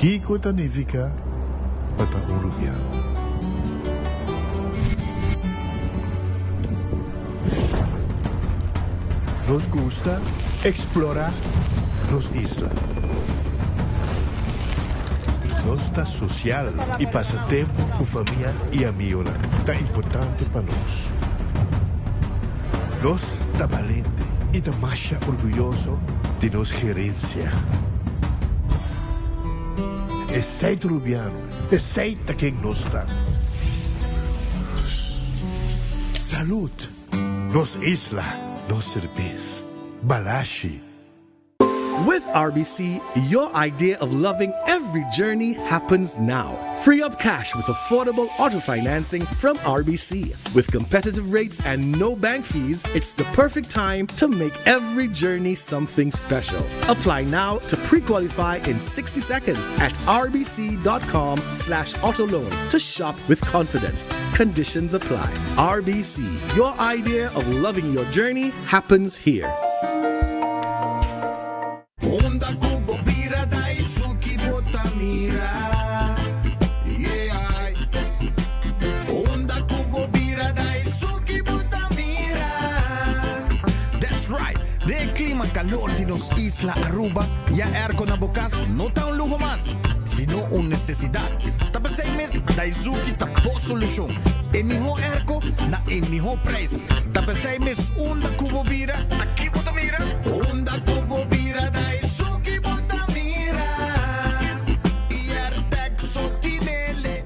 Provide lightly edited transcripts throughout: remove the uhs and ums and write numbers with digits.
Kiko ta nifiká pa ta un rubiano? Nos gusta eksplorá nos isla. Nos ta sosial i pasa tempu ku famia i amigonan ta importante pa nos. Nos ta balente i ta masha orguyoso di nos gerensia. Esei ta Rubiano, esei ta ken nos ta. Salud! Nos isla, nos serbes. Balashi. With RBC, your idea of loving every journey happens now. Free up cash with affordable auto financing from RBC. With competitive rates and no bank fees, it's the perfect time to make every journey something special. Apply now to pre-qualify in 60 seconds at rbc.com slash autoloan to shop with confidence. Conditions apply. RBC, your idea of loving your journey happens here. Unda ku bo bira Daisuki bo ta mira Yeah Unda ku bo bira Daisuki bo ta mira That's right! Den e klima kalor di nos isla Aruba, ya airco na bo kas no ta un luho mas, sino un nesesidat. Ta p'esei mes Daisuki ta bo solushon. E mihó airco na e mihó prijs. Ta p'esei mes unda ku bo bira, ta ki bo ta mira? Unda ku bo bira ta esun ki bo ta mira. Iertec so tinele.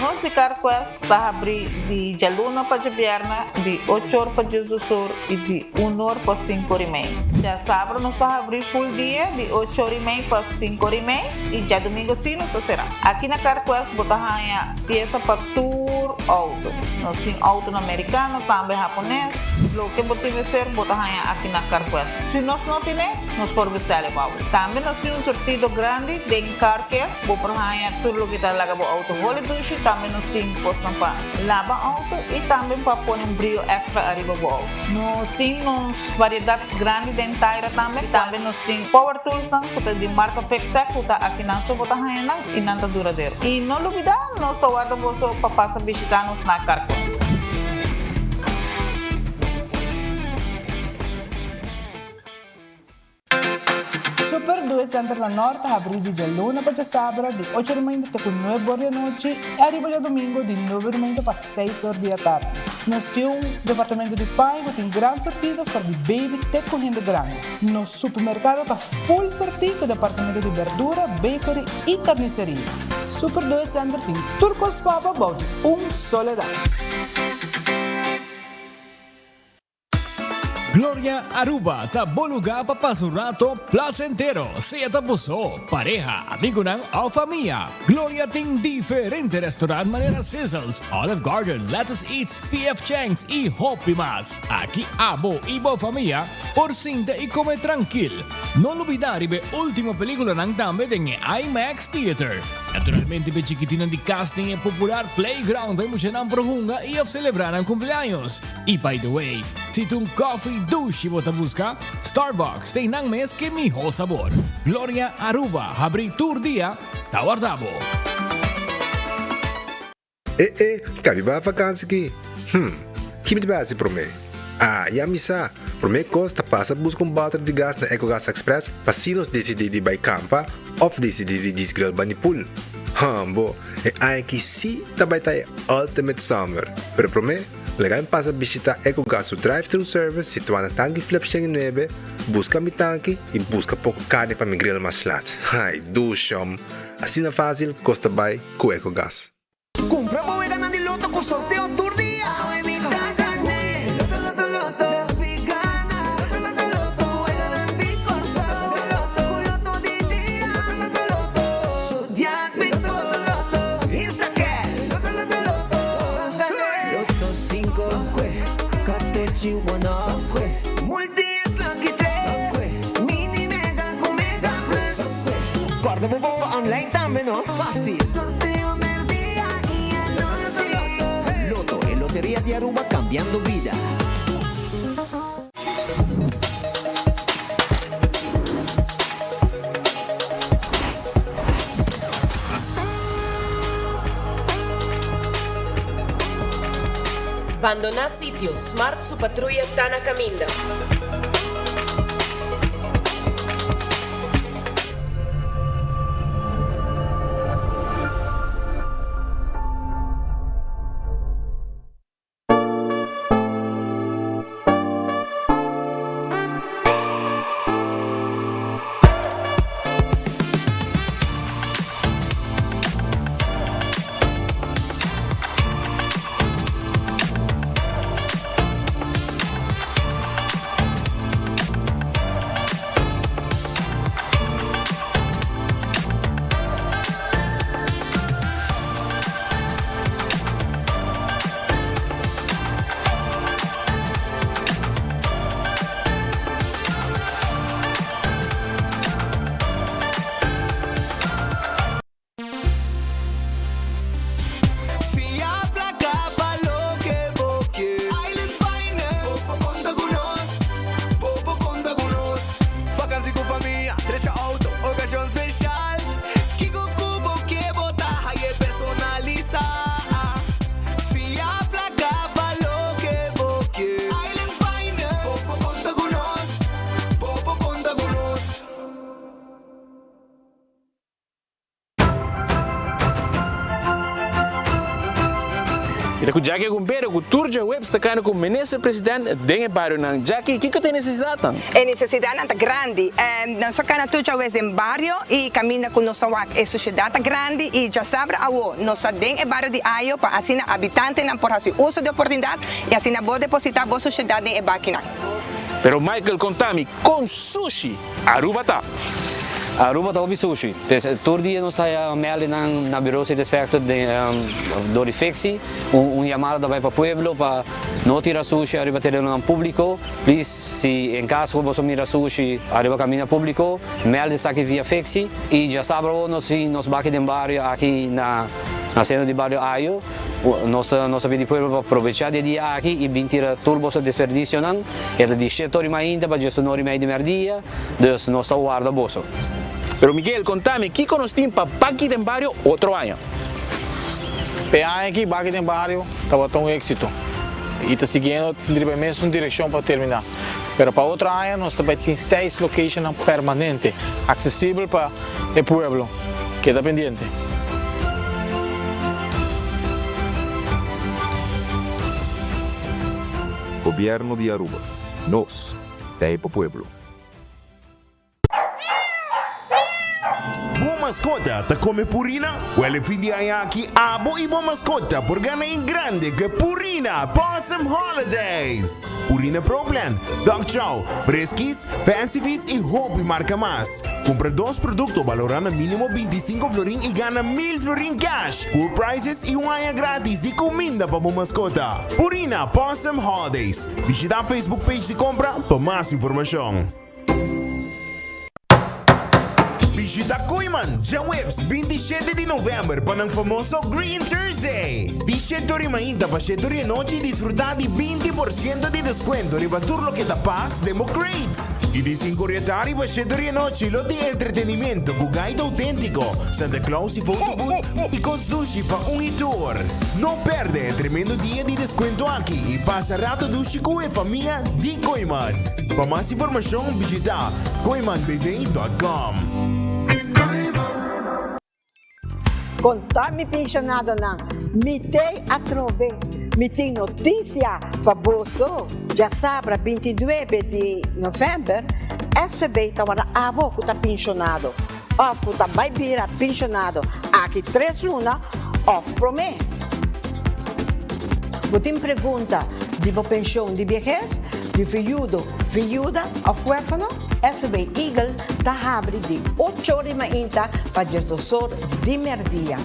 Nos di CarQuest ta habri di djaluna pa djabièrnè di ocho or pa diesdos or i di un or pa sinku or i mei. Djasabra nos ta habri full dia di ocho or i mei pa sinku or i mei i djadumingu si nos ta sera. Aki na CarQuest bo ta haña piesa pa tur outo. Nos tin outonan merikano, tambe hapones. Loke bo tin mester bo ta haña aki na CarQuest. Si nos no tine, nos por bestèl e pa bo. Tambe nos tin un sortido grandi den Car Care. Bo por haña tur loke ta laga bo outo holi dushi. Tambe nos tin kosnan pa laba outo i tambe pa pone un brio èkstra ariba bo outo. Nos tin nos variedat grandi den taira tambe. Tambe nos tin power toolsnan ku ta di marka Fixtech ku ta akinan so bo ta haña nan. I nan ta duradero. I no lubidá, nos ta warda boso pa pasa bishitá nos na Carquest. Super Due Center na Nort ta habrí di djaluna pa djasabra di ocho di mainta te ku nuebe or di anochi i ariba djadumingu di nuebe di mainta pa seis or di atardi. Nos tin un departamento di paña ku tin gran sortido for di baby te ku hende grandi. Nos supermerkado ta full sortí ku departamento di berdura, bakery i karniseria. Super Due Center tin tur kos pa bo bou di un solo dak. Gloria Aruba ta bo lugar pa pasa un rato placentero, sea ta bo so, pareha, amigonan of famia. Gloria tin diferente restaurant manera Sizzles, Olive Garden, Lettuce Eats, PF Chang's y hopi mas. Aki abo y bo famia por sinta y come trankil. No lubida riba e ultimo peliculanan tambe den e IMAX Theater. Naturalmente p'e chikitinnan di cas den e popular playground pa e muchanan por hunga y of celebra nan cumpleaños. Y by the way, si ta un coffee dushi bo ta busca, Starbucks ta einan mes ke miho sabor. Gloria Aruba habri tur dia ta warda bo. E e, ka mi bai vakansi ki? Hm, ki mi ta bai hasi promé? Ah, ya mi sa! Promé kos ta pasa buska un bòter di gas na Ecogas Express pa si nos disidí di bai kampa òf disidí di djis grill bani pool. Hòmbo, e aña aki sí ta bai ta e ultimate summer! Pero promé, laga mi pasa bishitá Ecogas su drive-thru service situá na Tanki Flip 109, buska mi tanki i buska poko karni pa mi grill mas lat. Ai, dushòm! Asina fásil kos ta bai ku Ecogas. Kumpra bo weganan di loto ku sorteo tur dia! Awe mi ta gané! Loto loto loto! Despi gana! Loto loto loto! Weganan di Kòrsou! Loto loto! Ku loto di dia! Loto loto loto! Zodiac Loto loto loto! Instacash! Loto loto loto! Ban gané! Loto sinku! Kue! Katochi wono! Kue! Multi es lucky tres! Kue! Mini mega ku mega plus! Kue! Kòrda bo bongo online tambe no! Fásil! Sorteo merdia y anochi. Lotto, e loteria di Aruba cambiando bida. Bandoná sitio, Smart su patruya ta na kaminda. Fia placa pa loke bo ke. Island Finance. Bo por conta cu nos. Bo por conta cu nos. Vakantie cu famia, drecha auto, ocasion special. Kico cu bo ke bo ta haye personalisa. Fia placa pa loke bo ke. Island Finance. Bo por conta cu nos. Bo por conta cu nos. Mi ta ku Jackie Agumbero ku tur djaweps ta kanda ku Minister President den e barionan. Jackie, kiko ta e nesesidatnan? E nesesidatnan ta grandi. Nos a kana tur djawes den bario i kaminda ku nos a wak e sushedat ta grandi i djasabra awo nos ta den e bario di Ayo pa asina abitantenan por hasi uso di oportunidat i asina bo depositá bo sushedat den e bakinan. Pero Michael konta mi kon sushi Aruba ta. Aruba ta hopi sushi. Tur dia nos ta haya meldinan na Bureau City Inspector dor di Fixi. Un yamada ta bay pa pueblo pa no tira sushi ariba terenonan publico. Please si en caso cu boso mira sushi ariba caminda publico, meld esaki via Fixi. Y djasabra awo nos tin nos baki den bario aki na centro di bario Ayo. Nos ta nos ta pidi pueblo pa probecha di e dia aki y bin tira tur boso desperdicionan. E ta di shete ora mainta pa diesunora ora y media di merdia, dus nos ta warda boso. Pero Miguel, conta mi, kico nos tin pa Baki den Bario otro aña? E aña aki Baki den Bario tabata un exito y ta siguiendo riba e mesun direccion pa termina. Pero pa otro aña nos ta bay tin seis locationnan permanente, accesibel pa e pueblo. Keda pendiente. Gobierno di Aruba. Nos ta e pa pueblo. Bo mascota ta come Purina? Wel e fin di aña aki abo y bo mascota por gana en grande cu e Purina Pawsome Holidays! Purina Pro Plan, Dog Chow, Friskies, Fancy Feast y hopi marca mas. Cumpra dos producto balora na minimo 25 florin y gana 1000 florin cash, cool prizes y un aña gratis di cuminda pa bo mascota. Purina Pawsome Holidays. Bishita Facebook page di compra pa mas informacion. Bishita Kooyman djaweps 27 di november pa nan famoso Green Thursday. Di shete ora mainta pa shete ora di anochi disfruta di 20% di descuento riba tur loke ta pas den bo crate. Y di sinku ora di tardi pa shete ora di anochi lo tin entretenimento cu gaita autentico, Santa Claus y photo booth y cos dushi pa un y tur. No perde e tremendo dia di descuento aki y pasa rato dushi cu e famia di Kooyman. Pa mas informacion bishita kooymanbv.com. Konta mi penshonadonan, mi tei atrobe, mi tin notisia pa boso. Djasabra 29 di novèmber, SVB ta wara abo ku ta penshonado òf ku ta bai bira penshonado aki tres luna òf promé. Bo tin pregunta di bo penshon di biehes, di viudo, viuda òf huérfano? SVB Eagle ta habri di ocho or di mainta pa diesdos or di merdia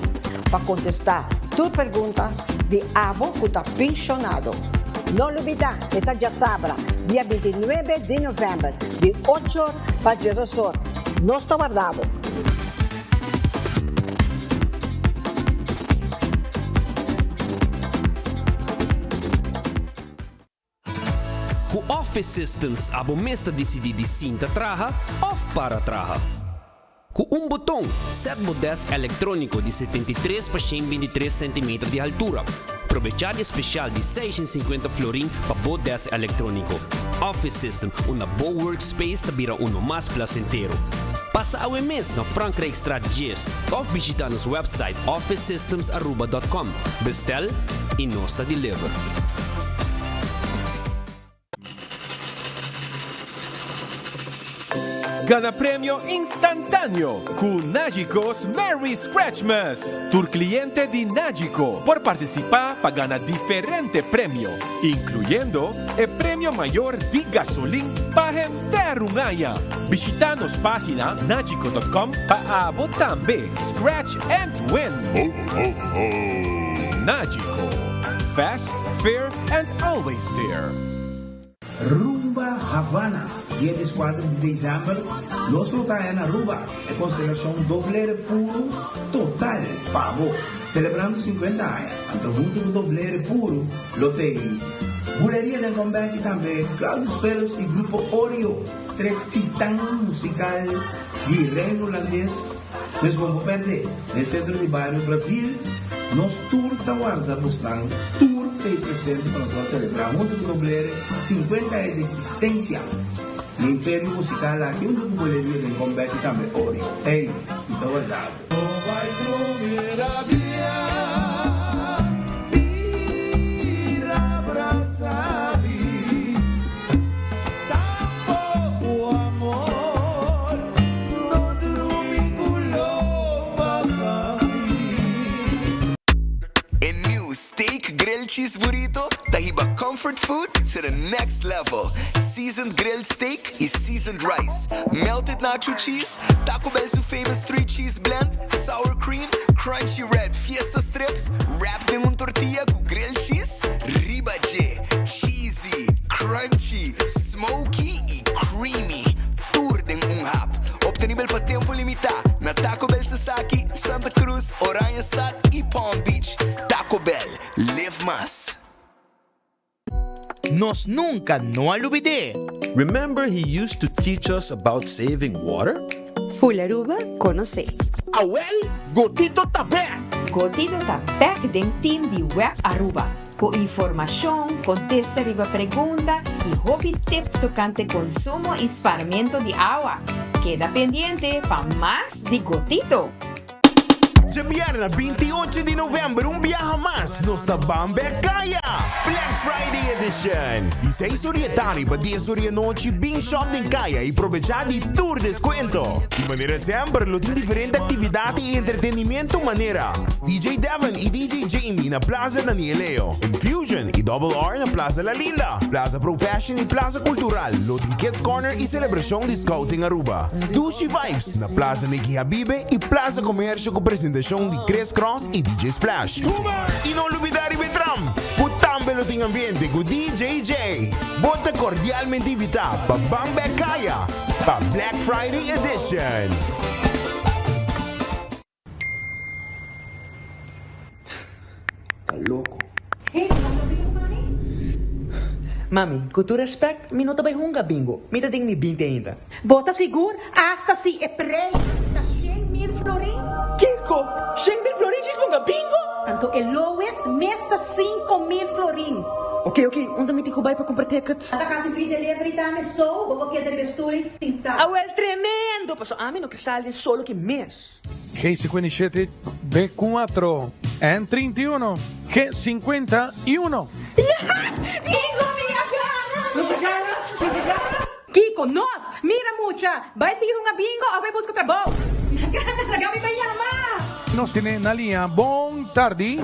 pa kontestá tur pregunta di abo ku ta penshonado. No lubidá, e ta djasabra, dia 29 di novèmber, di ocho or pa diesdos or. Nos ta warda bo! Ku Office Systems abo mes ta disidí di sinta traha òf para traha. Ku un boton, sèt bo dèsk elektróniko di 73 pa 123 sentimeter di haltura. Probecha di e special di 650 florin pa bo desk electronico. Office System, unda bo workspace ta bira uno mas placentero. Pasa awe mes na Frankrijkstraat 10 of bishita nos website officesystemsaruba.com. Bestel y nos ta deliver. Gana premio instantáneo ku Nagico's Merry Scratchmas! Tur kliente di Nagico por partisipá pa gana diferente premio, inkluyendo e premio mayor di gasolin pa henter un aña. Bishitá nos página nagico dot com pa abo tambe scratch and win! Nagico, fast, fair and always there! Rumba Havana, Dia dieskuater di desèmber, nos lo ta na Aruba, e konstelashon Doblere Puru total pa bo, selebrando 50 aña. Anto huntu ku Doblere Puru lo t'ei Buleria den Comeback i tambe Claudius Phillips i Grupo Oreo, tres titan musikal di Reino Hulandes. Pues bo no pèrdè, den Sentro di Bario Brazil nos tur ta warda bosnan tur t'ei presente pa nos a selebrá huntu ku Noblere 50 aña di eksistensia di imperio musikal aki huntu ku Boleria den Comeback i tambe Oreo. Ey, mi ta warda bo. E new Steak Grilled Cheese Burrito ta hiba comfort food to the next level. Seasoned grilled steak y seasoned rice, melted nacho cheese, Taco Bell su famous three cheese blend, sour cream, crunchy red fiesta strips, wrapped den un tortilla cu grilled cheese riba dje. Cheesy, crunchy, smoky y creamy. Tur den un hap. Obtenibel pa tempo limita na Taco Bell Sasaki, Santa Cruz, Oranjestad y Palm Beach. Taco Bell, live mas. Nos nunka no a lubid'é. Remember he used to teach us about saving water? Full Aruba conoce. Awel, Gotito ta bek! Gotito ta bek den team di Web Aruba cu informacion, contesta riba pregunta y hopi tip tocante consumo y sparmento di awa. Keda pendiente pa mas di Gotito! Djabièrnè 28 di novèmber un biaha mas nos ta ban bek kaya! Black Friday Edition! Di seis or di e tardi pa dies or di e nochi bin shop den kaya i probechá di tur deskuento. Di manera semper lo tin diferente aktividat i entretenimiento manera, DJ Devon i DJ Jamie na Plaza Daniel Leo, Infusion i Double R na Plaza La Linda, Plaza Pro Fashion i Plaza Cultural lo tin Kids Corner i selebrashon di Scouting Aruba. Dushi Vibes na Plaza Nicky Habibe i Plaza Comercio ku presentashon di Chris Cross i DJ Splash. I no lubidá riba e tram, ku tambe lo tin ambiente ku DJ Jay. Bo ta kordialmente invitá pa ban bek kaya pa Black Friday Edition. Ta loko. Hey, bo ta bingo mami? Mami, ku tur respect, mi no ta bai hunga bingo. Mi ta den mi binti ainda. Bo ta sigur? Asta si e prijs ta 100,000 florin? Kiko? 100,000 florin djis hunga bingo? Anto e lowest mes ta 5,000 florin. Ok, ok, unda mi tin ku bai pa kumpra ticket? Ta kasi free delivery tambe, so bo por keda riba e stoel ei sinta. Awel, tremendo! Pasobra ami no ke sali den solo ki mes. G57, B4, N31, G51. Bingo mi a gana! Nos a gana! Nos a gana! Kiko, nos! Mira mucha! Bai sigui hunga bingo of bai buska trabou! Mi a gana! Laga mi bai yama! Nos tene na liña. Bon tardi.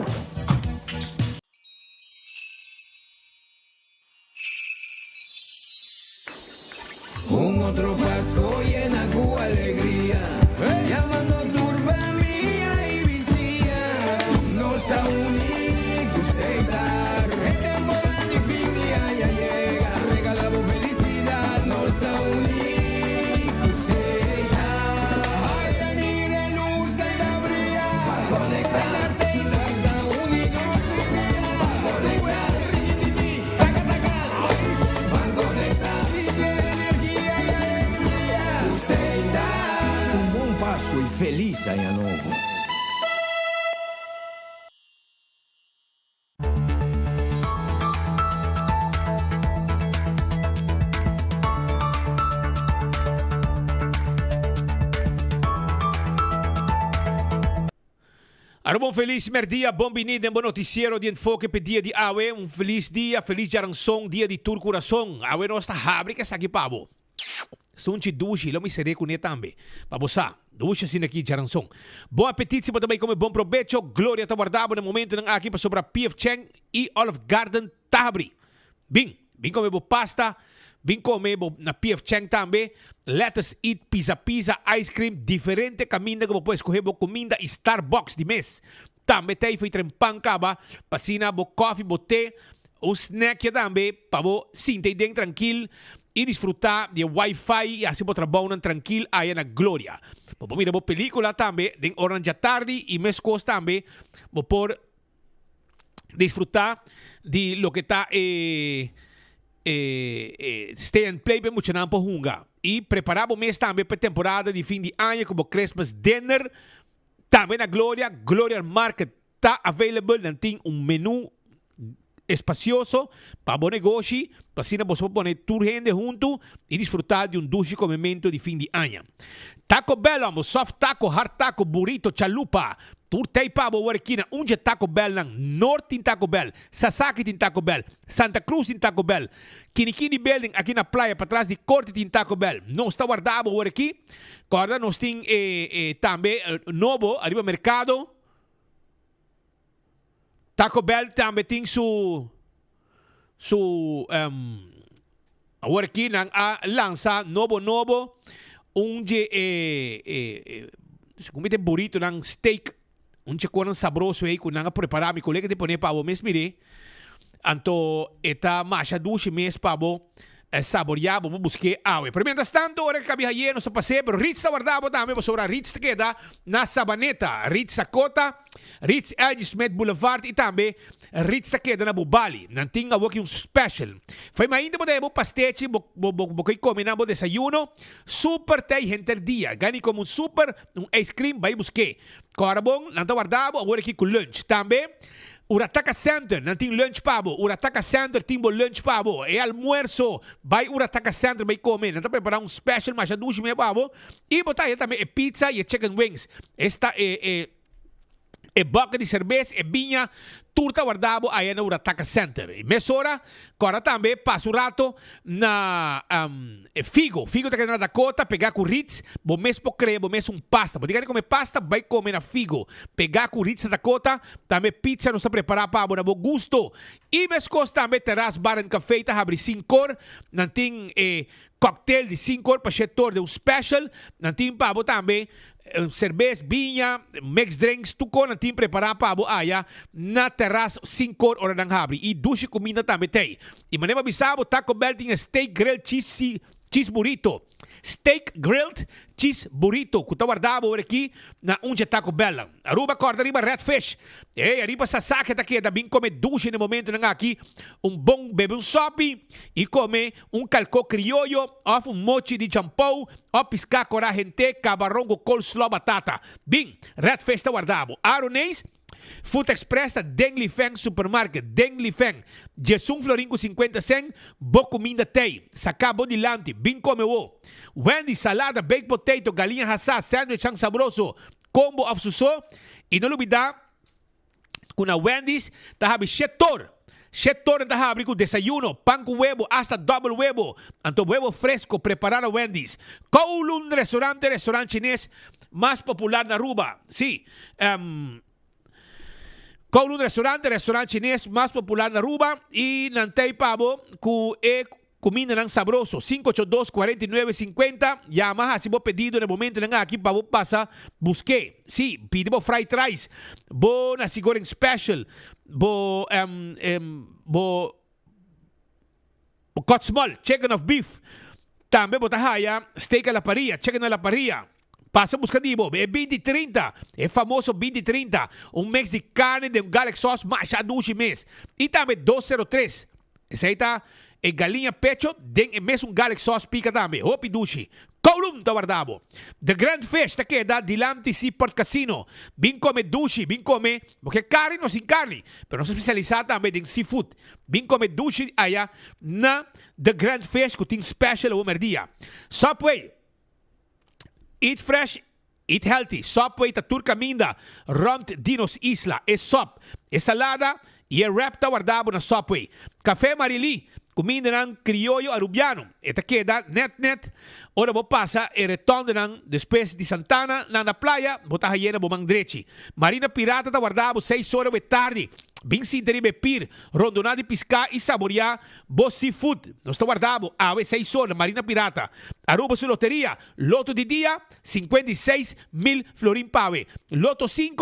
Un otro Pasco yena cu alegria, Yamando tur famia y bisiña. Nos ta uni cu Setar, e temporada di fin di aña yega, regala bo felicidad. Nos ta uni cu Setar, Haya mira e luz ta y ta bria, Pa conecta Setar ta uni nos tur dia, Pa conecta. Un bon Pasco y feliz aña nobo. Aruba un felis merdia, bon bini den bo noticiero di Enfoke p'e dia di awe. Un felis dia, felis djaranson, dia di tur curason. Awe nos ta habri k'esaki pa bo. Sunchi dushi, lo mi ser'é kuné tambe. Pa bo sa, dushi asina aki djaranson. Bon apetit si bo ta bai kome bon probecho. Gloria ta warda bo na momentonan aki pasobra PF Chang i Olive Garden ta habri. Bin, bin kome bo pasta, bin kome bo na PF Chang tambe. Let us eat pizza pizza, ice cream, diferente kaminda ku bo por eskohe bo kuminda i Starbucks di mes. Tambe ta ei tren pan kaba pa asina bo kofi, bo te, un snackje tambe pa bo sinta ei den trankil i disfruta di e wifi i hasi bo trabounan trankil aya na Gloria. Bo por mira bo pelikula tambe den oranan djatardi i meskos tambe bo por disfruta di loke ta e e e stay and play pa e muchanan por hunga. I prepara bo mes tambe pa e temporada di fin di aña ku bo Christmas dinner tambe na Gloria. Gloria Market ta available, nan tin un menu espacioso pa bo negoshi pa asina boso por pone tur hende huntu i disfruta di un dushi komemento di fin di aña. Taco Bell amo, soft taco, hard taco, burrito, chalupa, Tur tei pa bo wor kina un dje Taco Bell nan. Noord tin Taco Bell, Sasaki tin Taco Bell, Santa Cruz tin Taco Bell, Kinikini Building aki na playa patras di Korte tin Taco Bell. Nos ta warda bo wor aki. Korda nos tin e e tambe nobo ariba merkado. Taco Bell tambe tin su su awor aki nan a lansa nobo nobo un dje e e segun mi ta e buritonan steak un dje konan sabroso ei ku nan a prepara mi kolega ta pone pa bo mes mire anto e ta masha dushi mes pa bo saboria bo por busk'é awe. Pero mientras tanto ora ke kabia yeno sa pas'é pero Ritz ta warda bo tambe pasobra Ritz ta keda na Sabaneta, Ritz Dakota, Ritz LG Smith Boulevard i tambe Ritz ta keda na Bubali. Nan tin awoki un special. Fai mainta bo ta heba bo pastechi bo bo bo ke kome na bo desayuno super ta ei henter dia. Gani kome un super un ice cream bai busk'é. Kòrda bon nan ta warda bo awor aki ku lunch. Tambe Urataka Center nan tin lunch pa bo. Urataka Center tin bo lunch pa bo. E almuerso bai Urataka Center bai kome. Nan ta prepara un special masha dushi mes pa bo. I bo ta haya tambe e pizza i e chicken wings. Esta e e e bucket di serbes, e biña, tur ta warda bo aya na Urataka Center. I mesora kòrda tambe pasa un rato na e Figo. Figo ta keda na Dakota, pegá ku Ritz. Bo mes por krea bo mes un pasta. Bo tin gana di kome pasta, bai kome na Figo. Pegá ku Ritz na Dakota. Tambe pizza nos ta prepará pa bo na bo gusto. I meskos tambe Terras Bar and Café ta habri sinkor. Nan tin e Cocktail di sinkor pa shetor den un special. Nan tin pa bo tambe serbes, biña, mixed drinks, tur kos nan tin prepara pa bo aya na terras sinkor ora nan habri. I dushi kuminda tambe t'ei. I manera bo a bisa bo, Taco Bell tin e steak grilled cheese cheese burrito. Steak grilled cheese burrito ku ta warda bo ora aki na un dje Taco Bellnan. Aruba kòrda riba Red Fish. Ey, ariba Sasaki ta keda bin kome dushi na e momentonan aki. Un bon bebe un sòpi i kome un kalkó krioyo òf un mochi di champou òf piská korá hent'é kabaron ku coleslaw batata. Bin, Red Fish ta warda bo. Aroneis, Food Express ta den Li Feng Supermarket, den Li Feng. Djesun florin ku sinkuenta sen, bo kuminda t'ei. Saká bo dilanti, bin kome wo. Wendy's, salada, baked potato, galiña hasá, sandwichan sabroso, Combo of su so y no lubida cu na Wendy's ta habri shetor. Shetor nan ta habri cu desayuno, pan cu webo, hasta double webo. Anto webo fresco prepara na Wendy's. Kowloon Restaurant e restaurant chines mas popular na Aruba. Si, Kowloon Restaurant e restaurant chines mas popular na Aruba y nan ta ey pa bo cu e Kumindanan sabroso, 582 49 50, Yama hasi bo pedido na e momentonan aki pa bo pasa busk'é. Sí, pidi bo fried rice, bo nasi goreng special, bo bo bo cut small, chicken of beef. Tambe bo ta haya steak a la parrilla, chicken a la parrilla. Pasa buska di bo e binti 30, e famoso binti 30, un mix di carne den un garlic sauce masha dushi mes. I tambe 203. Esei ta e galiña pecho den e mesun garlic sauce pica tambe. Hopi dushi. Kowloon ta warda bo. The Grand Fish ta keda dilanti Seaport Casino. Bin come dushi, bin come, bo ke carni no sin carni, pero nos ta specialisa tambe den seafood. Bin come dushi aya na The Grand Fish cu tin special awo merdia. Subway, Eat Fresh. Eat healthy, Subway ta tur caminda rond di nos isla. E sop, e salada y e wrap ta warda bo na Subway. Café Marily, cumindanan crioyo Arubiano. E ta keda net net ora bo pasa e retondenan despues di Santana na na playa, bo ta hayena bo man drechi. Marina Pirata ta warda bo seis ora we tardi. Bin sinta riba e pir, rondona di pisca y saboria bo seafood. Nos ta warda bo awe seis or na Marina Pirata. Aruba su loteria, Loto di dia, 56 mil florin p'awe. Loto 5,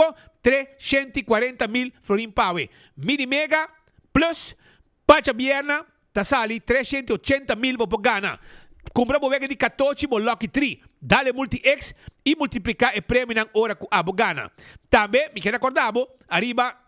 340 mil florin p'awe. Mini Mega Plus, pa djabierna, ta sali 380 mil bo por gana. Cumpra bo wega di 14 bo Lucky 3. Dale Multi X y multiplica e premionan ora cu abo gana. Tambe, mi kier recorda bo, ariba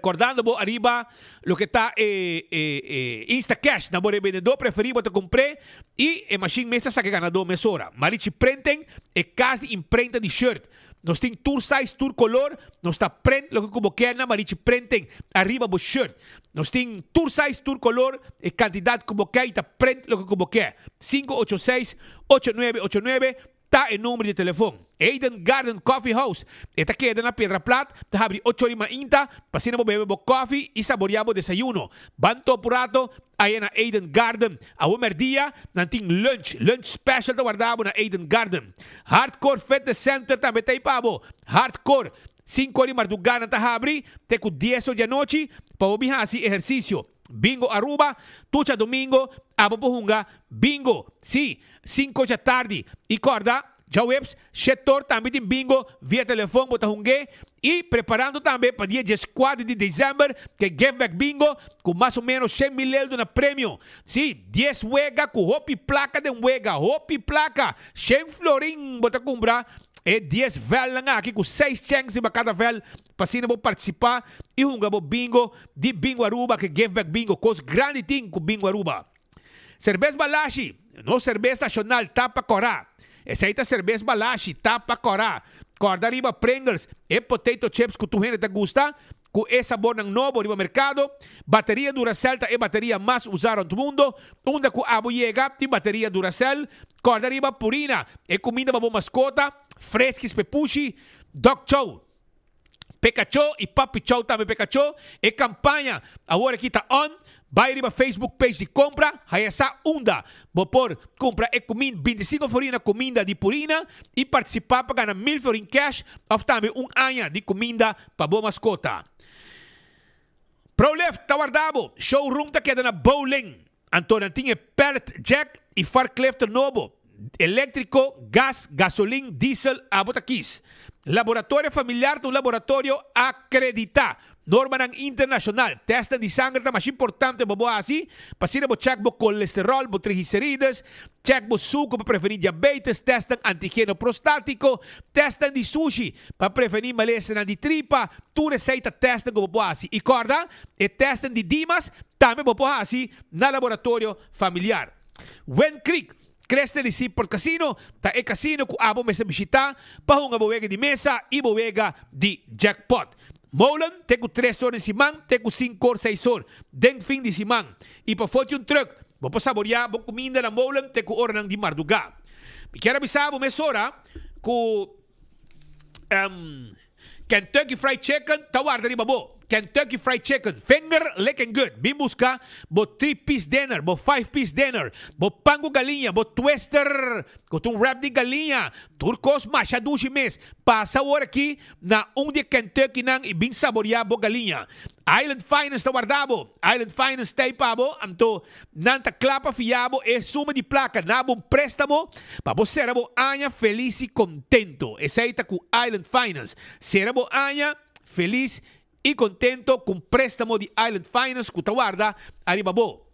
cordando bo ariba loke ta e, e, e Instacash na bo revendedor preferi bo ta cumpre y e machine mes ta saca e ganador mesora. Marichi Printing, e cas di imprenta di shirt. Nos tin tur size, tur color, nos ta print loke cu bo kier na Marichi Printing ariba bo shirt. Nos tin tur size, tur color, e cantidad cu bo kier y ta print loke cu bo kier. 586 8989 ta e number di telefon. Eden Garden Coffee House. E ta keda na Piedra Plat, ta habri 8 or di mainta, pa asina bo bebe bo koffie y saboria bo desayuno. Ban topa un rato aya na Eden Garden. Awo merdia, nan tin lunch. Lunch special ta warda bo na Eden Garden. Hardcore Fitness Center tambe ta ei pa bo. Hardcore, 5 or di marduga nan ta habri, te ku 10 or di anochi, pa bo bin hasi ehercicio. Bingo Aruba, tur djadomingo, abo por hunga bingo. Sí, 5 djatardi. Y corda, djaweps, shetor tambe tin bingo via telefon bo ta hungue. Y preparando tambe pa dia 14 di december, cu Give Back Bingo, cu mas o menos 100 mil euro na premio. Sí, 10 wega cu hopi placa den wega, hopi placa. 100 florin bo ta cumpra e 10 velnan aki cu 6 chance riba cada vel pa asina bo participa y hunga bo bingo di Bingo Aruba cu Give Back Bingo. Cos grandi tin cu Bingo Aruba. Cerbes Balashi, nos cerbes nacional tapa cora. Esey ta Cerbes Balashi, tapa cora. Corda riba Pringles, e potato chips cu tur hende ta gusta, cu e sabornan nobo riba mercado. Bateria Duracell ta e bateria mas usa rond mundo. Unda cu abo yega, tin bateria Duracell. Corda riba Purina, e cuminda pa bo mascota, Friskies Pepushi, Dog Chow, Pekacho y Puppy Chow tambe Pekacho. E campaña awor aki ta on. Bay riba Facebook page di Compra, haya sa unda bo por cumpra e cuminda 25 florin na cuminda di Purina y participa pa gana 1000 florin cash of tambe un aña di cuminda pa bo mascota. ProLift ta warda bo. Showroom ta keda na Bowling. Anto nan tin e pallet jack y forklift nobo. Electrico, gas, gasolin, diesel, abo ta kies. Laboratorio Familiar ta un laboratorio acredita. Normanan internacional. Testnan di sanger ta mas importante pa bo haci, pa asina bo check bo colesterol, bo triglicerides, check bo suco pa preveni diabetes, testnan antigeno prostatico, testnan di sushi pa preveni malesanan di tripa, tur esey ta testnan cu bo por haci. Y corda, e testnan di Dimas tambe bo por haci na Laboratorio Familiar. Wind Creek, Crystal y Seaport Casino ta e casino cu abo mester bishita pa hunga bo wega di mesa y bo wega di jackpot. Molen te cu tres or den siman te cu cinco or seis or den fin di siman. Y pa foti un truck bo por saboria bo cuminda na Molen te cu oranan di marduga. Mi kier a bisa bo mesora cu Kentucky Fried Chicken ta warda riba bo. Kentucky Fried Chicken, finger licking good. Bin busca bo three piece dinner, bo five piece dinner, bo pan cu galiña, bo twister cu ta un wrap di galiña. Tur cos masha dushi mes. Pasa awor aki na un di e Kentucky-nan y bin saboria bo galiña. Island Finance ta warda bo. Island Finance ta ei pa bo, anto nan ta kla pa fia bo e suma di plaka na bo un préstamo pa bo sera bo aña felis i kontento. Esei ta ku Island Finance. Sera bo aña felis i kontento ku un préstamo di Island Finance ku ta warda ariba bo.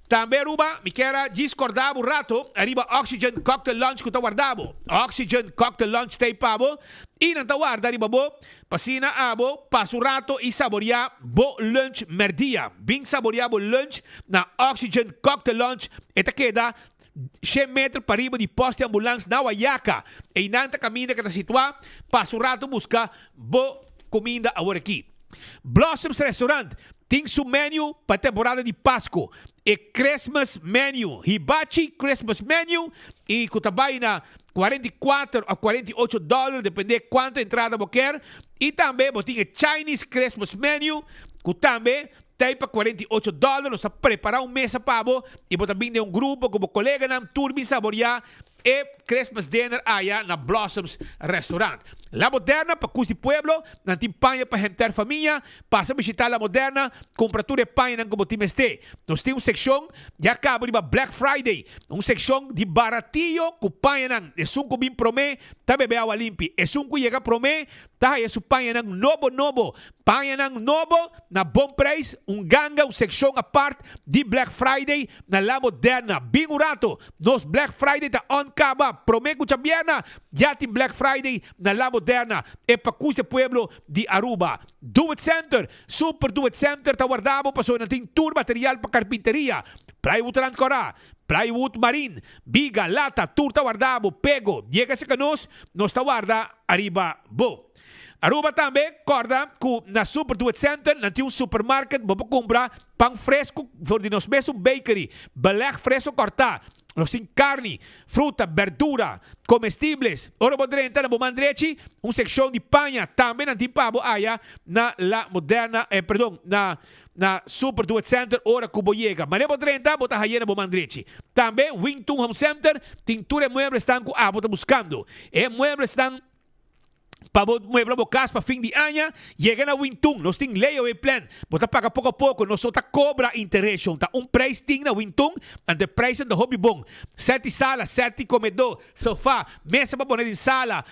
Tambe Aruba, mi kier a djis korda bo un rato ariba Oxygen Cocktail Lounge ku ta warda bo. Oxygen Cocktail Lounge ta ei pa bo i nan ta warda riba bo pa asina abo pasa un rato i saboria bo lunch merdia. Bin saboria bo lunch na Oxygen Cocktail Lounge. E ta keda shen meter pariba di post di ambulans na Wayaca. Einan ta kaminda ku ta situá. Pasa un rato buska bo kuminda aworakí. Blossoms Restaurant tin su menu pa temporada di Pasco, e Christmas menu, Hibachi Christmas menu, y cu ta bay na 44 of 48 dollar, depende cuanto entrada bo kier. Y tambe bo tin e Chinese Christmas menu, cu tambe ta pa 48 dollar. Nos ta prepara un mesa pa bo y bo ta bin den un grupo cu bo coleganan tur bin saborea e Christmas dinner aya na Blossoms Restaurant. La Moderna, pacus di pueblo, nan tin paña pa henter famia. Pasa bishita La Moderna, cumpra tur e pañanan cu bo tin mester. Nos tin un seccion ya caba riba Black Friday, un seccion di baratiyo cu pañanan. Esun cu bin prome ta bebe awa limpi. Esun cu yega prome ta haya su pañanan nobo nobo. Pañanan nobo na bon prijs, un ganga, un seccion apart di Black Friday na La Moderna. Bin un rato, nos Black Friday ta on caba. Prome cu djabierna ya tin Black Friday na La Moderna, e pacus e pueblo di Aruba. Do It Center, Super Do It Center ta warda bo pasobra nan tin tur material pa carpinteria, plywood rand cora, plywood marin, biga, lata, tur ta warda bo, pego. Yega cerca nos, nos ta warda ariba bo. Aruba tambe, corda cu na Super Do It Center nan tin un supermarket bo por cumpra pan fresco for di nos mesun bakery, beleg fresco corta, nos tin carni, fruta, berdura, comestibles. Ora bo drenta na bo man drechi un seccion di paña tambe nan tin pa bo aya na La Moderna, eh perdon, na na Super Do It Center ora cu bo yega. Manera bo drenta bo ta haye na bo man drechi. Tambe Wing Tun Home Center tin tur e mueblesnan cu abo ta buscando. E mueblesnan. Pa bo muebla bo cas pa fin di aña, yega na Wintun. Nos tin layaway plan. Bo ta paga poco a poco. Nos no ta cobra intereshon. Ta un prijs tin na Wintun, anto e prijsnan ta hopi bon. Set di sala, set di comedor, sofa, mesa pa pone den sala.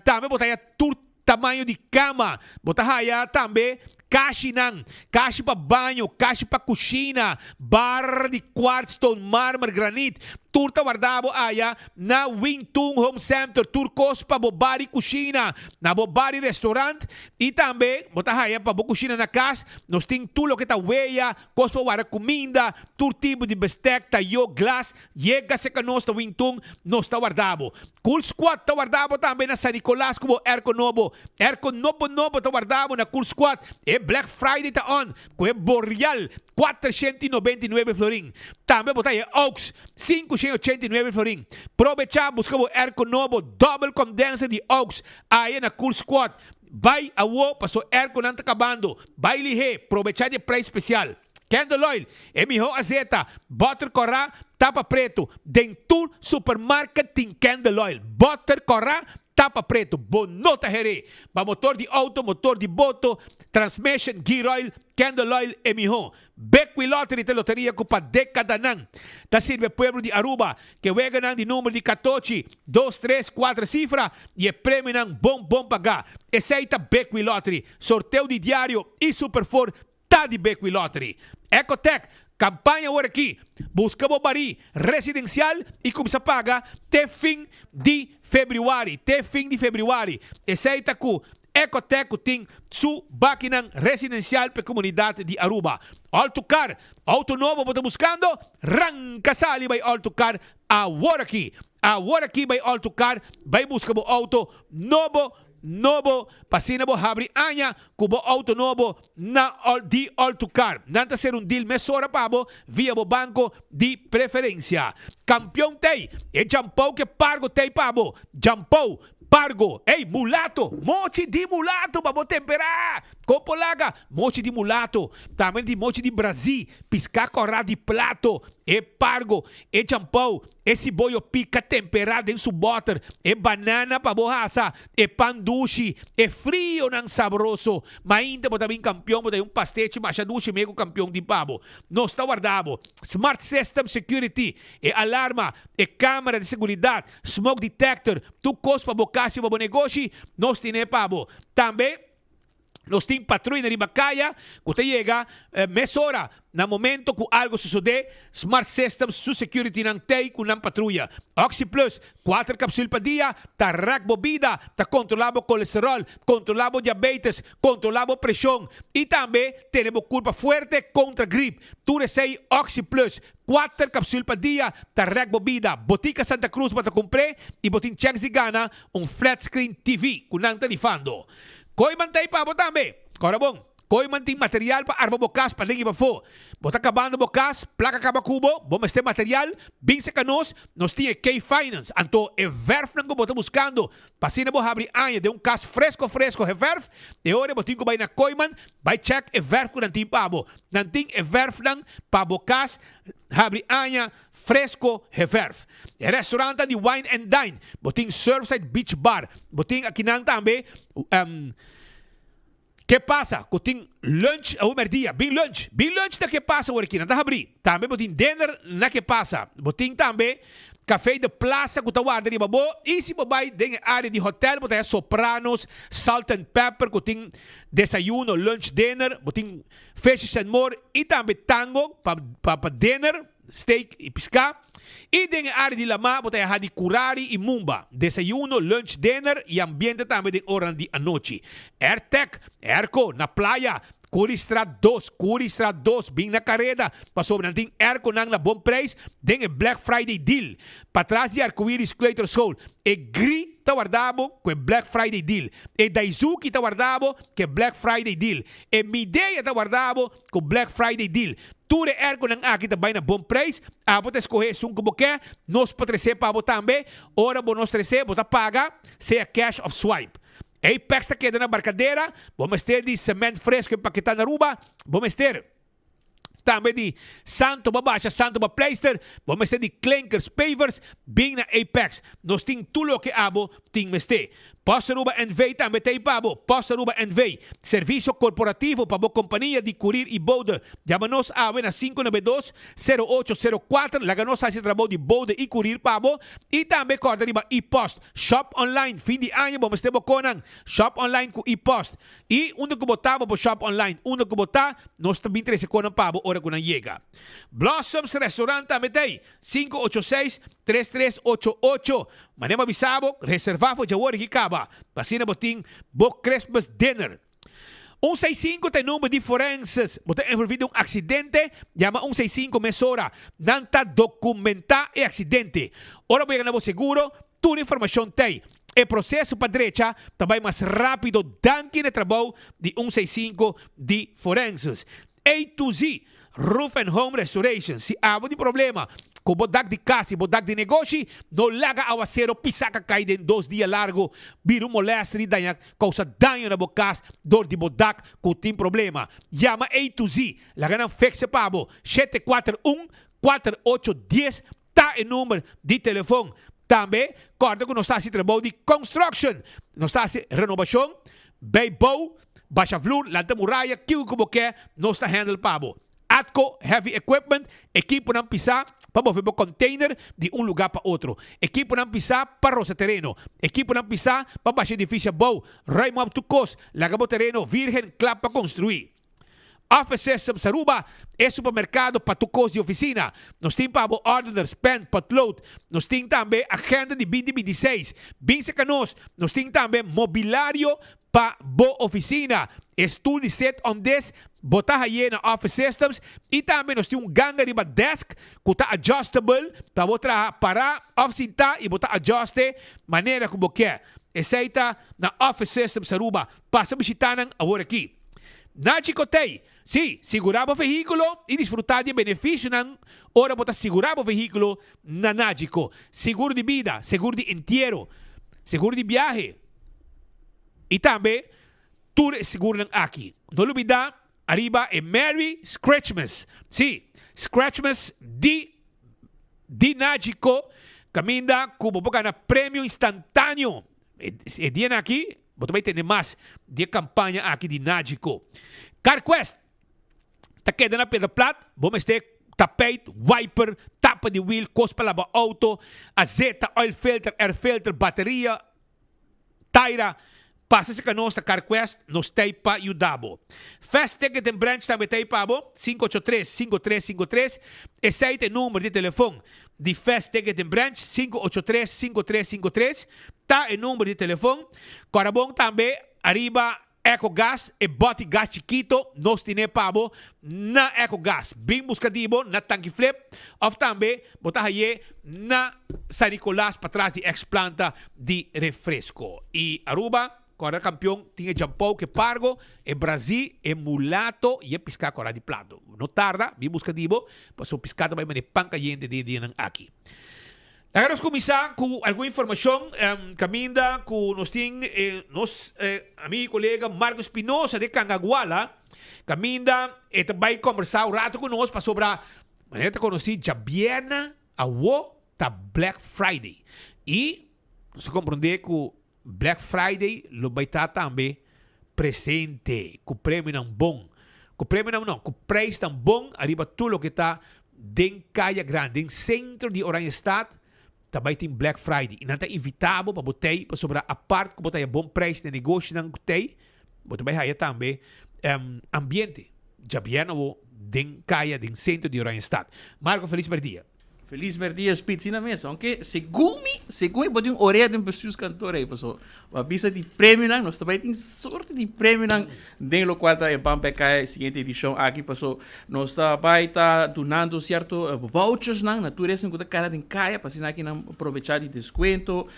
Tambe bo ta haya tur tamaño di cama. Bo ta haya tambe kashinan, kashi pa baño, kashi pa cushina, bar di quartz, stone, marmer, granit. Tur ta warda bo aya na Wing Tun Home Center. Tur kos pa bo bar y cushina, na bo bar y restaurant. Y tambe bo ta haya pa bo cushina na cas. Nos tin tur loke ta weya, kos pa warda cuminda, tur tipo di bestek, tayo, glas. Yega cerca nos na Wing Tun, nos ta warda bo. Cool Squad ta warda bo tambe na San Nicolas cu bo airco nobo. Airco nobo nobo ta warda bo na Cool Squad. E Black Friday ta on cu e Boreal 499 florin. Tambe bo ta e Aux 589 florin. Probecha busca bo airco nobo double condenser di Aux aya na Cool Squad. Bay awo paso airconan ta cabando. Bay lihe, probecha di e prijs special. Candle oil, e miho azeta, boter corá, tapa preto. Den tur supermarket tin candle oil, boter corá, tapa preto. Bo no ta heré. Pa motor di auto, motor di boto, transmission, gear oil, candle oil e miho. Bequi Lottery ta e loteria cu pa decadanan ta sirbi e pueblo di Aruba. Ke weganan di number di catochi, dos, tres, cuater cifra y e premionan bon bon pagá. Esey ta Bequi Lottery. Sorteo di diario y Super Four Ta di Bequi Lottery. Ecotec, campaña awor aki. Busca bo barí residencial y cuminsa paga te fin di februari. Te fin di februari. Esey ta cu Ecotec cu tin su bakinan residencial pa e comunidad di Aruba. All to Car, auto nobo bo ta buscando? Ranca sali bay All to Car awor aki. Awor aki bay All to Car bay busca bo auto nobo nobo pa asina bo habri aña ku bo outo nobo na di All-to-Car. Nan ta ser un deal mesora pa bo via bo banko di preferensia. Kampion t'ei! E djampou ke pargo t'ei pa bo. Djampou, pargo, ey, mulato! Mochi di mulato pa bo temperá! Kon por laga? Mochi di mulato, tambe di mochi di Brazil, piská kòrá di plato, e pargo, e djampou, E siboyo pica tempera den su boter, e banana pa bo hasa, e pan dushi, e frionan sabroso. Mainta bo ta bin campeon, bo ta un pastechi masha dushi mee cu campeon tin pa bo. Nos ta warda bo. Smart System Security, e alarma, e camera di seguridad, smoke detector, tur cos pa bo cas y pa bo negoshi, nos tine pa bo. Tambe. Nos tin patruina riba kaya ku ta yega mesora na momento ku algo sosodé. Smart Systems su securitynan tei ku nan patruya. OxyPlus, kuater kapsul pa dia, ta rèk bo bida, ta kontrolá bo kolesteròl, kontrolá bo diabetes, kontrolá bo preshon i tambe tene bo kurpa fuerte kontra grip. Tur esei OxyPlus, kuater kapsul pa dia, ta rèk bo bida. Botika Santa Cruz bo ta kumpr'é i bo tin chèns di gana un flat screen TV ku nan ta rifando. Koi mantei pa bo tambe. Kora bon. Kooiman tin material pa arma bo kas paden i pafó. Bo ta kabando bo kas, plaka kaba ku bo, bo mester material, bin serka nos, nos tin e K-Finance. Anto e vèrfnan ku bo ta buskando pa asina bo habri aña den un kas fresko fresko geverf, e ora bo tin ku bai na Kooiman bai chèk e vèrf ku nan tin pa bo. Nan tin e vèrfnan pa bo kas habri aña fresko geverf. E restaurantnan di Wine and Dine, bo tin Surfside Beach Bar, bo tin akinan tambe. Ke pasa ku tin lunch awe merdia? Bin lunch! Bin lunch na Ke Pasa awor aki, nan ta habrí. Tambe bo tin dinner na Ke Pasa. Bo tin tambe Café de Plaza ku ta warda riba bo. I si bo bai den e área di hotel bo ta haya Sopranos, Salt and Pepper ku tin desayuno, lunch, dinner. Bo tin Fishes and More i tambe Tango pa pa dinner. Steak i piská. I den e área di lamá bo ta yaha di Curari i Mumba. Desayuno, lunch, dinner i ambiente tambe den oranan di anochi. Airtec, airco, na playa, Currystraat dos, Currystraat dos, bin na kareda pasobra nan tin airconan na bon prijs den e Black Friday deal. Patras di Arcoiris Kleuterschool, e gri ta warda bo ku e Black Friday deal. E Daizuki ta warda bo ku e Black Friday deal. E Midea ta warda bo Ku Black Friday deal, tur e airconan aki ta bai na bon prijs. Abo ta escohe esun ku bo ke, nos por trece pa bo tambe. Ora bo nos trece, bo ta paga, sea cash of swipe. Apex ta keda na Barcadera, bo mester di cement fresco empaketa na Aruba, bo mester tambe di santo pa basha, santo pa pleister, bo mester di klinkers, pavers, bin na Apex. Nos tin tur loke abo tin mester. Post Aruba NV tambe ta ei pa bo. Post Aruba NV, servisio korporativo pa bo kompania di kurir i bode. Yama nos awe na 592 0804, laga nos hasi trabou di bode i kurir pa bo. I tambe kòrda riba e-post. Shop online, fin di aña bo mester bo konan. Shop online ku e-post. I unda ku bo ta bo por shop online. Unda ku bo ta, nos ta bin trese konan pa bo ora ku nan yega. Blossoms Restaurant tambe ta ei. 586 3388 Manera bo a bisa bo, reserva for djawor aki kaba, pa asina bo tin bo Christmas dinner. Un seis sinku ta e number di forenses. Bo ta envolvi den un aksidente, yama un seis sinku mesora. Nan ta dokumenta e aksidente. Ora bo yega na bo seguro, tur informashon t'ei. E proseso pa drecha ta bai mas rápido danki na e trabou di un seis sinku di forenses. A to Z, Roof and Home Restoration, Si abo tin problema ku bo dak di kas i bo dak di negoshi, no laga awasero pisa ka kai den dos dia largu, bira un molèster i daña kousa daño na bo kas dor di bo dak ku tin problema. Yama A to Z, laga nan fikse pa bo. 741 4810 ta e number di telefon. Tambe kòrda ku nos ta hasi trabou di construction, nos ta hasi renobashon, bijbouw, basha vloer, lanta muraya, kiko ku bo ke, nos ta handle pa bo. Atco Heavy Equipment, ekiponan pisá pa move bo container di un lugá pa otro, ekiponan pisá pa rosa tereno, ekiponan pisá pa basha edifisio abou, ruim op tur kos, laga bo tereno virgen kla pa konstruí. Office Systems Aruba, e supermercado pa tur cos di oficina. Nos tin pa bo ordeners, pen, potlood. Nos tin tambe agenda di binti binti seis. Bin cerca nos. Nos tin tambe mobilario pa bo oficina. E stoel di sit on this bo ta haye na Office Systems. Y tambe nos tin un ganga riba desk cu ta adjustable pa bo traha para of sinta y bo ta adjuste manera cu bo kier. Esey ta na Office Systems Aruba. Pasa bishita nan awor aki. Nachi Kotey, Sí, sigurá bo vehíkulo i disfrutá di e benefisionan ora bo ta sigurá bo vehíkulo na Nagico. Seguro di bida, seguro di entiero, seguro di biahe i tambe tur e seguronan aki. No lubidá ariba e Merry Scratchmas. Sí, Scratchmas di di Nagico kaminda ku bo por gana premio instantáneo. E dianan aki bo ta bai tende mas di e kampaña aki di Nagico. CarQuest ta keda na Pedra Plat, bo mester tapijt, wiper, tapa di wiel, kos pa laba auto, azeta, oil filter, air filter, bateria, taira. Pasa serka nos na CarQuest, nos ta ei pa yuda bo. Fast Ticket den Branch tambe ta ei pa bo, 583 5353, esei ta e number di telefon. Di Fast Ticket den Branch, 583 5353 ta e number di telefon. Kòrda bon tambe ariba Ecogas, e bòti gas chikito, nos tine pa bo na Ecogas. Bin buska di bo na Tanki Flip òf tambe bo ta haye na San Nicolas patras di ex planta di refresco. I Aruba. Kòrda kampion tin e djampou ku e pargo, e brazí, e mulato i e piská kòrá di plato. No tarda, bin buska di bo, pasobra piská ta bai manera pan kayente den e dianan aki. Laga nos kuminsá ku algun informashon kaminda ku nos tin nos amigo i kolega Marco Espinosa de Cangaguala, kaminda e ta bai kòmbersá un ratu ku nos pasobra manera ta konosí djabièrnè awo ta Black Friday i nos a komprondé ku Black Friday lo bai ta tambe presente ku premionan bon, ku premionan no, ku prijsnan bon ariba tur loke ta den Kaya Grandi, den sentro di Oranjestad ta bai tin Black Friday y nan ta invita bo pa bo tei pasobra apart ku bo ta haya bon prijs den negoshinan ku tei, bo ta bai haya tambe ambiente djabièrnè awo den kaya den sentro di Oranjestad. Marco felis merdia. Feliz merdia Speed si na mesa aunke segun mi segun mi bo tin un orea den bestuurskantoor ey paso bo a bisa di premionan nos ta bay tin sorto di premionan den locual ta e ban pk e siguiente edicion aki paso nos ta bay ta dunando cierto vouchersnan na tur esnan cu ta cana den caya pa asina aki nan probecha di descuento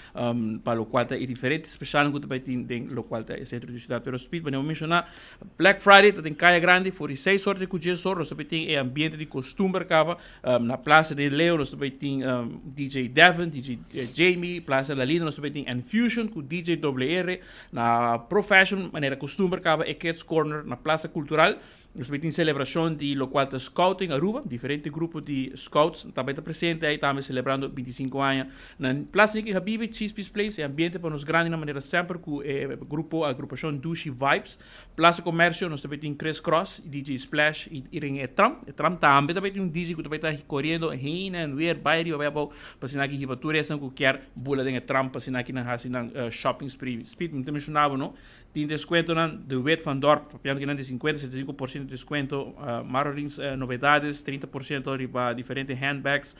pa locual ta e diferente specialnan cu ta bay tin den locual ta e centro di ciudad pero Speed manera bo menciona Black Friday ta den caya grandi for di seis or te cu dies or nos ta bay tin e ambiente di costumber caba. Na Plaza de Leo nos ta bay tin DJ Devin, DJ Jamie, Plaza La Linda nos ta bay tin Enfusion cu DJ WR, na Pro Fashion manera costumber caba e Kids Corner na Plaza Cultural nos ta bay tin celebracion di locual ta Scouting Aruba, diferente grupo di Scouts ta bay ta presente ahi tambe celebrando 25 aña. Na Plaza Nicky Habibi, Chispi's Place, e ambiente pa nos grandinan manera semper cu e grupo agrupacion Dushi Vibes. Plaza Comercio nos ta bay tin Chris Cross, DJ Splash y Iren e tram. E tram tambe ta bay tin un DJ cu ta bay ta coriendo heen en weer, bay ariba bay abao, pa asina aki hiba tur esnan cu kier bula den e tram pa asina aki nan haci nan shopping spree. Speed, mi ta menciona bo no, tin descuentonan de Wit van Dorp, papiando kinan di 50, 75 por ciento descuento, Marolins Novedades, 30 por ciento riba diferente handbags,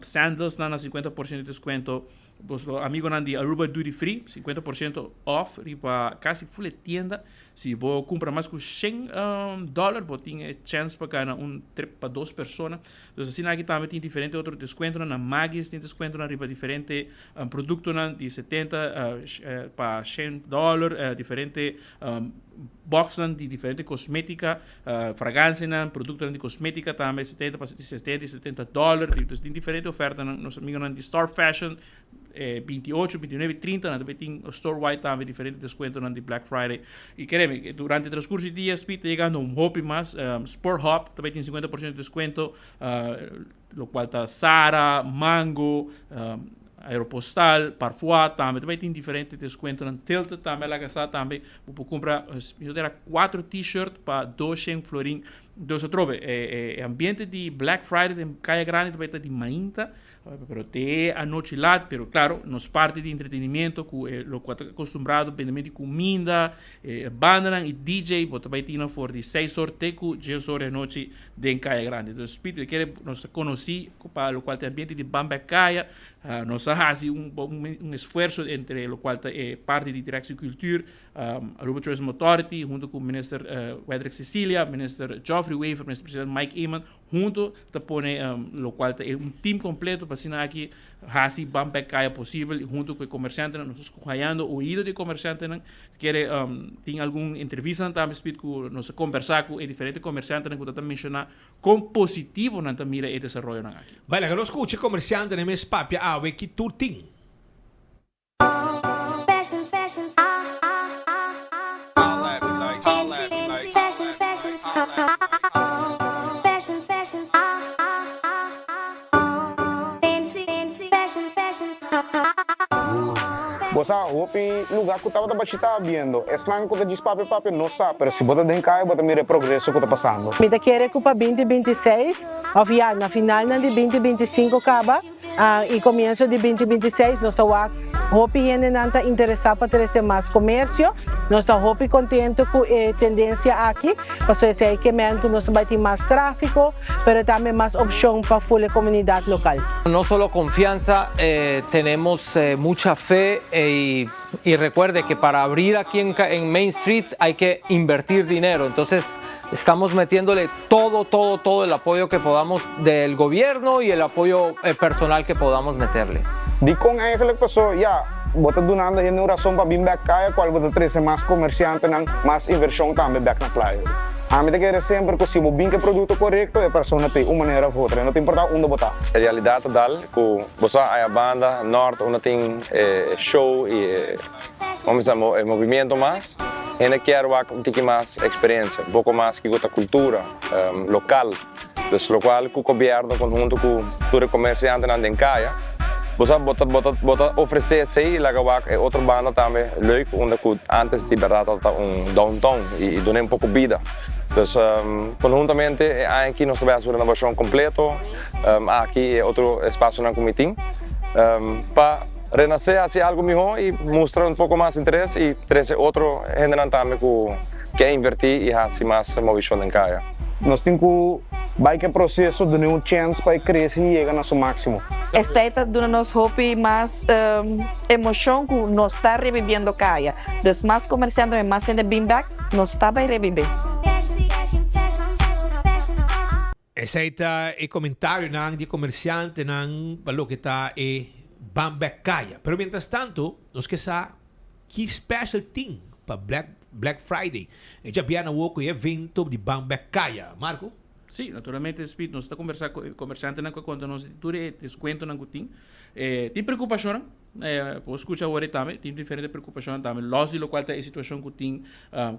sandals nan na 50 por ciento descuento. Bos lo amigonan di Aruba Duty Free, 50% off riba casi full e tienda. Si bo cumpra mas cu 100 dollar, bo tin e chance pa gana un trip pa dos persona. Dus asina aki tambe tin diferente otro descuentonan. Na Maggies tin descuentonan riba diferente productonan di 70 pa 100 dollar. Diferente boxnan di diferente cosmetica, fragancianan, productonan di cosmetica tambe 70 pa 70 y 70 dollar. Dus tin diferente ofertanan. Nos amigonan di Star Fashion 28, 29 y 30 nan tambe tin store wide tambe diferente descuentonan di Black Friday. Y kereme durante transcurso di dia Speed ta yegando un hopi mas. Sport Hub tambe tin 50% di descuento locual ta Zara, Mango, Aeropostal, Parfois tambe ta bay tin diferente descuentonan. Tilted tambe a laga sa tambe bo por cumpra mi ta era cuatro t-shirt pa 200 florin. Dus atrobe e ambiente di Black Friday den Caya Grandi ta bay ta di mainta pero te anochi laat pero claro nos parti di entretenimiento cu e locual ta acostumbrado bendamento di cuminda e bandanan y DJ bo ta bay tin nan for di seis or te cu dies or di anochi den Caya Grandi. Dus Speed kere nos ta conoci pa locual ta e ambiente di Ban Bek Caya. Nos a haci un un esfuerzo entre locual ta e parti di Directie Cultuur, Aruba Tourism Authority hunto cu Minister Wedrick Cecilia, Minister Geoffrey Wever, Minister President Mike Eman hunto ta pone locual ta e un team completo pa asina aki haci Ban Bek Caya posibel y hunto cu e comerciantenan nos ta hayando oido di e comerciantenan Kere tin algun entrevistanan tambe Speed ku nos a kombersá ku e diferente komersiantenan ku ta ta menshoná kon positivo nan ta mira e desaroyonan aki. Bai laga nos skucha e komersiantenan mes papia awe ki tur tin. Bo sa hopi luga ku tabata bashita biendo. Esnan ku ta djis papia papia no sa, pero si bo ta den kaya bo ta mira e progreso ku ta pasando. Mi ta kere ku pa 2026 òf ya na finalnan di 2025 kaba i komienso di 2026 nos ta wak hopi hendenan ta interesá pa trese mas komersio. Nos ta hopi kontentu ku e tendensia aki pasobra esei ke men ku nos ta bai tin mas tráfiko pero tambe mas opshon pa ful e komunidat lokal. No solo confianza, tenemos mucha fe y recuerde que para abrir aquí en Main Street hay que invertir dinero, entonces estamos metiéndole todo, todo, todo el apoyo que podamos del gobierno y el apoyo personal que podamos meterle. Dikon eigenlijk paso ya. Bo ta dunando hende un rason pa bin bek kaya kual bo ta trese mas komersiantenan, mas invershon tambe bek na Playa. Ami ta kere semper ku si bo bin ku e produkto korekto e persona ta un manera of otro, e no ta importá unda bo ta. E realidat ta dal ku bo sa aya banda nort unda tin e show i e como bisa e movimiento mas, hende kier wak un tiki mas eksperensia, un poko mas kiko ta kultura lokal. Dus lokual ku gobièrnu konhunto ku tur e komersiantenan den kaya, bo sa bo ta bo ta bo ta ofresé esei i laga wak e otro banda tambe leuk unda ku ántes di bèrdat tabata un downtown i dun'é un poko bida. Dus konhuntamente e aña aki nos ta bai hasi un renovashon kompleto aki i e otro espasionan ku mi tin pa renasé hasi algu mihó i mustra un poko mas interes i trese otro hendenan tambe ku ke invertí i hasi mas movishon den kaya. Nos tin ku bai ku e proseso, dun'é un chèns pa e krese i yega na su máksimo. Esei ta duna nos hopi mas emoshon ku nos ta rebibiendo kaya. Dus mas komersiante mas hende bin bèk, nos ta bai rebibé. Esei ta e komentarionan di e komersiantenan pa loke ta e ban bèk kaya. Pero mientras tanto nos ke sa ki special tin pa Black Black Friday. E djabièrnè awor ku e evento di ban bèk kaya. Marco? Sí, naturalmente Speed, nos ta kombersá ku e komersiantenan ku a konta nos di tur e deskuentonan ku tin. Tin preokupashonnan. Por skucha awor e tambe, tin diferente preokupashonnan tambe, lòs di lokual ta e situashon ku tin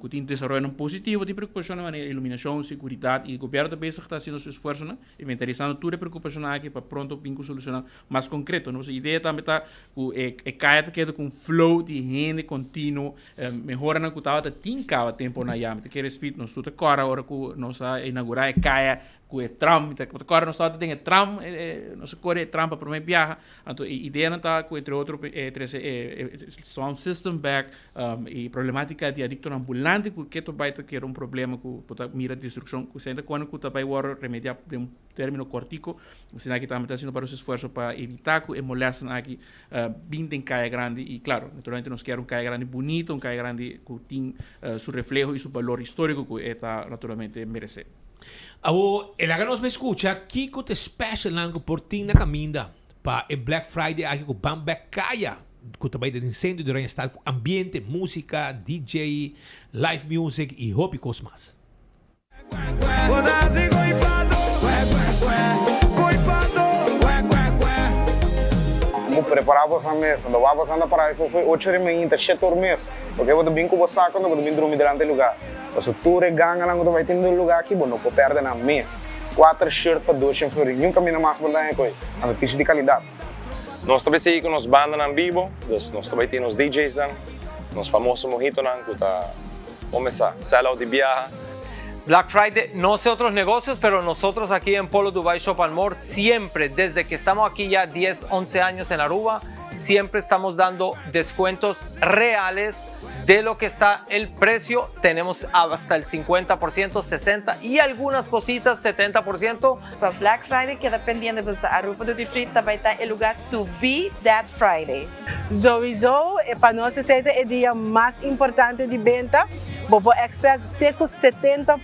ku tin desaroyonan positivo, tin preokupashonnan manera iluminashon, seguridat i gobièrnu ta bezig ta hasiendo su esfuersonan, inventarisando tur e preokupashonnan aki pa pronto bin ku solushonnan mas konkreto. Nos idea tambe ta ku e e kaya ta keda ku un flow di hende kontinuo, mehoranan ku tabata tin kaba temponan ya. Mi ta kere spit nos tur ta kòrda ora ku nos a inaugurá e kaya ku e tram, mi ta kòrda nos tabata den e tram, nos a kore e tram pa promé biaha. Anto e ideanan ta ku entre otro e trese e sound system bek i problematika di adiktonan ambulante ku keto bai ta keda un problema ku bo ta mira destrukshon ku senta kuando ku ta bai wòrdu remediá den un término kòrtiko. Asina aki tambe ta hasiendo varios esfuerso pa evitá ku e molèsternan aki bin den Kaya Grandi i klaro naturalmente nos kier un Kaya Grandi bunito, un Kaya Grandi ku tin su refleho i su balor históriko ku e ta naturalmente meresé. Awor, e laga nos bai skucha kiko ta e specialnan ku por tin na kaminda pa e Black Friday aki ku ban bek kaya ku ta bai den sentro di Oranjestad ku ambiente, musika, DJ, live music i hopi kos mas. Bo prepará boso mes, anto wak boso anda pará for foi ocho ora mainta, shete or mes, porque bo ta bin ku bo sako anto bo ta bin drumi delante e lugá. Pasobra tur e ganganan ku ta bai tin den lugá aki bo no por pèrdè nan mes. Kuater shirt pa doshen florin, niun kaminda mas bo ta haña koe, anto pishi di kalidat. Nos ta bai sigui ku nos bandanan bibo, dus nos ta bai tin nos DJsnan, nos famoso mojitonan ku ta kumesa sell out di biaha. Black Friday, no sé otros negocios, pero nosotros aquí en Polo Dubai Shop and More siempre, desde que estamos aquí ya 10, 11 años en Aruba, siempre estamos dando descuentos reales de lo que está el precio. Tenemos hasta el 50%, 60% y algunas cositas 70%. Pa Black Friday keda pendiente pues Aruba Duty Free ta bai ta e lugar to be that Friday. Sowieso pa nos esei ta e dia mas importante di benta. Bo por expect te cu 70%,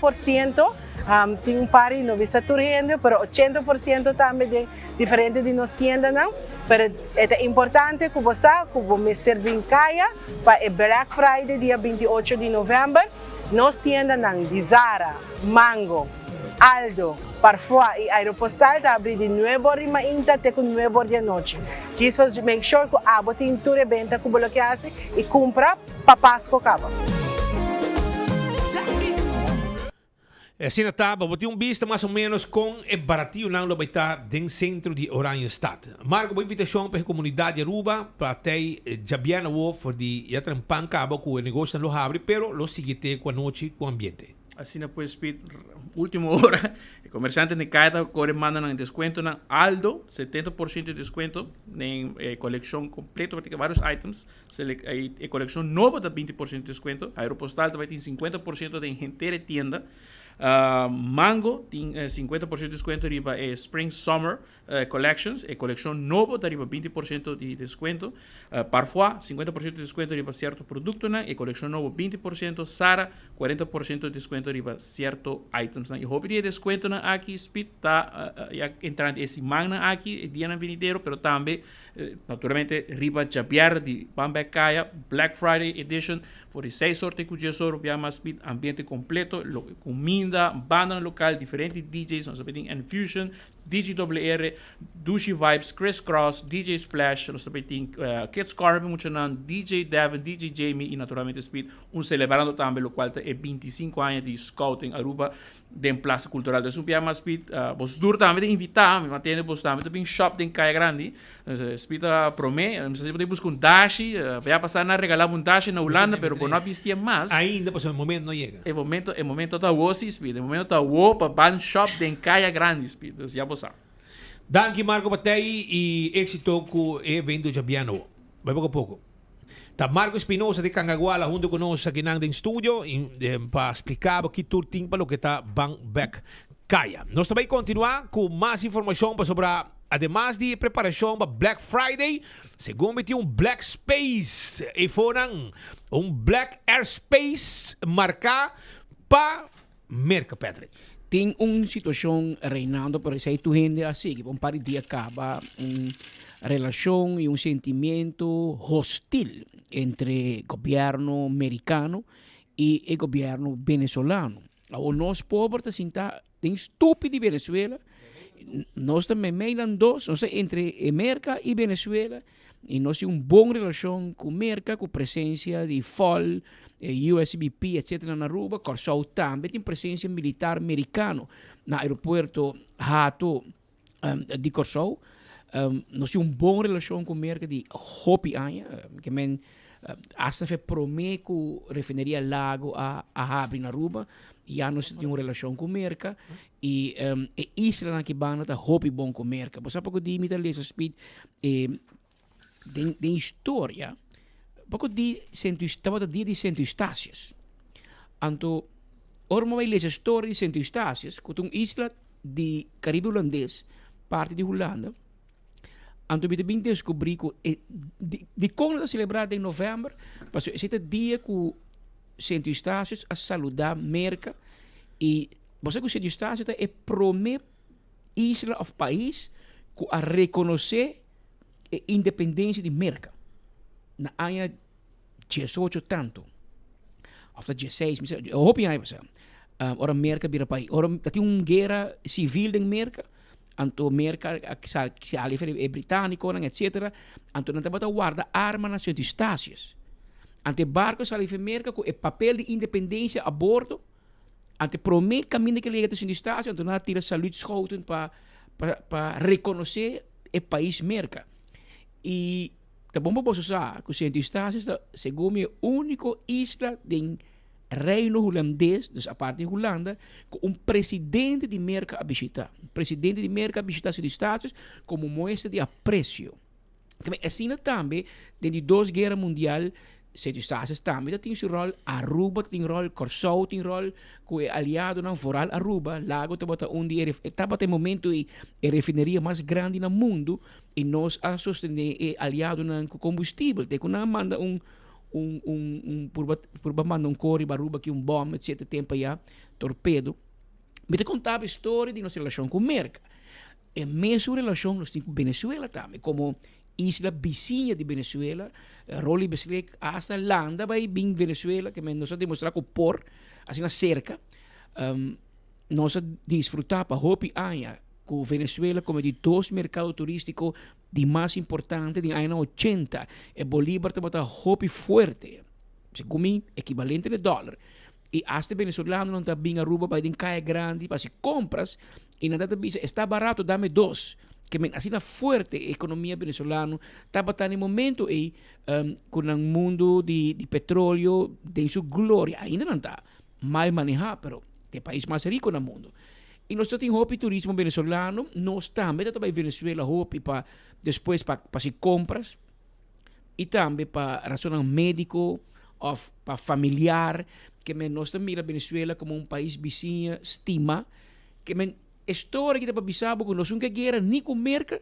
tin un par y no bisa tur hende, pero 80% tambe den diferente di nos tiendanan. Pero e ta importante cu bo sa cu bo mester bin caya pa e Black Friday dia 28 di november. Nos tiendanan di Zara, Mango, Aldo, Parfois y Aeropostal ta abri di nuebe or di mainta te cu nuebe or di anochi. Djis pa make sure cu abo tin tur e benta cu bo lo ke haci y cumpra pa Pasco caba. Asina ta, pa bo tin un bista mas o menos kon e barationan lo bai ta den sentro di Oranjestad. Marco, bo invitashon pa e komunidat di Aruba pa tei djabièrnè awor for di ya trempan kaba ku e negoshonan lo habri pero lo sigui te ku anochi ku ambiente. Asina pues Piet, ultimo ora, e komersiante den kaya ta kore manda nan deskuentonan Aldo, 70% di deskuento den e kolekshon kompleto, practicamente varios items. E kolekshon nobo ta 20% di deskuento. Aeropostal ta bai tin 50% den henter e tienda. Mango tin 50% descuento riba e Spring Summer Collections, e coleccion nobo ta riba 20% di descuento. Parfois 50% di descuento riba cierto productonan, e coleccion nobo 20%, Zara 40% di descuento riba cierto itemsnan. Y hopi di e descuentonan aki, Speed, ta ya entrante e simannan aki, e dianan venidero, pero tambe naturalmente riba djabièrnè di Ban Bek Kaya, Black Friday edition, for di seis or te ku dies or, bia mas Speed, ambiente completo, cuminda, bandanan local, diferente DJ's, nos ta tin Enfusion, DGWR, Dushi Vibes, Chris Cross, DJ Splash, nos tambe tin Kids Corner pa muchanan, DJ Devin, DJ Jamie y naturalmente Speed, un celebrando tambe locual ta e 25 aña di Scouting Aruba den Plaza Cultural. Dus un bia mas Speed, bos tur tambe ta invita, mi mantende bos tambe ta bin shop den Caya Grandi, Speed a prome, mi sa si bo ta busca un dashi, bia pasa nan a regala bo un dashi na Hulanda pero bo no a bistie mas. Ainda pasobra e momento no yega. E momento, e momento ta awo si, Speed. E momento ta awo pa ban shop den Caya Grandi, Speed. Dus ya bo sa. Danki Marco Patey y exito cu e evento djabiano awo. Bai poco a poco. Ta Marco Espinosa di Cangaguala hunto cu nos akinan den studio pa splica bo ki tur tin pa loke ta ban bek Caya. Nos ta bai continua cu mas informacion pasobra ademas di e preparacion pa Black Friday, segun mi tin un Black Space efonan, un Black Airspace marca pa Merca, Patrick. Tin un situacion reinando pero esey tur hende a sigui pa un par di dia caba un relacion y un sentimiento hostil entre gobierno mericano y e gobierno venezolano. Awor nos pober ta sinta den stupi di Venezuela, nos ta meimei nan dos, nos ta entre e Merca y Venezuela y nos tin un bon relacion cu Merca cu presencia di FOL, USBP etcetera na Aruba, Corsou tambe tin presencia militar mericano na aeropuerto Hato di Corsou. Nos tin un bon relacion cu Merca di hopi aña, ke men hasta fe prome cu refineria Lago a habri na Aruba ya nos tin un relacion cu Merca y e islanan aki banda ta hopi bon cu Merca. Bo sa paco di mi ta lesa Speed e den den historia paco di Sint tabata dia di Sint Eustatius anto ora bo bai lesa storia di Sint Eustatius cu ta un isla di Caribe Hulandes parti di Hulanda anto mi ta bin descubri cu e di dicon nan ta celebra den november pasobra esey ta dia cu Sint Eustatius a saluda Merca y bo sa cu Sint Eustatius ta e prome isla of pais cu a reconoce e independencia di Merca na aña diesocho tanto of ta dieseis mi sa hopi aña pasa ora Merca bira pais ora ta tin un guera civil den Merca anto Merca a sali for e britaniconan etcetera anto nan tabata warda arma na Sint Eustatius anto e barco a sali for Merca cu e papel di independencia a bordo. Ante prome caminda ke lega ta Sint Eustatius anto nan a tira saluutschoten pa pa pa reconoce e pais Merca. Y ta bon pa boso sa cu Sint Eustatius ta segun mi e unico isla den Reino Hulandes, dus aparte di Hulanda, cu un presidente di Merca a bishita. Un presidente di Merca a bishita Sint Eustatius como muestra di aprecio. Asina tambe den di dos guera mundial Sint Eustatius tambe ta tin su rol, Aruba ta tin rol, Kòrsou tin rol ku e aliadonan foral Aruba. Lago tabata un di e tabata e momento ei e refineria mas grandi na mundu i nos a sostené e aliadonan ku kombustibel te ku nan a manda un un un un purba purba manda un kor riba Aruba ki un bòm etcetera tempu aya torpedo. Mi ta konta bo e storia di nos relashon ku Merka. E mesun relashon nos tin ku Venezuela tambe, komo isla bisiña di Venezuela, Roly Beslik hasta landa bai bin Venezuela, ke men nos a demostrá ku por, asina serka, nos a disfrutá pa hopi aña ku Venezuela komo di dos merkado turístiko di mas importante den añanan ochenta, e bolívar tabata hopi fuerte, segun mi ekibalente na e dòler. I hasta e venezolanonan ta bin Aruba bai den kaya grandi pa hasi kompras i nan ta ta bisa esta barato dame dos. Ke men asina fuerte e ekonomia venezolano tabata na e momento ei ku nan mundu di di petroleo den su gloria. Ainda nan ta mal maneha pero ta e pais mas riko na mundu. I nos ta tin hopi turismo venezolano, nos tambe ta ta bai Venezuela hopi pa despues pa hasi kompras. i tambe pa rasonnan médiko òf pa familiar. Ke men nos ta mira Venezuela komo un pais bisiña stima. Ke men e storia aki ta pa bisa bo ku nos no ke guera ni ku Merka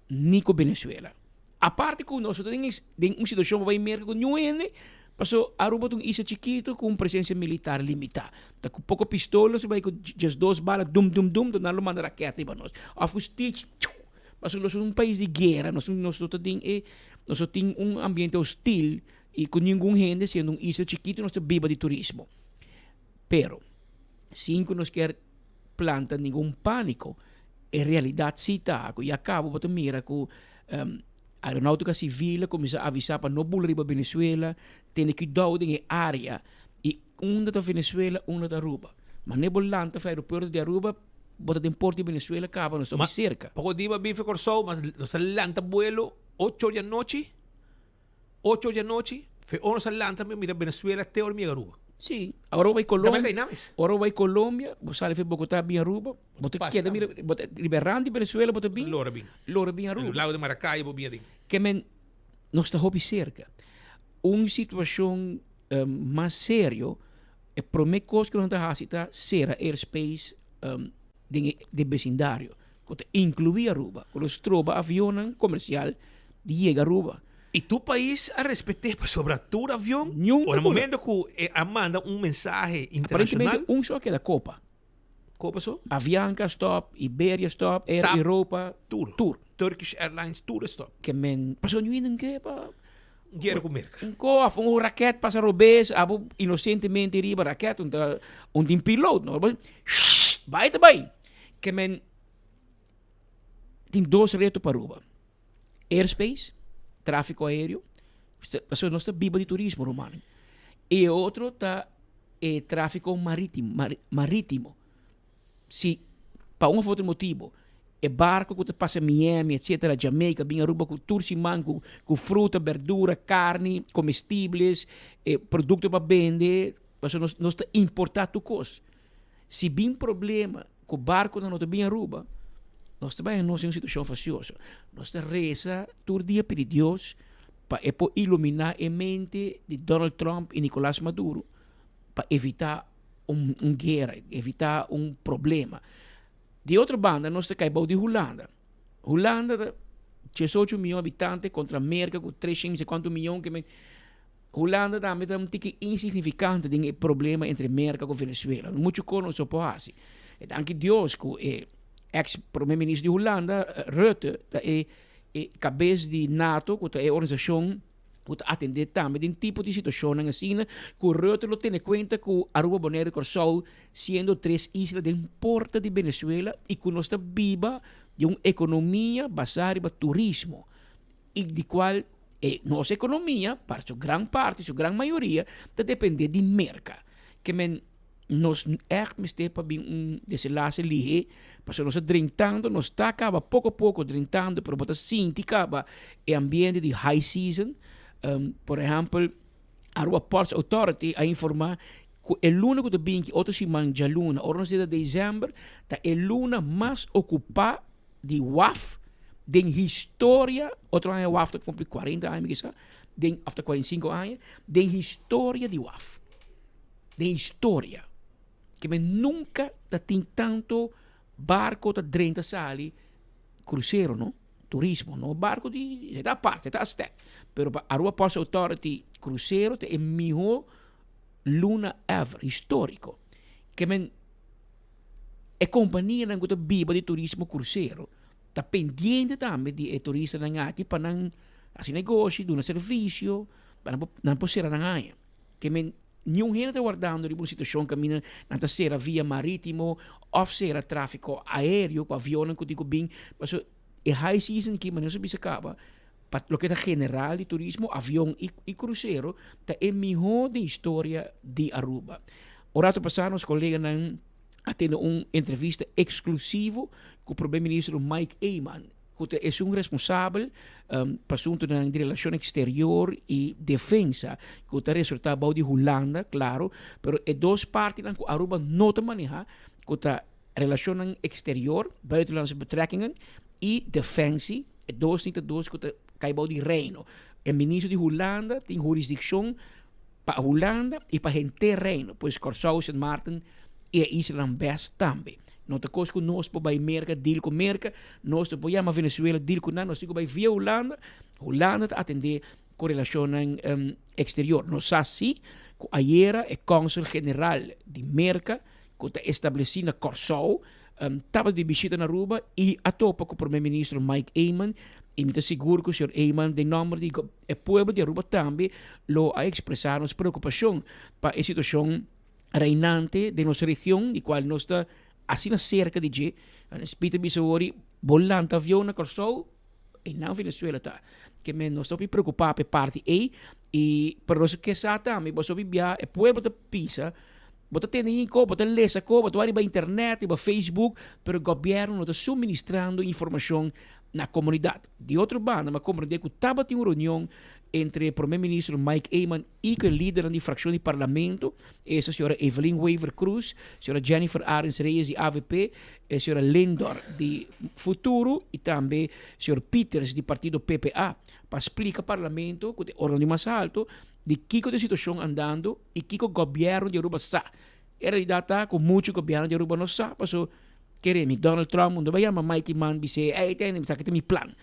ni ku Venezuela. Aparte ku nos no ta den den un situashon pa bai Merka ku niun hende, paso Aruba ta un isla chikitu ku un presensia militar limitá. Ta ku poko pistola nos ta bai ku diesdos bala dum dum dum, nan lo manda raket riba nos. Òf ku stich, piu! Paso nos no ta un pais di guera, nos nos no ta den e, nos no tin un ambiente hostil i ku ningun hende siendo un isla chikitu nos ta biba di turismo. Pero, sin ku nos kier planta ningun pániko, e realidat sí ta ku ya kaba bo ta mira ku Aeronautica Civil a kuminsá avisá pa no bula riba Venezuela, tene kuidou den e área i unda ta Venezuela, unda ta Aruba. Manera bo lanta for aeropuerto di Aruba, bo ta den port di Venezuela kaba, nos ta hopi serka. Poko di bo a bifi Kòrsou, mas nos a lanta buelo ocho or di anochi. Ocho or di anochi, fe ora nos a lanta mi a mira Venezuela te ora mi yega Aruba. Sí, ora bo bai Colombia, Tambe ta mes. Ora bo bai Colombia, bo sali fe Bogotá bin Aruba, bo ta keda mira, bo ta riba e rand di Venezuela bo ta bin, Lora bin. Lora bin Aruba. Lago di Maracaibo bin adin. Ke men nos ta hopi serka. Un situacion mas serio, e prome cos ku nan ta hasi ta sera airspace den e den becindario, ku ta inclui Aruba, ku lo stroba avionnan comercial di yega Aruba. I tur pais a respet'é pasobra tur avion, Niun ora ta bula. momento ku e a manda un mensahe internashonal. Aparentemente un so a keda Copa. Copa so? Avianca stop, Iberia stop, Air Tap. Europa, Tur. tur. Turkish Airlines tur a stop. Ke men pasobra niun hende ke pa Guera ku Merka. Un ko of un raket pasa robes, abo inosentemente riba raket un ta un tin piloot no. Bai ta bai. Ke men tin dos reto pa Aruba. Airspace, tráfiko aéreo, pasobra nos ta biba di turismo ruman. I e otro ta e tráfiko marítimo, marítimo. Si pa un of otro motibo e barko ku ta pasa Miami etcetera, Jamaica bin Aruba ku tur siman ku ku fruta, berdura, karni, komestibles, e produkto pa bende, pasobra nos nos ta importá tur kos. Si bin problema ku barkonan no ta bin Aruba, nos ta bai nos den un situashon fasioso. Nos ta resa tur dia pidi Dios pa e por iluminá e mente di Donald Trump i Nicolas Maduro pa evitá un un guera, evitá un problema. Di otro banda nos ta kai bou di Hulanda. Hulanda ta diesocho mion habitante kontra Merka ku treshen mi kuantu mion ke men Hulanda tambe ta un tiki insignifikante den e problema entre Merka ku Venezuela. Muchu kos nos no por hasi. E danki Dios ku e eks prome minister di Hulanda, Rutte, ta e e kabes di nato ku ta e organisashon ku ta atendé tambe den tipo di situashonnan asina ku Rutte lo tene kuenta ku Aruba, Bonaire i Kòrsou siendo tres isla den porta di Venezuela i ku nos ta biba di un ekonomia basá riba turismo. i di kual e nos ekonomia pa su gran parti, su gran mayoria ta depende di Merka. Ke men nos ègt mester pa bin un desenlase lihé, pasobra nos ta drentando, nos ta kaba poko poko drentando, pero bo ta sinti kaba e ambiente di high season. Por ehèmpel, Aruba Ports Authority a informá ku e luna ku ta bin ki otro siman djaluna, ora nos ta desèmber, ta e luna mas okupá di waf den historia, otro aña waf ta cumpli 40 aña mi kisa, den of ta 45 aña, den historia di waf. Den historia. Ke men nunca ta tin tanto barco ta drenta sali crucero no, turismo no, barco di, esei ta aparte, esei ta Aztec. Pero pa Aruba Ports Authority crucero ta e miho luna ever, historico. Ke men E kompanianan ku ta biba di turismo krusero ta pendiente tambe di e turistanan aki pa nan hasi negoshi, duna servisio, pa nan por nan por sera nan aña. Ke men niun hende ta wardando riba un situashon kaminda nan ta sera via maritimo òf sera trafiko aereo ku avionnan ku tin ku bin. Pasobra e high season aki manera nos a bisa kaba pa loke ta general di turismo avion i krusero ta e mihó den historia di Aruba. Un rato pasá nos koleganan a tene un entrevista eksklusivo ku Prome Ministro Mike Eman, ku ta esun responsabel pa asuntunan di relashon eksterior i defensa, ku ta resortá bou di Hulanda, klaro, pero e dos partinan ku Aruba no ta manehá, ku ta relashonnan eksterior, buitenlandse betrekkingen, i defensie, e dos tin ta dos ku ta kai bou di Reino. E ministro di Hulanda tin hurisdikshon. Pa Hulanda i pa henter Reino, pues Kòrsou, Sint Maarten i e islanan bes tambe. No ta kos ku nos por bai Merka deal ku Merka, nos no por yama Venezuela deal ku nan, nos tin ku bai via Hulanda. Hulanda ta atendé ku relashonnan eksterior. Nos sa si ku ayera e kònsel general di Merka ku ta establesí na Kòrsou tabata di bishita na Aruba i a topa ku Prome Ministro Mike Eman i mi ta sigur ku señor Eman den nòmber di e pueblo di Aruba tambe lo a ekspresá nos preokupashon pa e situashon reinante den nos region di kual nos ta asina serka di dje. Speed ta bisa wori bo lanta avion na Kòrsou i nan Venezuela ta. Ke men nos ta hopi preokupá pa e parti ei i pero nos ke sa tambe boso hopi bia e pueblo ta pisa bo ta tende hinko bo ta lesa ko bo ta wak riba internet riba Facebook pero gobièrnu no ta suministrando informashon na komunidat. Di otro banda mi a komprendé ku tabatin un reunion entre Prome Ministro Mike Eman i ku e lidernan di frakshon di parlamento, esta señora Evelyn Wever Croes, señora Jennifer Arends Reyes di avp, e señora Lindor di Futuro i tambe señor Pieters di partido PPA, pa splika parlamento, ku ta e organo di mas alto, di kiko ta e situashon andando i kiko gobièrnu di Aruba sa. E realidat ta ku muchu gobièrnu di Aruba no sa, paso kere mi Donald Trump unda bai yama Mike Eman bis'é, ey tende mi sa ki ta mi plan.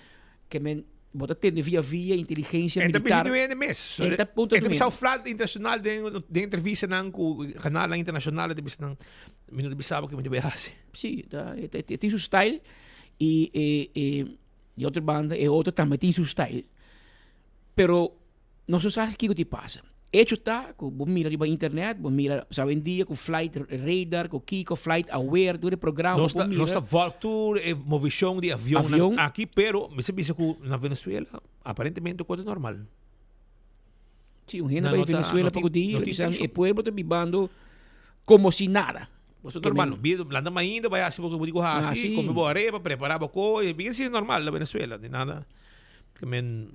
Ke men bo ta tende via via inteligencia En ta militar. bisa nuende mes. En ta punto En ta bisa nuende. flat internacional den den entrevistanan ku kanalnan internacional ta bisa nan mi no ta bisa bo ke mi ta bai hasi. Sí, ta e ta e tin su style y e e di otro banda e otro tambe tin su style. Pero Nos no sa kiko ti pasa. Hecho ta ku bo mira riba internet, bo mira sa awendia ku flight radar, ku kiko, flight aware, tur e programa Nos bo ta, por nos mira. ta volg tur e movishon di avionnan Avion. aki, pero mi sa bisa ku na Venezuela aparentemente kos ta normal. Si, un hende Nan bai no ta, Venezuela no tin, poko dia, no lo tin bisa tenshon. e pueblo ta bibando como si nada. Bo ta Ke normal, men. no? Landa mainta bai hasi bo ke bo di ku Ah, hasi, si. kome bo arepa, prepara bo kos, e bien si normal na Venezuela, di nada. Ke men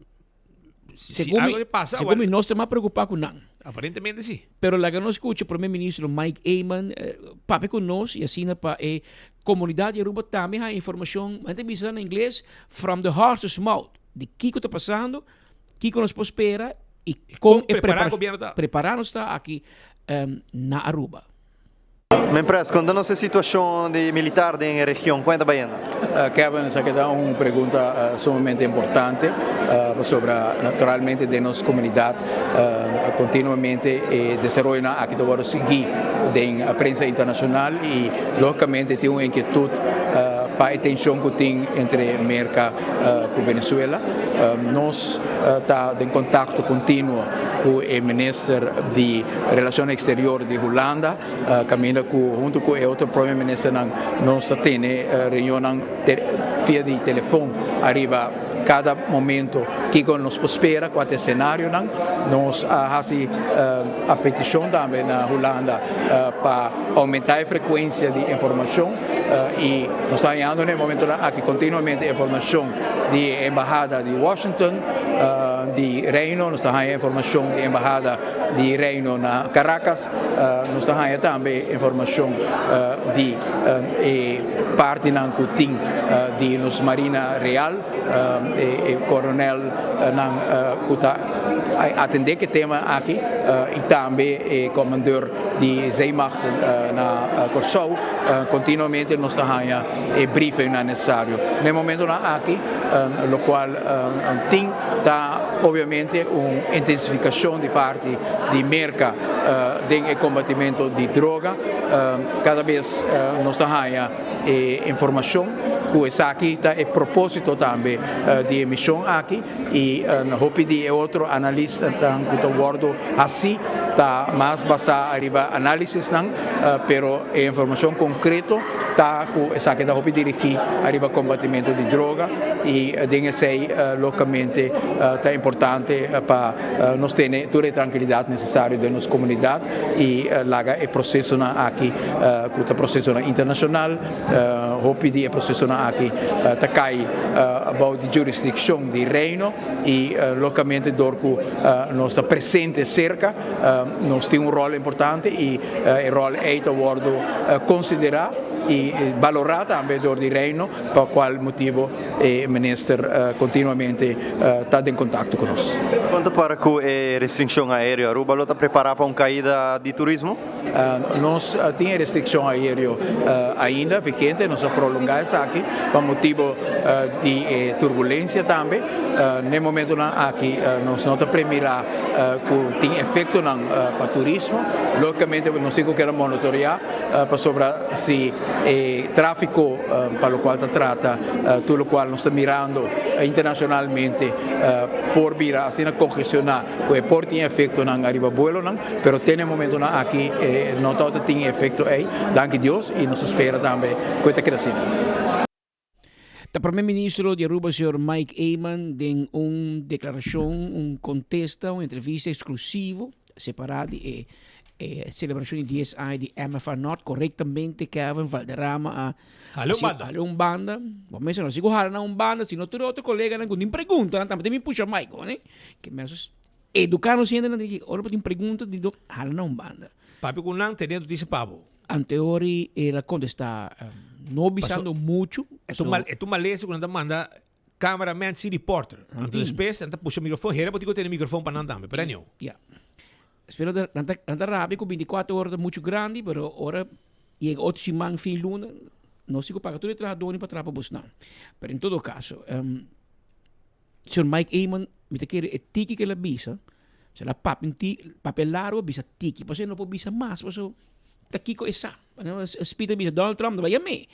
Si, Segun algo mi, te pasa, segun mi well, nos ta mas preocupa cu nan. Aparentemente si. Pero laga nos scucha Prome Ministro Mike Eman eh, papia cu nos y asina pa e comunidad di Aruba tambe haya informacion, men ta bisa na ingles, from the horse's mouth, di kico ta pasando, kico nos por spera y con con e prepara prepara gobierno ta. prepara nos ta aki na Aruba. Men Pres, konta nos e situashon di militar den e region, kon e ta bayendo? Kevin, esaki ta un pregunta sumamente importante pasobra naturalmente den nos komunidat kontinuamente e desaroyonan aki ta wòrdu sigui den prensa internashonal i lógikamente tin un inkietut pa e tenshon ku tin entre Merka ku Venezuela. Nos ta den kontakto kontinuo ku e minister di Relashon Eksterior di Hulanda, kaminda ku huntu ku e otro prome ministernan nos ta tene reunionnan via di telefon ariba kada momento kiko nos por spera, kua ta e senarionan. Nos a hasi a petishon tambe na Hulanda pa oumentá e frekuensia di informashon i nos ta hañando na e momentonan aki kontinuamente informashon di e embahada di Washington, di Reino, nos ta haña informashon di embahada di Reino na Caracas, nos ta haña tambe informashon di e partinan ku tin di nos Marina Real, e koronelnan ku ta atendé ku e tema aki i tambe e komandor di Zeemacht na Kòrsou. Kontinuamente nos ta haña e briefingnan nesesario. Na e momentonan aki lokual tin ta obviamente un intensificacion di parti di Merca den e combatimento di droga. Cada bes nos ta haya e informacion cu esaki ta e proposito tambe di e mision aki y hopi di e otro analisnan cu ta wordo haci ta mas basa ariba analisisnan pero e informacion concreto ta cu esaki ta hopi dirigi ariba combatimento di droga y den esey logicamente ta importante pa nos tene tur e trankilidad necesario den nos comunidad y laga e procesonan aki cu ta procesonan internacional, hopi di e procesonan aki ta cay bao di jurisdiccion di Reino y logicamente door cu nos ta presente cerca nos tin un rol importante y e rol ey ta wordo considera y balora tambe door di Reino pa cual motibo. E minister continuamente ta den contacto cu nos. Con ta para cu e restriccion aereo? Aruba lo ta prepara pa un caida di turismo? Nos tin e restriccion aereo ainda vigente, nos a prolonga esaki pa motibo di e turbulencia tambe. N'e momentonan aki nos no ta premira cu tin efectonan pa turismo. Logicamente nos tin cu keda monitorea pasobra si e trafico pa locual ta trata tur locual nos ta mirando internacionalmente por bira asina congestiona cu e por tin efectonan ariba buelonan, pero te n'e momentonan aki no tabata tin e efecto ey, danki Dios, y nos ta spera tambe cu e ta keda asina. Ta Prome Ministro di Aruba señor Mike Eman den un declaracion, un contesta, un entrevista exclusivo separa di e e celebracion di dies aña di MFA Nort. Correctamente Kevin Valderrama a Hala un banda. Hala un banda. Bo mester no sigo hala na un banda, sino tur otro coleganan cu tin preguntanan tambe tin mi pusha Mike, hoor. Ke mester educa nos hendenan di ora bo tin pregunta di do hala na un banda. Papia cu nan te dentro dice pa bo. Anteori el a contesta no bisando mucho. E ta un e ta un malesa cu nan ta manda cameraman si reporter. Anto despues nan ta pusha microfoon. Hera bo tin cu tene microfoon pa nan tambe. Pero anyhow. Ya. Espero ta nan ta nan ta rabia cu binticuatro ora ta mucho grandi pero ora yega otro siman fin luna nos tin cu paga tur e trahadornan pa traha pa bosnan. Pero en todo caso Señor Mike Eman, mi ta kere e tiki ku el a bisa, se el a papia un tiki, papia largu a bisa tiki, pasobra e no por bisa mas, pasobra ta kiko e sa. Speed a bisa Donald Trump ta bai yam'é.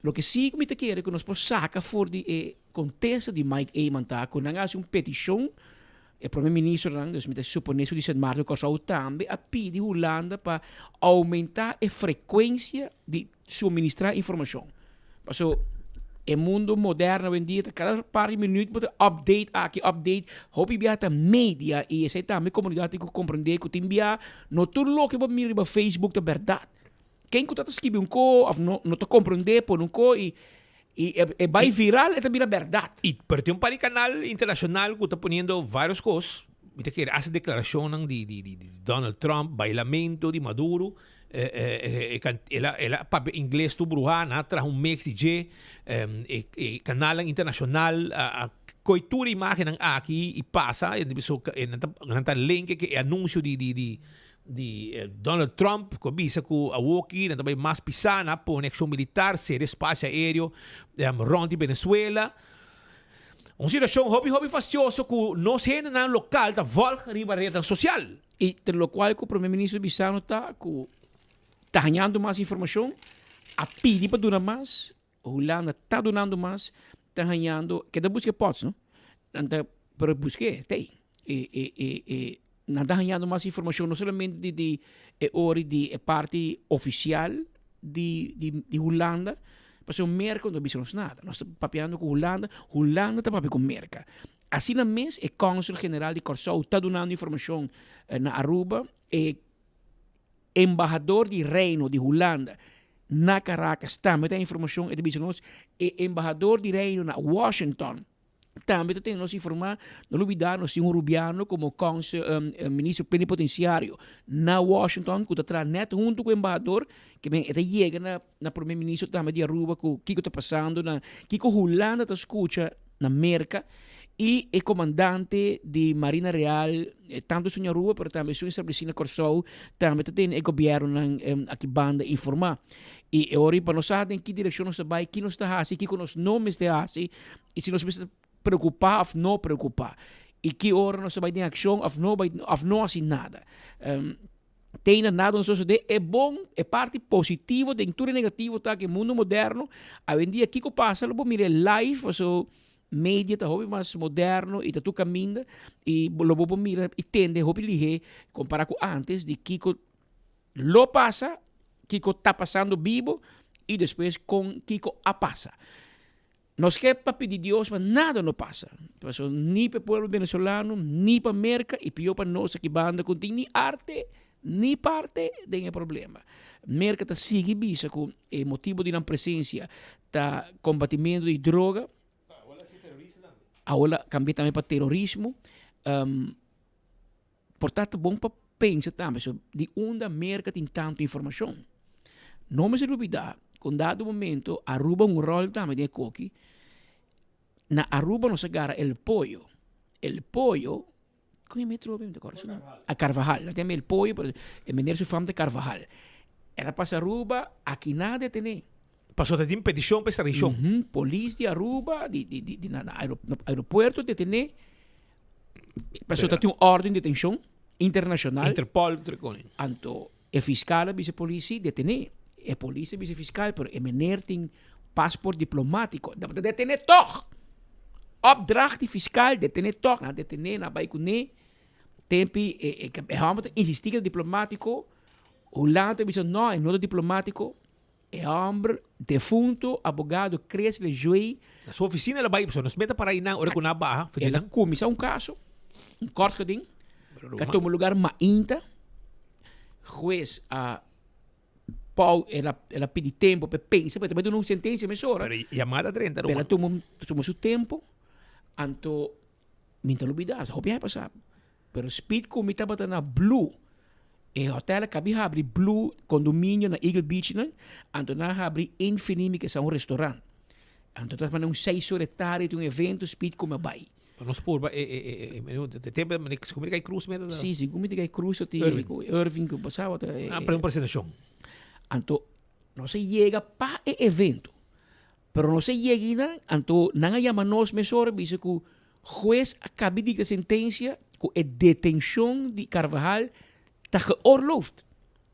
Loke si ku mi ta kere ku nos por saka for di e kontesta di Mike Eman ta ku nan a hasi un petishon, e prome ministernan, dus mi ta suponé su di Sint Maarten Kòrsou tambe a pidi Hulanda pa oumentá e frekuensia di suministrá informashon. Paso e mundo moderno awendia ta kada par di minuut bo ta update aki, update. Hopi bia ta media y esey tambe comunidad tin cu comprende cu tin bia no tur loke bo mira riba Facebook ta berdad. Ken cu ta ta skibi un co of no no ta comprende pone un co y y e bay viral e ta bira berdad. Y pero tin un par di canal internacional cu ta poniendo varios cos, mi ta kere haci declaracionnan di di di Donald Trump, bailamento di Maduro. El a el a papia ingles tur bruhá, nan a traha un mix di dje. E e kanalnan internashonal a a koi tur e imágennan aki i pasa i nan ta nan ta link ke e anunsio di di di di Donald Trump ku a bisa ku awoki nan ta bai mas pisá, nan a pone akshon militar, sera espasio aéreo rònt di Venezuela. Un situashon hopi hopi fastioso ku nos hendenan lokal ta vòlg riba retnan sosial. Y ter locual cu Prome Minister bisano ta cu ta hañando mas informacion, a pidi pa duna mas, Hulanda ta dunando mas, ta hañando, keda busca e pots no, nan ta, pero busque, ta ey. E, e, e, e, nan ta hañando mas informacion no solamente di, di e ori di e parti oficial di, di, di Hulanda, pasobra Merca no ta bisa nos nada. Nos ta papiando cu Hulanda, Hulanda ta papia cu Merca. Asina mes e Kònsùl General di Kòrsou ta dunando informashon na Aruba, e embahador di Reino di Hulanda na Caracas tambe ta informashon, e ta bisa nos, e embahador di Reino na Washington tambe ta tene nos informá. No lubidá nos tin un rubiano komo kònsùl, ministro plenipotensiario na Washington ku ta traha nèt huntu ku e embahador, ke men e ta yega na na prome ministro tambe di Aruba ku kiko ta pasando na kiko Hulanda ta skucha na Merka i e komandante di Marina Real tantu esun Aruba pero tambe esun establesí na Kòrsou tambe ta tene e gobièrnunan aki banda informá i e ora pa nos sa den ki direkshon nos ta bai ki nos ta hasi kiko nos no mester hasi i si nos mester preokupá òf no preokupá i ki ora nos ta bai den akshon òf no bai òf no hasi nada. Te na nada no sosode. E bon, e parti positivo den tur e negativo ta ku e mundo moderno awendia kiko pasa lo bo mira e live paso media ta hopi mas moderno i ta tur kaminda i lo bo por mira i tende hopi lihé kompara ku antes di kiko lo pasa, kiko ta pasando bibo i despues kon kiko a pasa. Nos ke pa pidi Dios pa nada no pasa, pasobra ni pa e pueblo venezolano, ni pa Merca y pior pa nos aki banda cu tin ni arte ni parte den e problema. Merca ta sigui bisa cu e motibo di nan presencia ta combatimento di droga, awor a cambia tambe pa terorismo. Por ta ta bon pa pensa tambe so di unda Merca tin tanto informacion. No mester lubida cu un dado momento Aruba un rol tambe den e koki. Na Aruba nos a gara El Pollo. El Pollo, con e metro mi ta corda su nomber? A Carvajal. Nan ta yama El Pollo, pero e meneer su fam ta Carvajal. El a pasa Aruba, aki nan a detene. Pasobra ta tin peticion pa extradicion. Ujú, polis di Aruba, di, di, di, di na, na aeropuerto detene. Pasobra ta tin un orden di detencion internacional. Interpol, tur e cosnan. Anto e fiscal a bisa e polis, si, detene. E polis a bisa e fiscal, pero e meneer tin paspoort diplomatico. Nan ta detene toch! Opdracht di fiscal, detene toch. Nan a detene, nan a bay cune. Tempi e, e, e homber ta insisti cu ta diplomatico. Hulanda ta bisa, no, e no ta diplomatico. E homber defunto, abogado Chris Lejuey. Na su oficina el a bay, pasobra nos meta para einan ora cu nan a baha, El a fudjenan. cuminsa un caso, un kort geding, cu a tuma lugar mainta. Hues a pau, el a, el a pidi tempo pa e pensa, pasobra e ta bay duna un sentencia mesora. Pero e yamada a drenta, Pero el ruman. a tuma, tuma su tempo, anto mi ta lubida, hopi aña pasa. Pero speed cu mi tabata na Blue, e hotel a cabi habri Blue condominio na Eagle Beach nan, anto nan a habri Infinimi que sa un restaurant. Anto ta manda un seis ora e tardi tin un evento speed cu mi a bay. Pa nos purba e e e e menu de tempo mane si cu mi ta cay cruz mira ta. Si, si cu mi ta cay cruz ta Irving. Irving cu pasaba ta e. Ah, un presentacion. Anto nos a yega pa e evento. Pero nos a yega einan, anto nan a yama nos mesora bisa cu hues a cabi dicta sentencia cu e detencion di Carvajal ta geoorloofd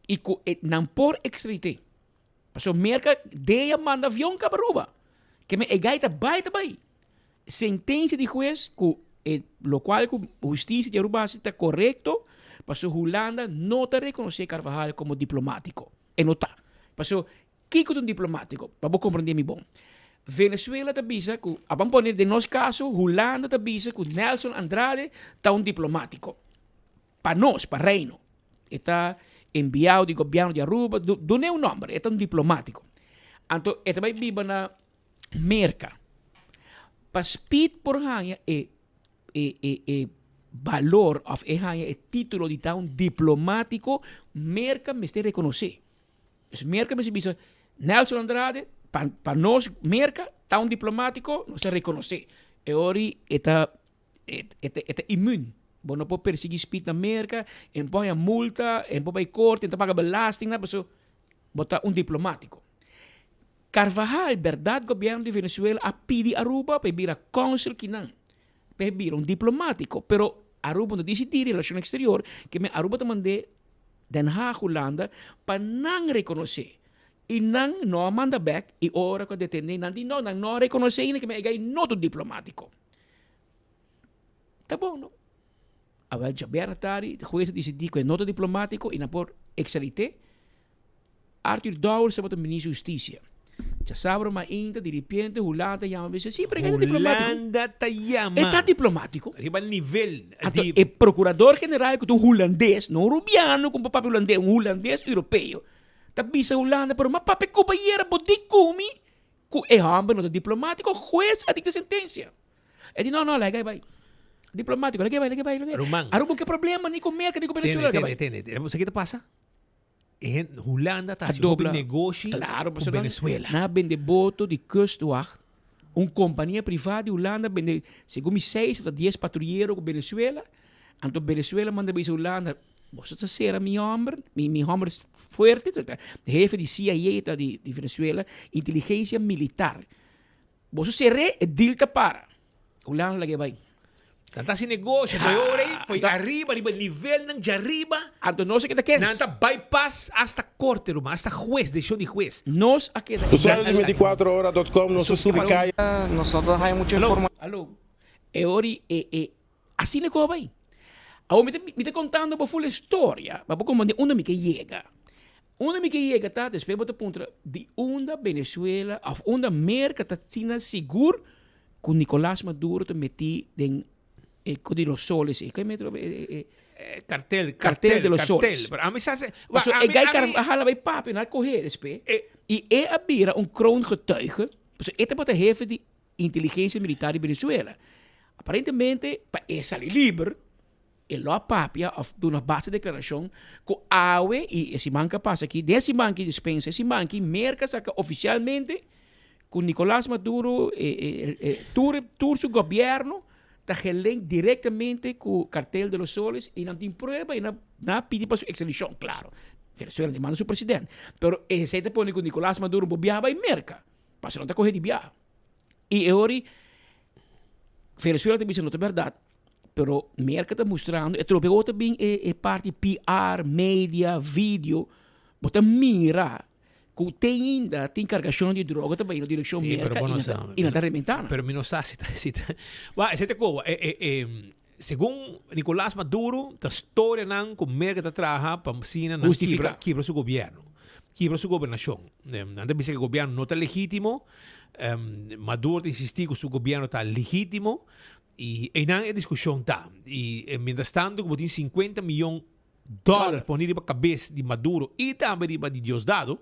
y cu e nan por extradite. Pasobra Merca dea manda avion caba Aruba. Ke men e guy ta bay ta bay. Sentencia di hues cu e locual cu husticia di Aruba haci ta corecto pasobra Hulanda no ta reconoce Carvajal como diplomatico. E no ta. Pasobra Kiko ta un diplomátiko? Pa bo komprendé mi bon. Venezuela ta bisa ku, a ban pone den nos kaso, Hulanda ta bisa ku Nelson Andrade ta un diplomátiko. Pa nos, pa Reino. E ta enviado di gobièrnu di Aruba, dun'é un nòmber, e ta un diplomátiko. Anto e ta bai biba na Merka. Pa Speed por haña e e e e balor òf e haña e título di ta un diplomátiko, Merka mester rekonosé. Dus Merka mester bisa, Nelson Andrade, pa, pa nos Merka, ta un diplomátiko, nos ta rekonosé. E ori e ta, e, e ta, e ta immuun. Bo no por persiguí Speed na Merka, e no por haña multa, e no por bai korte, e no ta paga belasting, nada, pasobra bo ta un diplomátiko. Carvajal, bèrdat gobièrnu di Venezuela a pidi Aruba pa e bira kònsel kinan, pa e bira un diplomátiko, pero Aruba no disidí relashon eksterior, ke men Aruba ta mand'é Den Haag, Hulanda, pa nan rekonosé. I nan no a manda bèk, i ora ku a detené nan di no, nan no a rekonosé ainda ke men e gai no ta un diplomátiko. Ta bon no? Awèl djabièrnè tardi, hues a disidí ku e no ta diplomátiko i nan por ekstradit'é. Arthur Dowers tabata ministro di Hustisia. Djasabra mainta, diripiente Hulanda ta yama bisa, sí, pero e ta diplomátiko. Hulanda ta yama. E ta diplomátiko. Riba nivel Anto di. e prokurador general ku ta un hulandes, no un rubiano ku papia hulandes, un hulandes europeo, ta bisa Hulanda, pero ma papia kubayera bo di ku mi ku e hòmber no ta diplomátiko, hues a dikta sentensia. E di no, no, laga e bai. Diplomátiko, laga e bai, laga e bai, laga e bai. Ruman. Aruba no ke problema ni ku Merka ni ku Venezuela, laga e bai. Tende, tende, tende. Sa ki ta pasa? E hende Hulanda ta hasi hopi negoshi ku Venezuela. Nan a bende boto di Kustwacht, un kompania privá di Hulanda bende segun mi seis òf dies patruyero ku Venezuela. Anto Venezuela manda bisa Hulanda, boso ta sera mi hòmber, mi hòmber fuerte, hefe di CIA ta di Venezuela, inteligensia militar. Boso ser'é, e deal ta para. Hulanda laga e bai. Nan ta hasi negoshi, anto e ora ei foi ariba, riba nivelnan djariba. Anto nos a keda kens. Nan ta bypass hasta korte, ruman, hasta hues, desishon di hues. Nos a keda Usuario di 24 hora dot com nos a subi kaya. Nos no ta haya mucho informa. Alo, e ora ei e e asina ku a bai. Awor mi ta mi ta kontando bo ful e storia pa bo komprende unda mi ke yega. Unda mi ke yega ta despues bo ta puntra di unda Venezuela of unda Merka ta asina sigur ku Nicolas Maduro ta metí den e ku di los soles e e Kartel, kartel de los soles. Pero ami sa se Pasobra e gai Carvajal a bai papia nan a kohe despues i e a bira un kroongetuige pasobra e tabata hefe di inteligensia militar di Venezuela. Aparentemente pa e sali liber E lo a papia of duna basta declaracion cu awe y e siman cu a pasa aki, den e siman aki dispensa, e siman aki Merca saca oficialmente ku Nicolas Maduro e e e tur tur su gobièrnu ta gelink direktamente ku Cartel de los Soles i nan tin prueba i nan nan a pidi pa su ekstradishon, klaro Venezuela ta manda su president pero esei ta pone ku Nicolas Maduro por biaha bai Merka pasobra nan ta kohe di biaha i e ora Venezuela ta bisa no ta bèrdat pero Merka ta mustrando e trope awor ta bin e e parti PR, media, video bo ta mira Ku te ainda tin kargashon di droga ta bai na direkshon Sí, pero Merka bo i no nan ta sa. i nan ta rebentá nan. Pero mi no sa si ta si ta Wak, esei ta koba. E e e segun Nicolas Maduro ta storianan ku Merka ta traha pa asina nan kibra Hustifiká. kibra su gobièrnu, kibra su gobernashon. Nan ta bisa ku e gobièrnu no ta legítimo. Maduro ta insistí ku su gobièrnu ta legítimo i einan e diskushon ta. I mientras tanto ku bo tin sinkuenta miyon dòler poni riba kabes di Maduro i tambe riba di Diosdado,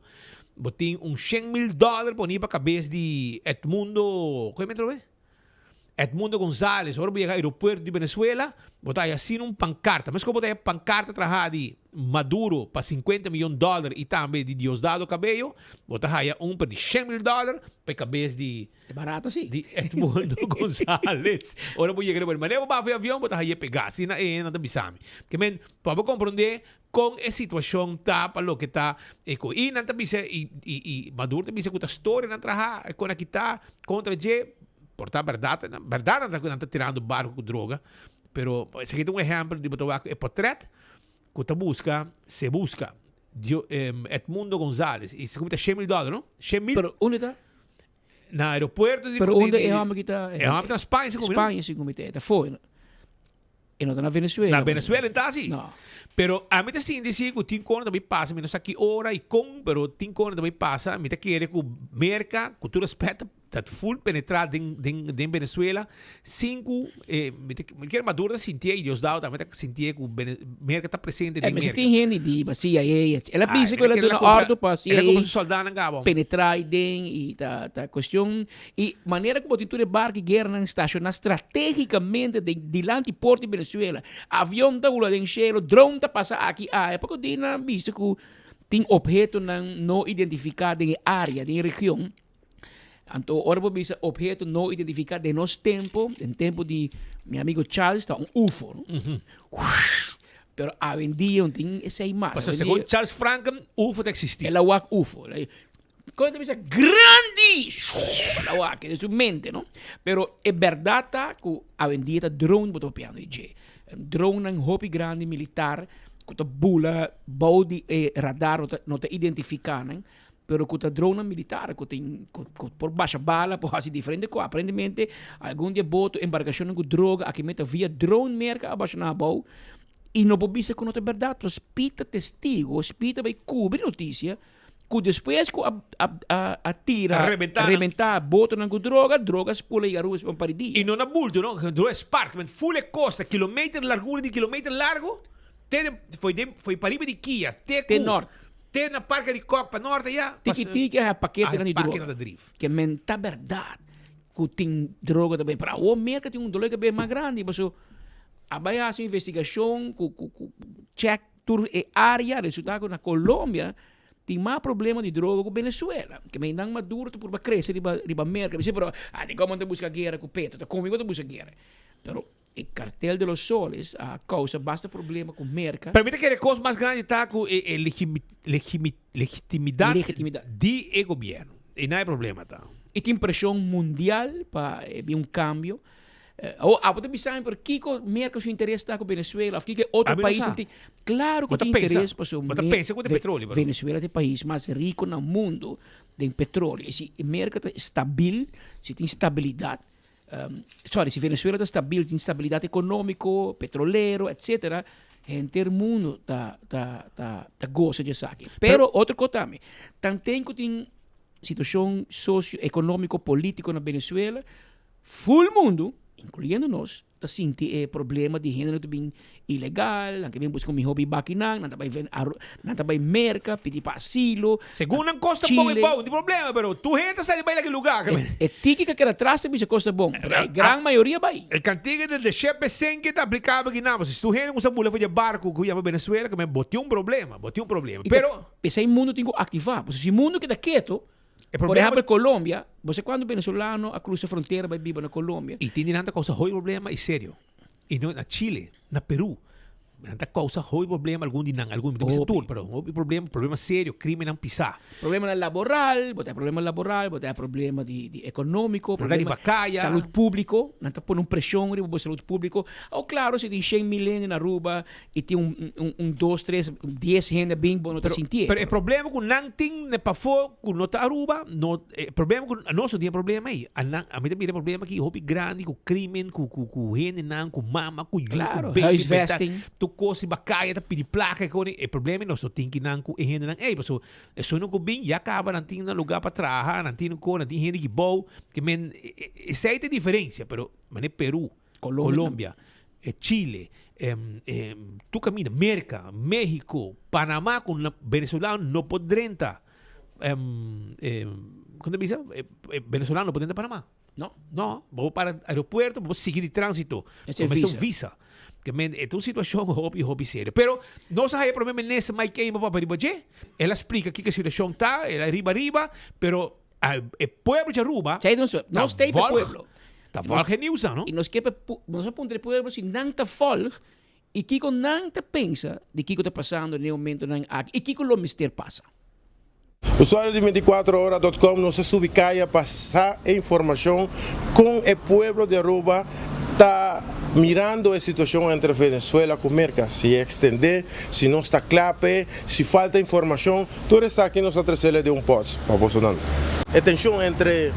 bo tin un 100.000 dòler poni riba kabes di Edmundo, kon e mester awe? Edmundo Gonzalez. Ora bo yega aeropuerto di Venezuela, bo ta haya asina un pankarta. Meskos bo ta haya pankarta traha di Maduro pa 50 miyon dòler i tambe di Diosdado Cabello, bo ta haya un per di 100.000 dòler pa e kabes di E barato si. Di Edmundo Gonzalez. Ora bo yega riba manera bo baha for e avion bo ta haye pega. Asina e nan ta bisa mi. Ke men pa bo komprende kon e situashon ta pa loke ta e ko. I nan ta bisa i i i Maduro ta bisa ku ta storia nan traha e kon a kita kontra dje. Por ta bèrdat bèrdat nan ta nan ta tirando barko ku droga. Pero esaki ta un ehèmpel di bo ta wak e potrèt ku ta buska se buska. Dio Edmundo Gonzalez. I segun mi ta 100.000 dòler no? 100.000. Pero unda ta? Na aeropuerto di Pero unda e homber ki ta? E homber ta na Spaña segun mi no? Spaña segun mi ta, e ta fo'i. E no ta na Venezuela. Na Venezuela e ta si. No. Pero ami ta sinti si ku tin kona ta bai pasa, mi no sa ki ora i kon, pero tin kona ta bai pasa, mi ta kere ku Merka, ku tur respet, ta full penetra den den den Venezuela sin ku eh, mi ta mi kere Maduro ta sintié i Diosdado tambe ta sintié ku Vene Merka ta presente Eh, den mester Merka. tin hende di pa CIA, etc. El a Ah, bisa ku el a el a duna kumpra ordu pa el a kumpra CIA su soldanan kaba. penetra ei den i ta ta kuestion i manera ku bo tin tur e barku i gueranan stashoná stratégikamente den dilanti port di Venezuela. Avion ta bula den shelu, drone ta pasa aki aya, poko di nan a bisa ku tin ophetonan no identifiká den e área, den e region. Anto ora bo bisa obheto no identifica den nos tempo, den tempo di mi amigo Charles ta un UFO. No? Mm -hmm. Pero awendia no tin esei mas. Pasobra segun Charles Franken, UFO ta existi. El a wak UFO. Kon ta bisa grandi! El a wak den su mente, no? Pero e berdad ta ku awendia ta drone bo ta papiando di dje. Dronenan hopi grandi militar ku ta bula bou di e radar no ta no ta identifica nan. Pero cu ta dronenan militar cu tin cu cu por basha bala por haci diferente cos. Aparentemente algun di e boto embarcacionnan cu droga aki meta via drone merca a basha nan abao y no por bisa cu no ta berdad. Pero Speed ta testigo, Speed ta bay cubri noticia cu despues cu a a a a tira A rebenta nan. rebenta botonan cu droga, droga spula y Aruba un par di dia. Y no na bulto no, droga spark met full e costa kilometer largura di kilometer largo te den foi den foi pariba di Kia te Te cu nort. Te na parke di Kok pa norte ya. Tiki tiki a paketenan di droga. Paketenan ta drif. Ke men ta berdad ku tin droga ta bin. Pero awor Merka tin un dolor di kabes mas grandi paso a bai hasi un investigashon ku ku ku check tur e area resulta ku na Colombia tin mas problema di droga ku Venezuela. Ke men nan Maduro ta purba krese riba riba Merka. Bisa pero a dikon bo ta buska guera ku Petro? Ta komi bo ta buska guera? Pero E Cartel de los Soles a causa basta problema cu Merca. Pero mi ta kere cos mas grandi ta cu e e legitimidad Legitimidad. di e gobierno. E na e problema ta. Y tin presion mundial pa e bin un cambio. Awor abo ta bisa mi pero kico Merca su interes ta cu Venezuela of kico e otro Ami no pais sa. tin. Claro cu Bo ta tin pensa. interes pasobra Bo ta pensa cu ta petroleo pero. Venezuela ta e pais mas rico na mundo den petroleo. Y si Merca ta stabil, si tin stabilidad, Sorry, si Venezuela ta stabil, tin stabilidad economico, petrolero, etcetera, henter mundo ta, ta, ta, ta goza di esaki. Pero, otro cosa tambe, tanten cu tin situacion socio-economico, politico na Venezuela, full mundo, incluyendo nos, ta sinti e problema di hendenan ta bin ilegal, nan ke bin buska un miho biba akinan, nan ta bai nan ta bai Merka pidi pa asilo. Segun nan kos ta bon e bou, no tin problema, pero tur hende ta sali bai na ki lugar. E tiki ka keda tras ta bisa kos ta bon, pero e gran mayoria bai. E kantiga di De Shepe Senke ta aplikabel akinan, pasobra si tur hende kuminsa bula for di e barku ku yama Venezuela, bo tin un problema, bo tin un problema. Pero. P'esei mundu tin ku aktivá, pasobra si mundu keda keto. E Por problema- ehempel Colombia, bo sa cuanto venezolano a cruza frontera bay biba na Colombia? Y tin di nan ta causa hoy problema y serio. Y no na Chile, na Peru. Nan ta causa hoy problema algun di nan, algun, mi ta bisa Hopi. tur, pero hopi problema, problema serio, crimennan pisa. Problemanan laboral, bo ta problema laboral, bo ta problema di di economico, Problema di problema bacaya. salud publico, nan ta pone un presion riba bo salud publico. Awo claro si tin shen mil hende na Aruba y tin un un un dos, tres, dies hende bin bo no ta Pero, sintié. pero e problema cu nan tin ne pafó cu no ta Aruba, no, e problema cu nos no tin e problema ey. A nan, a mi ta mira e problema aki hopi grandi cu crimen, cu cu cu hendenan, cu mama, cu yu, cu Claro, baby, huisvesting. beta, tur cos riba caya ta pidi placa y con e problema nos no tin kinan cu e hendenan ey. Pasobra esun cu bin ya caba nan tin nan lugar pa traha, nan tin un cos, nan tin hende ki bou, ke men esey ta e diferencia, pero manera Peru, Colombia, Chile, tur caminda, Merca, Mexico, Panama cu venezolano no por drenta, con ta bisa? Venezolano no por drenta Panama. No. No, bo por para aeropuerto, bo por sigui di transito. Mester Bo mester un visa. visa. Ke men, e ta un situacion hopi, hopi serio. Pero nos a haya prome minister Mike Eman papia riba dje. El a splica kiko e situacion ta, el a riba riba, pero e pueblo di Aruba Chai, nos, ta nos ta e volg, pueblo. ta volg e nieuws dan, no? Y nos ke pe nos a puntra e pueblo si nan ta volg y kiko nan ta pensa di kiko ta pasando den e momentonan aki y kiko lo mester pasa. Usuario di 24 hora dot com nos a subi caya pa sa e informacion con e pueblo di Aruba ta mirando e situacion entre Venezuela cu Merca, si e extende, si nos ta cla p'e, si falta informacion, tur esaki nos a trecele den un post pa bosonan. E tension entre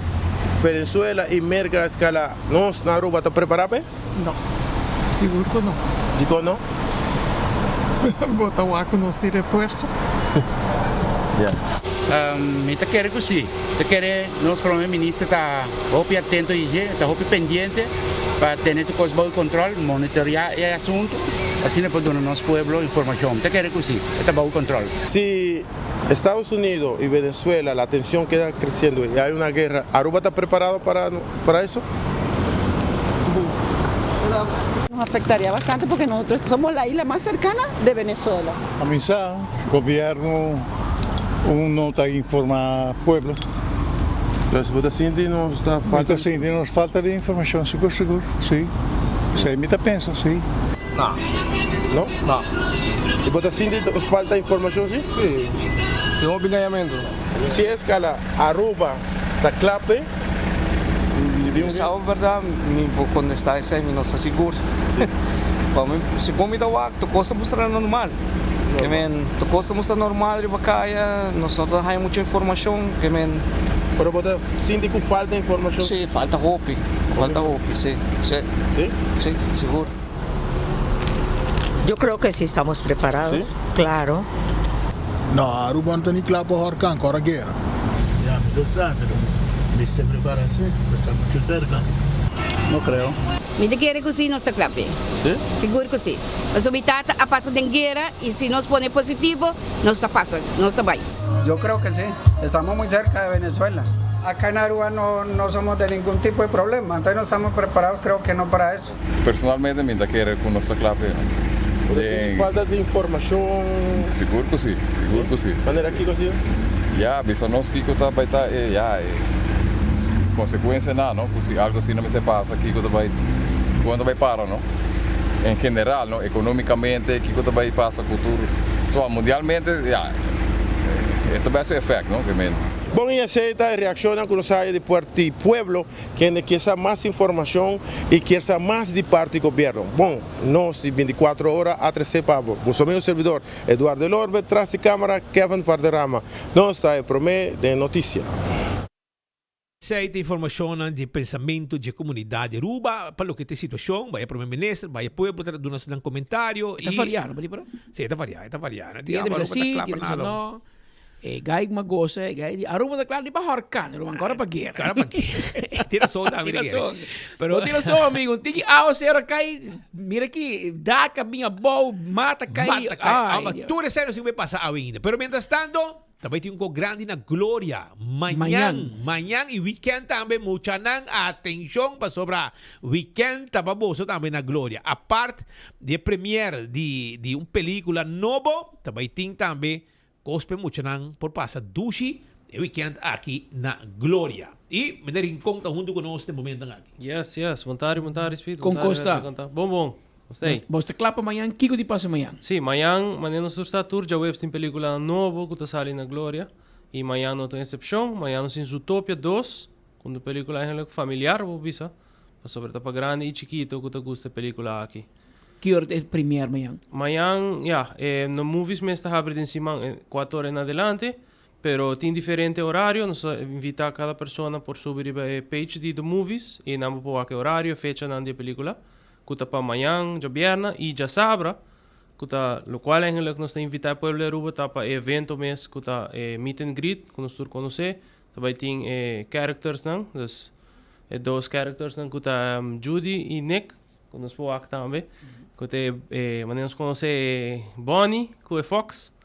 Venezuela y Merca a escala, nos na Aruba ta prepara p'e? No, sigur ku no. Dikon no? Bo ta wak ku nos tin refuerso. Ya. Mi ta kere ku si. Ta kere nos Prome Minister ta hopi atento di dje, ta hopi pendiente pa tene tur kos bou kontrol, monitorea e asuntu, asina por duna nos pueblo informashon. Mi ta kere ku si, e ta bou kontrol. Si Estados Unidos y Venezuela la tensión queda creciendo y hay una guerra, ¿Aruba ta preparado para para eso? Nos afectaría bastante porque nosotros somos la isla más cercana de Venezuela. A mi sa, gobierno un no ta informa pueblo. Entonces bo ta sinti nos ta falta. Mi ta sinti nos falta di informacion, sigur sigur, si. Esey mi ta pensa, si. No. No? No. Y bo ta sinti nos falta informacion, si? Si. Tin hopi engañamento. Si escala Aruba ta klape. Sa berdad mi por contesta esey mi no sa sigur. Pa mi segun mi ta wak tur cos ta mustra normal. Ke men tur cos ta mustra normal riba caya nos no ta haya mucho informacion ke men. Pero bo ta sinti cu falta informacion? Si falta hopi falta hopi si si si sigur. Yo creo que si estamos preparados, ¿Sí? claro. No, Aruba no ta ni kla pa horkan, kora guera. Ya, mi lo sa, pero mester prepara si, bo sta mucho cerca. No creo. Mi ta kere ku si nos ta kla p'e. Si? Sigur ku si. Pasobra mi tata a pasa den guera i si nos pone positivo, nos ta pasa, nos ta bai. Yo creo que sí, estamos muy cerca de Venezuela. Acá en Aruba no, no somos de ningún tipo de problema, entonces no estamos preparados, creo que no para eso. Personalmente mi ta kere ku nos ta kla p'e. Bo ta sinti falta di informashon? Sigur ku si, sigur ku si. Manera kiko si? Ya, bisa nos kiko ta bai ta e, ya, e konsekuensianan, no? Ku si algu asina mester pasa, kiko ta bai, kon ta bai para, no? En general, no? Ekonomikamente, kiko ta bai pasa ku tur, so, mundialmente, ya, e ta bai hasi efèkt, no? Ke men. Bon i esei ta e reakshonnan ku nos haya di parti pueblo Kende kier sa mas informacion y kier sa mas di parti gobierno? Bon, nos di 24 ora a trece pa bo. Boso amigo servidor Eduardo Elorbe, tras di camara Kevin Valderrama. Nos ta e prome den noticia. Esei ta informacionnan di pensamento dje comunidad di Aruba pa loke ta e situacion. Baya Prome Minister, baya pueblo ta duna nan comentario E ta y. varia, no por? Si, e ta varia, e ta varia. Tin hende bisa si, tin hende bisa no. E gai ku a gosa, e gai di Aruba ta kla di pa horkan, Aruba ankora pa guera. Ankora pa guera. Tin rason tambe Tin di guera. rason. Pero tin rason amigo, un tiki awasero kai, mira aki, dak a bin abou, mata kai. Mata kai. Ai, Ama, Dios. tur esei nos tin ku pasa awe ainda. Pero mientras tanto, ta bai tin un kos grandi na Gloria. Mañan, Mañan. mañan i weekend tambe, muchanan, atenshon pasobra weekend ta pa boso tambe na Gloria. Apart di e premiere di di un pelicula nobo, ta bai tin tambe Kos p'e muchanan por pasa dushi E weekend aki na Gloria. Y Meneer Rincon ta hunto cu nos den momentonan aki. Yes, yes. Bon tardi, bon tardi, Speed. Con Bon tardi, cos ta? Con ta? Bon, bon. Nos ta ey. Bos ta cla pa mañan? Kico di pasa mañan? Sí, mañan, manera nos tur sa, tur djaweps tin peliculanan nobo cu ta sali na Gloria. Y mañan no ta un excepcion. Mañan nos tin Zootopia 2, cu un pelicula eigenlijk familiar, bo por bisa. Pasobra ta pa grandi y chikito cu ta gusta e pelicula aki. Ki ora ta e premier mañan? Mañan, ya, e no movies mes ta habri den siman e cuatro ora en adelante. Pero tin diferente horario, nos ta invita cada persona por subi riba e page di The Movies y nan bo por wak e horario, e fechanan di e pelicula, cu ta pa mañan, djabièrnè y djasabra, cu ta locual eigenlijk nos ta invita e pueblo di Aruba ta pa e evento mes cu ta e meet and greet cu nos tur conoce, ta bay tin e charactersnan, dus e dos charactersnan cu ta Judy y Nick, cu nos por wak tambe, cu ta e manera nos conoce e Bonnie cu e Fox.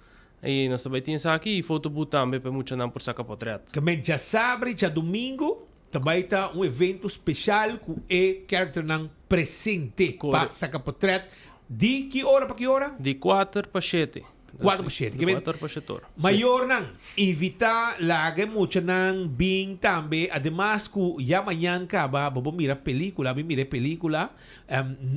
I nos ta bai tin esaki i foto booth tambe pa e muchanan por saka potret. Kemey djasabra i djadumingu ta bai ta un evento speshal ku e karakternan presente pa saka potret. Di ki ora pa ki ora? Di kuater pa shete. Kuater pa shete. Di kuater pa shete ora. Mayornan, invitá laga e muchanan bin tambe. Ademas ku ya mañan kaba bo por mira pelíkula, mi mira e pelíkula.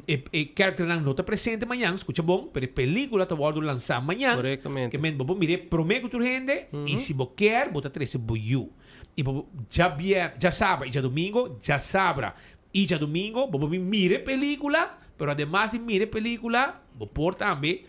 E karakternan no ta presente mañan, skucha bon, pero e pelíkula ta wòrdu lansá mañan. Korektamente. Ke men bo por mir'é promé ku tur hende i si bo kier bo ta trese bo yu. I bo djabier, djasabra i djadumingu, djasabra i djadumingu bo por bin mira e pelíkula, pero ademas di mira e pelíkula bo por tambe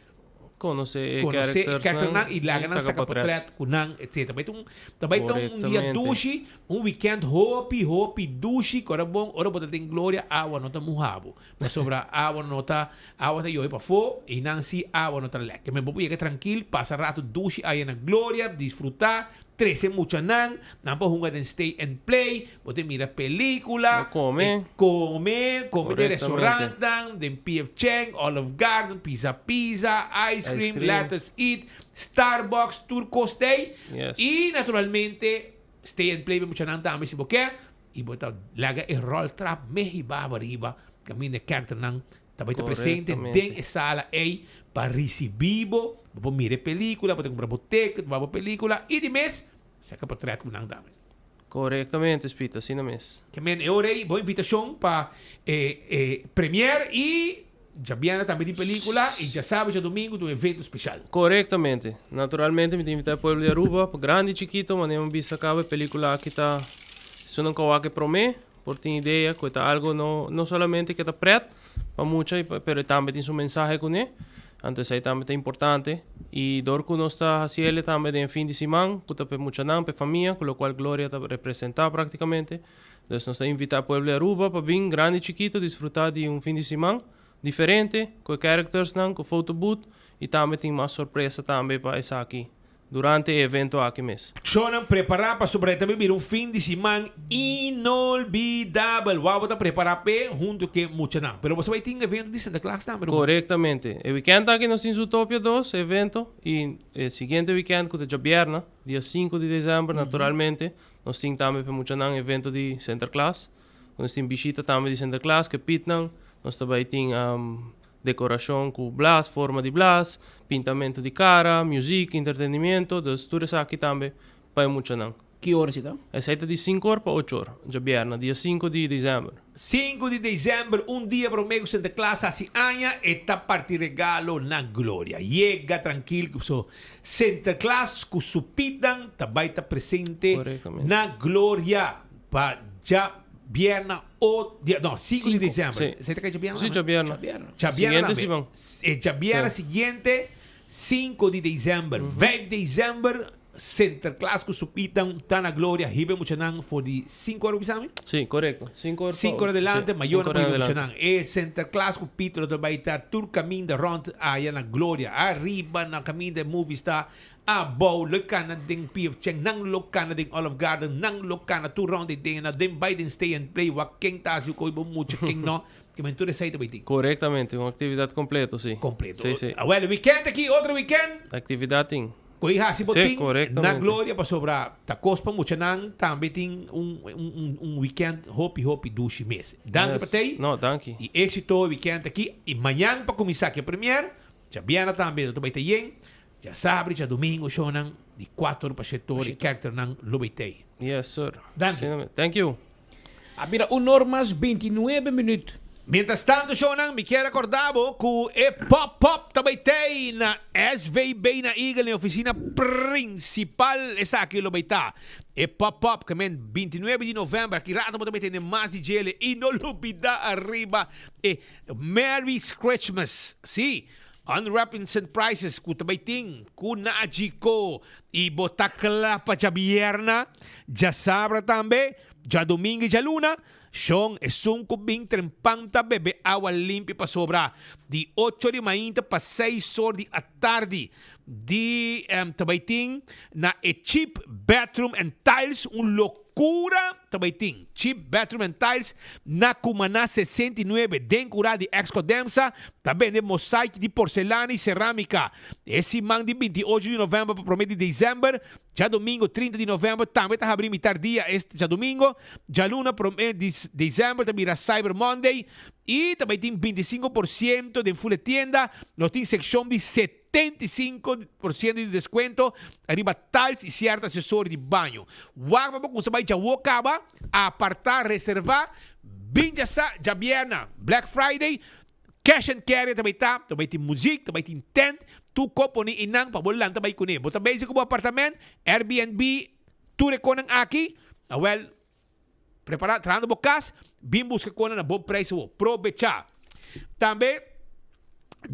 Konosé e konosé e charactersnan karakternan i laga i nan saka saka potret. potret ku nan, etcetera. Bai ta un, ta bai ta un dia Korektamente. dushi, un weekend hopi, hopi dushi, ku ora bon, ora bo ta den gloria, awa no ta muha bo. Pasobra awa no ta, awa ta yobe pafó, i nan si awa no ta lèk. Ke men bo por yega trankil, pasa rato dushi aya na gloria, disfrutá, Trese muchanan, nan por hunga den stay and play, bo ta mira pelicula, Bo come. e come, come den Correctamente. restaurantnan, den PF Chang, Olive Garden, Pizza Pizza, ice Ice cream, cream. Let Us Eat, Starbucks, tur cos t'ey. Yes. Y naturalmente stay and play pa muchanan tambe si bo ke, y bo ta laga e roltrap mehi baba riba caminda e characternan Ta bai ta presente den e sala ei pa risibí bo. Bo por mira e pelíkula, bo ta kumpra bo ticket, bo wak bo pelíkula i di mes saka portret ku nan tambe. Korektamente, Spit, asina mes. Ke men e ora ei bo invitashon pa e e premier i djabièrnè tambe tin pelíkula i djasabra i djadumingu tin un evento speshal. Korektamente. Naturalmente mi ta invitá e pueblo di Aruba, grandi i chikito, manera mi bisa kaba e pelíkula aki ta esun nan ku a wak e promé. Por tin idea cu e ta algo no no solamente cu e ta pret pa mucha y pero e tambe tin su mensahe cune. Anto esey tambe ta importante. Y dor cu nos ta haciele tambe den e fin di siman cu ta p'e muchanan, p'e famia, cu locual Gloria ta representa practicamente. Dus nos ta invita pueblo di Aruba pa bin grandi y chikito disfruta di un fin di siman diferente cu e charactersnan, cu photo booth y tambe tin mas sorpresa tambe pa esaki. Durante e evento aki mes. Shownan prepara pasobra e ta bin bira un fin di siman inolvidabel. Wou bo ta prepara p'e hunto ke muchanan. Pero boso bai tin evento di Santa Claus tambe, ruman? Korektamente. E wikènt aki nos tin Zootopia 2 evento i e siguiente wikènt ku ta djabièrnè, dia sinku di desèmber, naturalmente nos tin tambe p'e muchanan evento di Sinterklaas. Nos tin bishita tambe di Sinterklaas ku e pitnan. Nos ta bai tin Decoracion cu blas, forma di blas, pintamento di cara, muziek, entretenimiento, dus tur esaki tambe pa e muchanan. Ki ora si ta? Esei ta di sinku or pa ocho or, djabièrnè, dia sinku di december. Sinku di december, un dia prome cu Santa Claus haci aña, e ta parti regalo na Gloria. Yega trankil cu so Sinterklaas cu su pitnan ta bay ta presente na Gloria pa dja. Bierna o dia, no, 5 di december. Sí. Esei ta kai djabièrnè Sí, tambe? djabièrnè. Djabièrnè Siguiente tambe. siman. E djabièrnè Sí. siguiente, 5 di december. 5 december, Sinterklaas ku su pitan ta na Gloria. Hiba e muchanan for di 5 ora, bisa mi? Sí, korekto. 5 ora pa 5 ora adelante, sí, mayornan cinco pa ora hiba e adelante. muchanan. E Sinterklaas ku pito lo ta bai ta tur kaminda rònt aya na Gloria. Ariba na kaminda e movies ta. Abou lo cana den PF Chang, nan lo cana den Olive Garden, nan lo cana tur round e den na den bay den stay and play wak ken ta haci coy bo mucha ken no, ke men tur esey ta bay tin. Corectamente, un actividad completo, si. Completo. Si, si. Awel, weekend aki, otro weekend. Actividad tin. Coy haci bo Si, tin na corectamente. Gloria pasobra ta cos pa muchanan tambe tin un un un weekend hopi hopi dushi mes. Danki Yes. pa tey. No, danki. Y exito e weekend aki y mañan pa cuminsa ke premier, djabièrnè tambe lo ta bay ta yen. Djasabra y djadomingo shownan di cuater or pa shete or y characternan lo bay tey. Yes sir. Danki. Thank you. A bira un or mas bintinuebe minuut. Mientras tanto shownan mi kier acorda bo cu e pop pop ta bay tey na SVB na Eagle na e oficina principal esaki lo bay ta e pop pop ke men bintinuebe di november aki rato bo ta bay tende mas di djele y no lubida ariba e Merry Scritchmas si Unwrapping Surprises ku ta bai tin ku Naji Ko i bo ta kla pa djabierna, djasabra tambe, djadomingo i djaluna. Shon, esun ku bin trempan ta bebe awa limpi pasobra di ocho di mainta pa seis or di atardi di ta bai tin na e Cheap Bathroom and Tiles un lokura ta bai tin Cheap Bathroom and Tiles na Cumaná 69 den kura di Exco Demsa ta bende mosaik di porcelana y ceramica e siman di 28 di november pa prome di december Djadomingo 30 di november tambe ta habri mitar dia es djadomingo. Djaluna prome di december ta bira Cyber Monday y ta bay tin 25% den ful e tienda. Nos tin seccion di 75% di descuento ariba tiles y cierto accesorio di baño. Wak pa bo cuminsa bay djawo caba, aparta, reserva, bin djasa, djabierna, Black Friday, Cash and carry ta bay ta, ta bay tin muziek, ta bay tin tent, tur ko pone einan pa bo lanta bay kuné. Bo ta bezig ku bo apartament, Airbnb, tur e konan aki, awel, prepara, trahando bo kas, bin buska konan na bon prijs awor. Probecha. Tambe,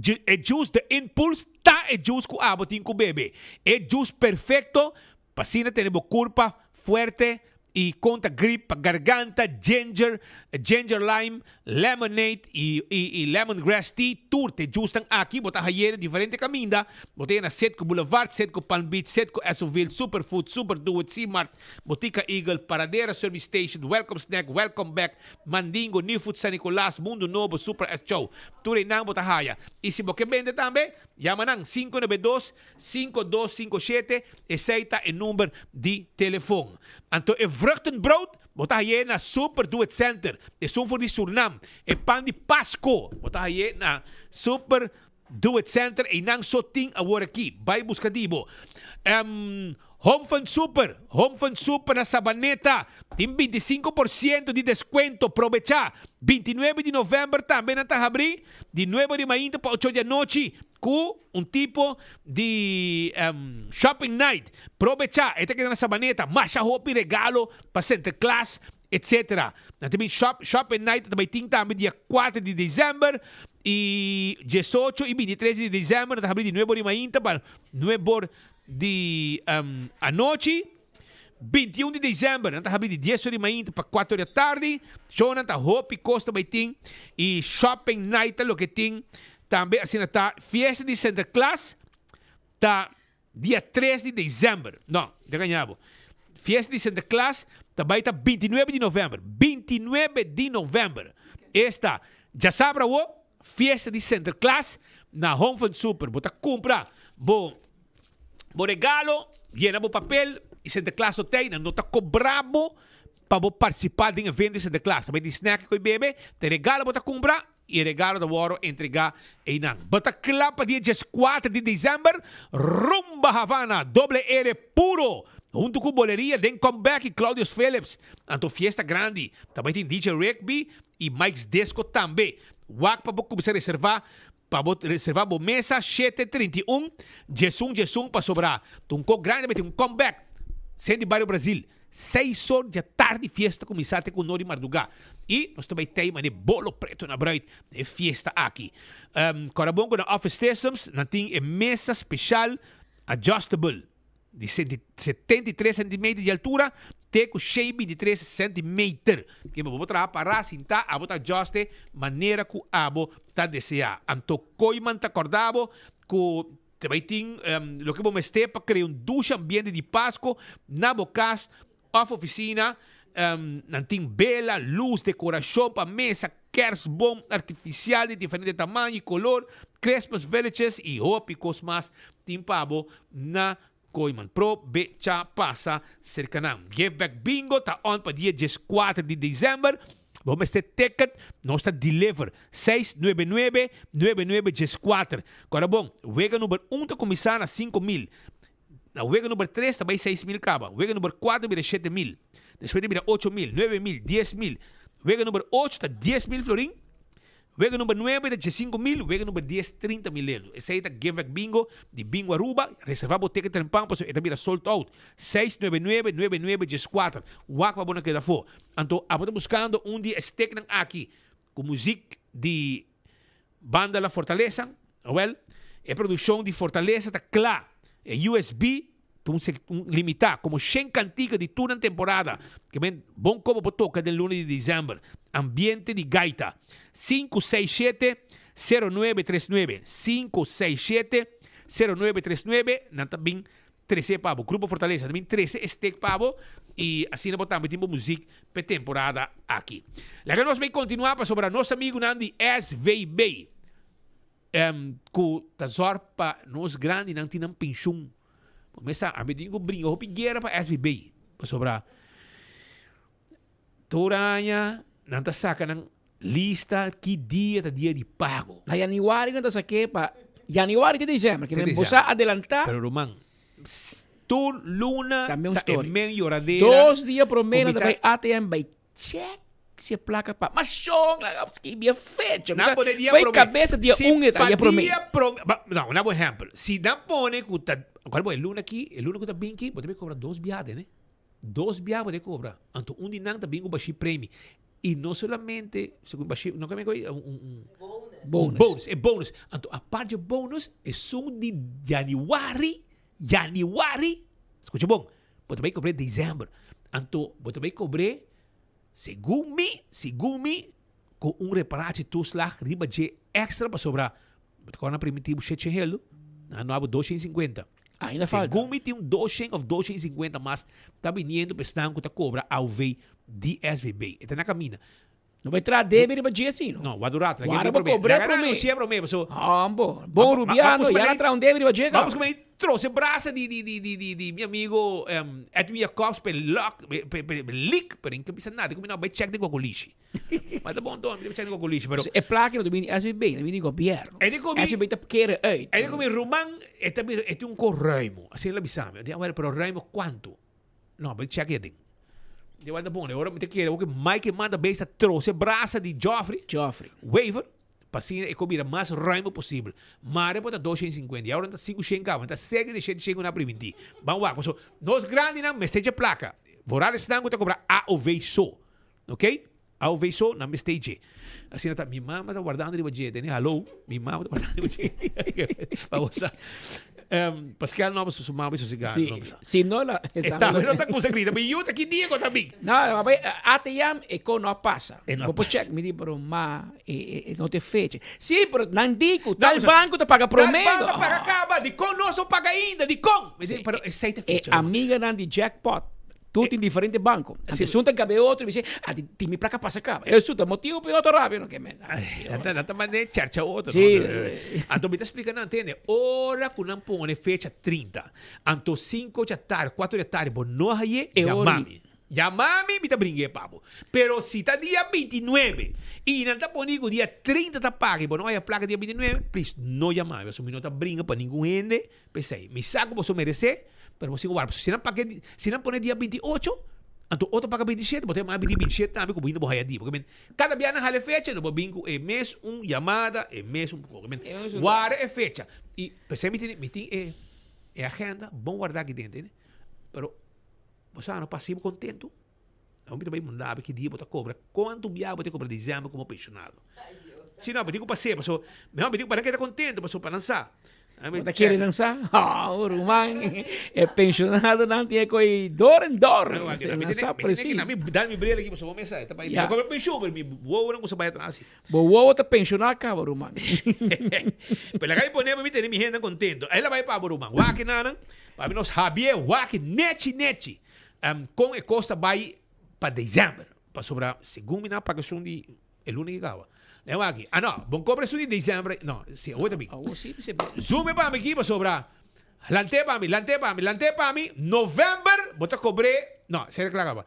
e juice The Impulse ta e juice ku abo tin ku bebe. E juice perfecto pa asina tene bo kurpa fuerte y conta grip pa garganta, ginger, ginger lime, lemonade y y lemongrass tea, tur te juicenan aki bo ta haye na diferente caminda, bo ta haye na Citgo Boulevard, Citgo Palm Beach, Citgo Essoville, Superfood, Super Do It, C-Mart, Botica Eagle, Paradera Service Station, Welcome Snack, Welcome Back, Mandingo, New Food San Nicolas, Mundo Nobo, Super S Chow. Tur einan bo ta haya. Y si bo ke bende tambe, yama nan 592 5257, esei ta e number di telefon. Anto e vruchtenbrood bo ta haye na Super Do It Center, esun for di Surnam. E pan di Pasco bo ta haye na Super Do It Center, einan so tin awor aki. Bai buska di bo. Home Fun Super, Home Fun Super na Sabaneta tin 25% di descuento, probecha! 29 di november tambe nan ta habri di nuebe di mainta pa ocho di anochi cu un tipo di shopping night. Probecha, e ta keda na Sabaneta, masha hopi regalo pa Sinterklaas etc. Nan ta bin shop, shopping night ta bay tin tambe dia cuater di december y diesocho y bintitres di december nan ta habri di nuebe or di mainta pa nuebe or di anochi. 21 di december nan ta habri di dies or di mainta pa cuater or di atardi. Shownan ta hopi cos ta bay tin y shopping night ta loke tin tambe asina ta fiesta di Sinterklaas ta dia tres di december. No, ta gaña bo. Fiesta di Sinterklaas ta bay ta 29 di november. 29 di november. Esta djasabra awo fiesta di Sinterklaas na Home Fun Super. Bo ta cumpra bo Bo regalo, yena bo papel y Sinterklaas lo tey. Nan no ta cobra bo pa bo participa den evento di Sinterklaas. Ta bay tin snack cu y bebe, ta e regalo bo ta cumpra y e regalo ta worde entrega eynan. Bo ta cla pa dia diescuater di december, Rumba Havana, doble R puro, hunto cu Boleria den Comeback y Claudius Phillips. Anto fiesta grandi, ta bay tin DJ Rigby y Mike's Disco tambe. Wak pa bo cuminsa reserva Pa bo reserva bo mesa shete 31 diesun diesun pasobra ta un ko grandi mete un come back sent di bario Brazil seis or dja tardi fiesta kuminsa te ku no di marduga y nos ta bay tey mane bolo preto na bruid na e fiesta aki kora bon ku na office systems nan tin e mesa special adjustable. Di 73 centimeter di altura te cu 123 centimeter. Ke bo bo traha para sinta, abo ta adjuste manera cu abo ta desea. Anto Kooiman ta corda bo cu ta bay tin loke bo mester pa crea un dushi ambiente di Pasco na bo cas of oficina. Nan tin bela, luz, decoracion pa mesa, kerstboom artificial di diferente tamaño y color, Christmas villages y hopi cos mas tin pa bo na Kooiman. Probecha pasa cerca nan. Give Back Bingo ta on pa dia diescuater di december. Bo mester ticket, nos ta deliver. 699 9914. Kora bon, wega number un ta kuminsá na 5000. Na wega number tres ta bai 6000 kaba. Wega number kuater bira 7000. Despues ta bira 8000, 9000, 10000. Wega number ocho ta 10000 florin. Wega number nuebe ta 15000, wega number dies 30000 lelo. Esei ta Give Back Bingo di Bingo Aruba. Reserva bo ticket trempan pasobra e ta bira sold out. Seis nuebe nuebe, nuebe nuebe dieskuater. Wak pa bo no keda afó. Anto abo ta buskando un di e steknan aki ku muzik di Banda La Fortaleza? Awel, e produkshon di Fortaleza ta kla. E usb Ta un un limitá komo shen kantika di tur nan temporada ke men bon komo por toka den luna di desèmber. Ambiente di gaita. Sinku seis shete, sero nuebe tres nuebe, sinku seis shete, sero nuebe tres nuebe, nan ta bin trese pa bo. Grupo Fortaleza ta bin trese e stek pa bo i asina bo tambe tin bo muzik p'e temporada aki. Laga nos bai kontinuá pasobra nos amigunan di SVB. Ku ta zòrg pa nos grandinan tin nan penshun. Bo mes sa, ami tin ku bringa hopi guera pa SVB. Pasobra tur aña nan ta saka nan lista ki dia ta dia di pago. Na yanüari nan ta sak'é pa yanüari te desèmber. Ke men bo sa adelantá. Pero ruman, tur luna ta e men yoradera. Dos dia promé nan ta bai ATM bai Check si e placa pa ma shon laga skibi e fecha. Nan pone dia Foi prome. cabeza dia Si un e pa dia prome. dia prome. Ba, no, una bon ehempel. Si nan pone ku ta, kual bo e luna aki, e luna ku ta bin aki, bo ta bin kobra dos biaha den, eh. Dos biaha bo ta kobra. Anto un di nan ta bin ku bashi premi. I no solamente, segun bashi, no kami un, un, un Bonus. bonus, e bonus. Anto apart di e bonus, esun di januari, januari, skucha bon, Bo ta bai kobr'é december. Anto bo ta bai kobr'é segun mi, segun mi, ku un reparatie toeslag riba dje extra pasobra bo ta kobra na primitivo shete helu, nan no abo 250. Ainda falta. Segun mi tin un 200 of 250 mas ta biniendo pa esnan ku ta kobra AOV di SVB. E ta na kaminda. No bai traha debe riba dje si no. No, wak dura tra. Wara bo cobr'é promé. Anuncié promé, paso. Ambo, bon rubiano, ya na traha un debe riba dje Vamos kuma troce brasa di di di di di di mi amigo Edwin Jacobs pe lock pe pe pe leak, pero in ke bisa nada, kuma no bai check den kokolishi. Ma ta bon don, mi bai check den kokolishi, pero. E placa no ta bini SVB, ta bini di gobierno. E di ku mi. SVB ta kere uit. E di ku mi ruman, e ta bira, e tin un ko ruimo, asina el a bisa mi. Mi di, awel, pero ruimo kuantu? No, bai check e ding. Di wanda bon, ora mi ta kere oke Mike manda bes ta troce brasa di Joffrey. Joffrey. Waver, pa asina e ko bira mas ruim posibel. Mare por ta 250, y ahora ta 500 caba, ta segi di 700 ku na priminti. Ban wak, paso nos grandinan mester dje plaka. Vooral esnan ku ta kobra AOV so. Ok? AOV so, nan mester dje. Asina ta, mi mama ta wardando riba dje, tene hallo, mi mama ta wardando riba dje. Pa bo sa. Pascal no, su mama su cigarro. Si, no sa. si no la. E tambe no ta kusa grita, mi yu ta ki dia ku ta bin. No, ma bai ATM e ko no a pasa. E no a Bo por pasa. check, mi di pero ma e e e no te fecha. Si, pero nan di ku No, tal banco ta paga Tal prome. banco ta paga kaba, dikon nos no paga ainda, dikon? Mi di, Si, pero esei ta E fecha. ruman. amiganan di jackpot Tur tin diferente banco. Anto esun ta gabe otro y bisa, ah, di, di mi placa pasa caba. Esun ta motivo pa e otro rabia, no ke men. Nan ta, nan ta manda charcha otro. Sí. No? Anto mi ta splica nan, tende, ora cu nan pone fecha 30, anto 5 dja tardi, 4 dja tardi, bo no haye, E ora yama mi. Yama mi, mi ta bringa e pa bo. Pero si ta dia 29 y nan ta pone cu dia 30 ta paga y bo no haya placa dia 29, please, no yama mi, pasobra mi no ta bringa pa ningun hende. P'esei, mi sa ku boso meresé, pero bo sin ku wara. Pasobra si nan pag'é, si nan pone dia 28, anto otro paga 27, bo ta yama di 27 tambe ku bo hinda bo haya di. Porque men, kada bia nan hala e fecha, lo bo bin ku e mes un yamada, e mes un kos. Men, wara e fecha. I p'esei mi tene, mi tin e, e agenda bon wardá aki den, tende. Pero, bo sa no pa hasi bo kontentu, Awor mi ta bai manda bo ki dia bo ta kobra, kuantu bia bo ta kobra dezember komo penshonado. Si no, bo tin ku pas'é, paso mehor mi tin ku pa nan keda kontento, paso pa nan sa. Bo ta kere nan sa? Oh, ruman, e penshonadonan tin e koe dor en dor. Nan sa presis. Mi dal mi bril aki, paso bo mesa, e ta bai, mi no kobra penshon, pero mi wowonan kusa bai atras si. Bo wowo ta penshoná kaba, ruman. Pero laga mi pone pa mi tene mi hendenan kontento. Ela bai pa bo, ruman. Wak nan, pa mi nos Javier wak nechi nechi. Kon e kos ta bai pa december? Pasobra segun mi nan a paga esun di e luna ki kaba. Lei wak aki. Ah no, bon kobra esun di december. No, si awo ta bin. Awo si bisa bin. Zoom e pa mi aki pasobra lant'é pa mi, lant'é pa mi, lant'é pa mi. November bo ta kobr'é, no, esei ta kla kaba.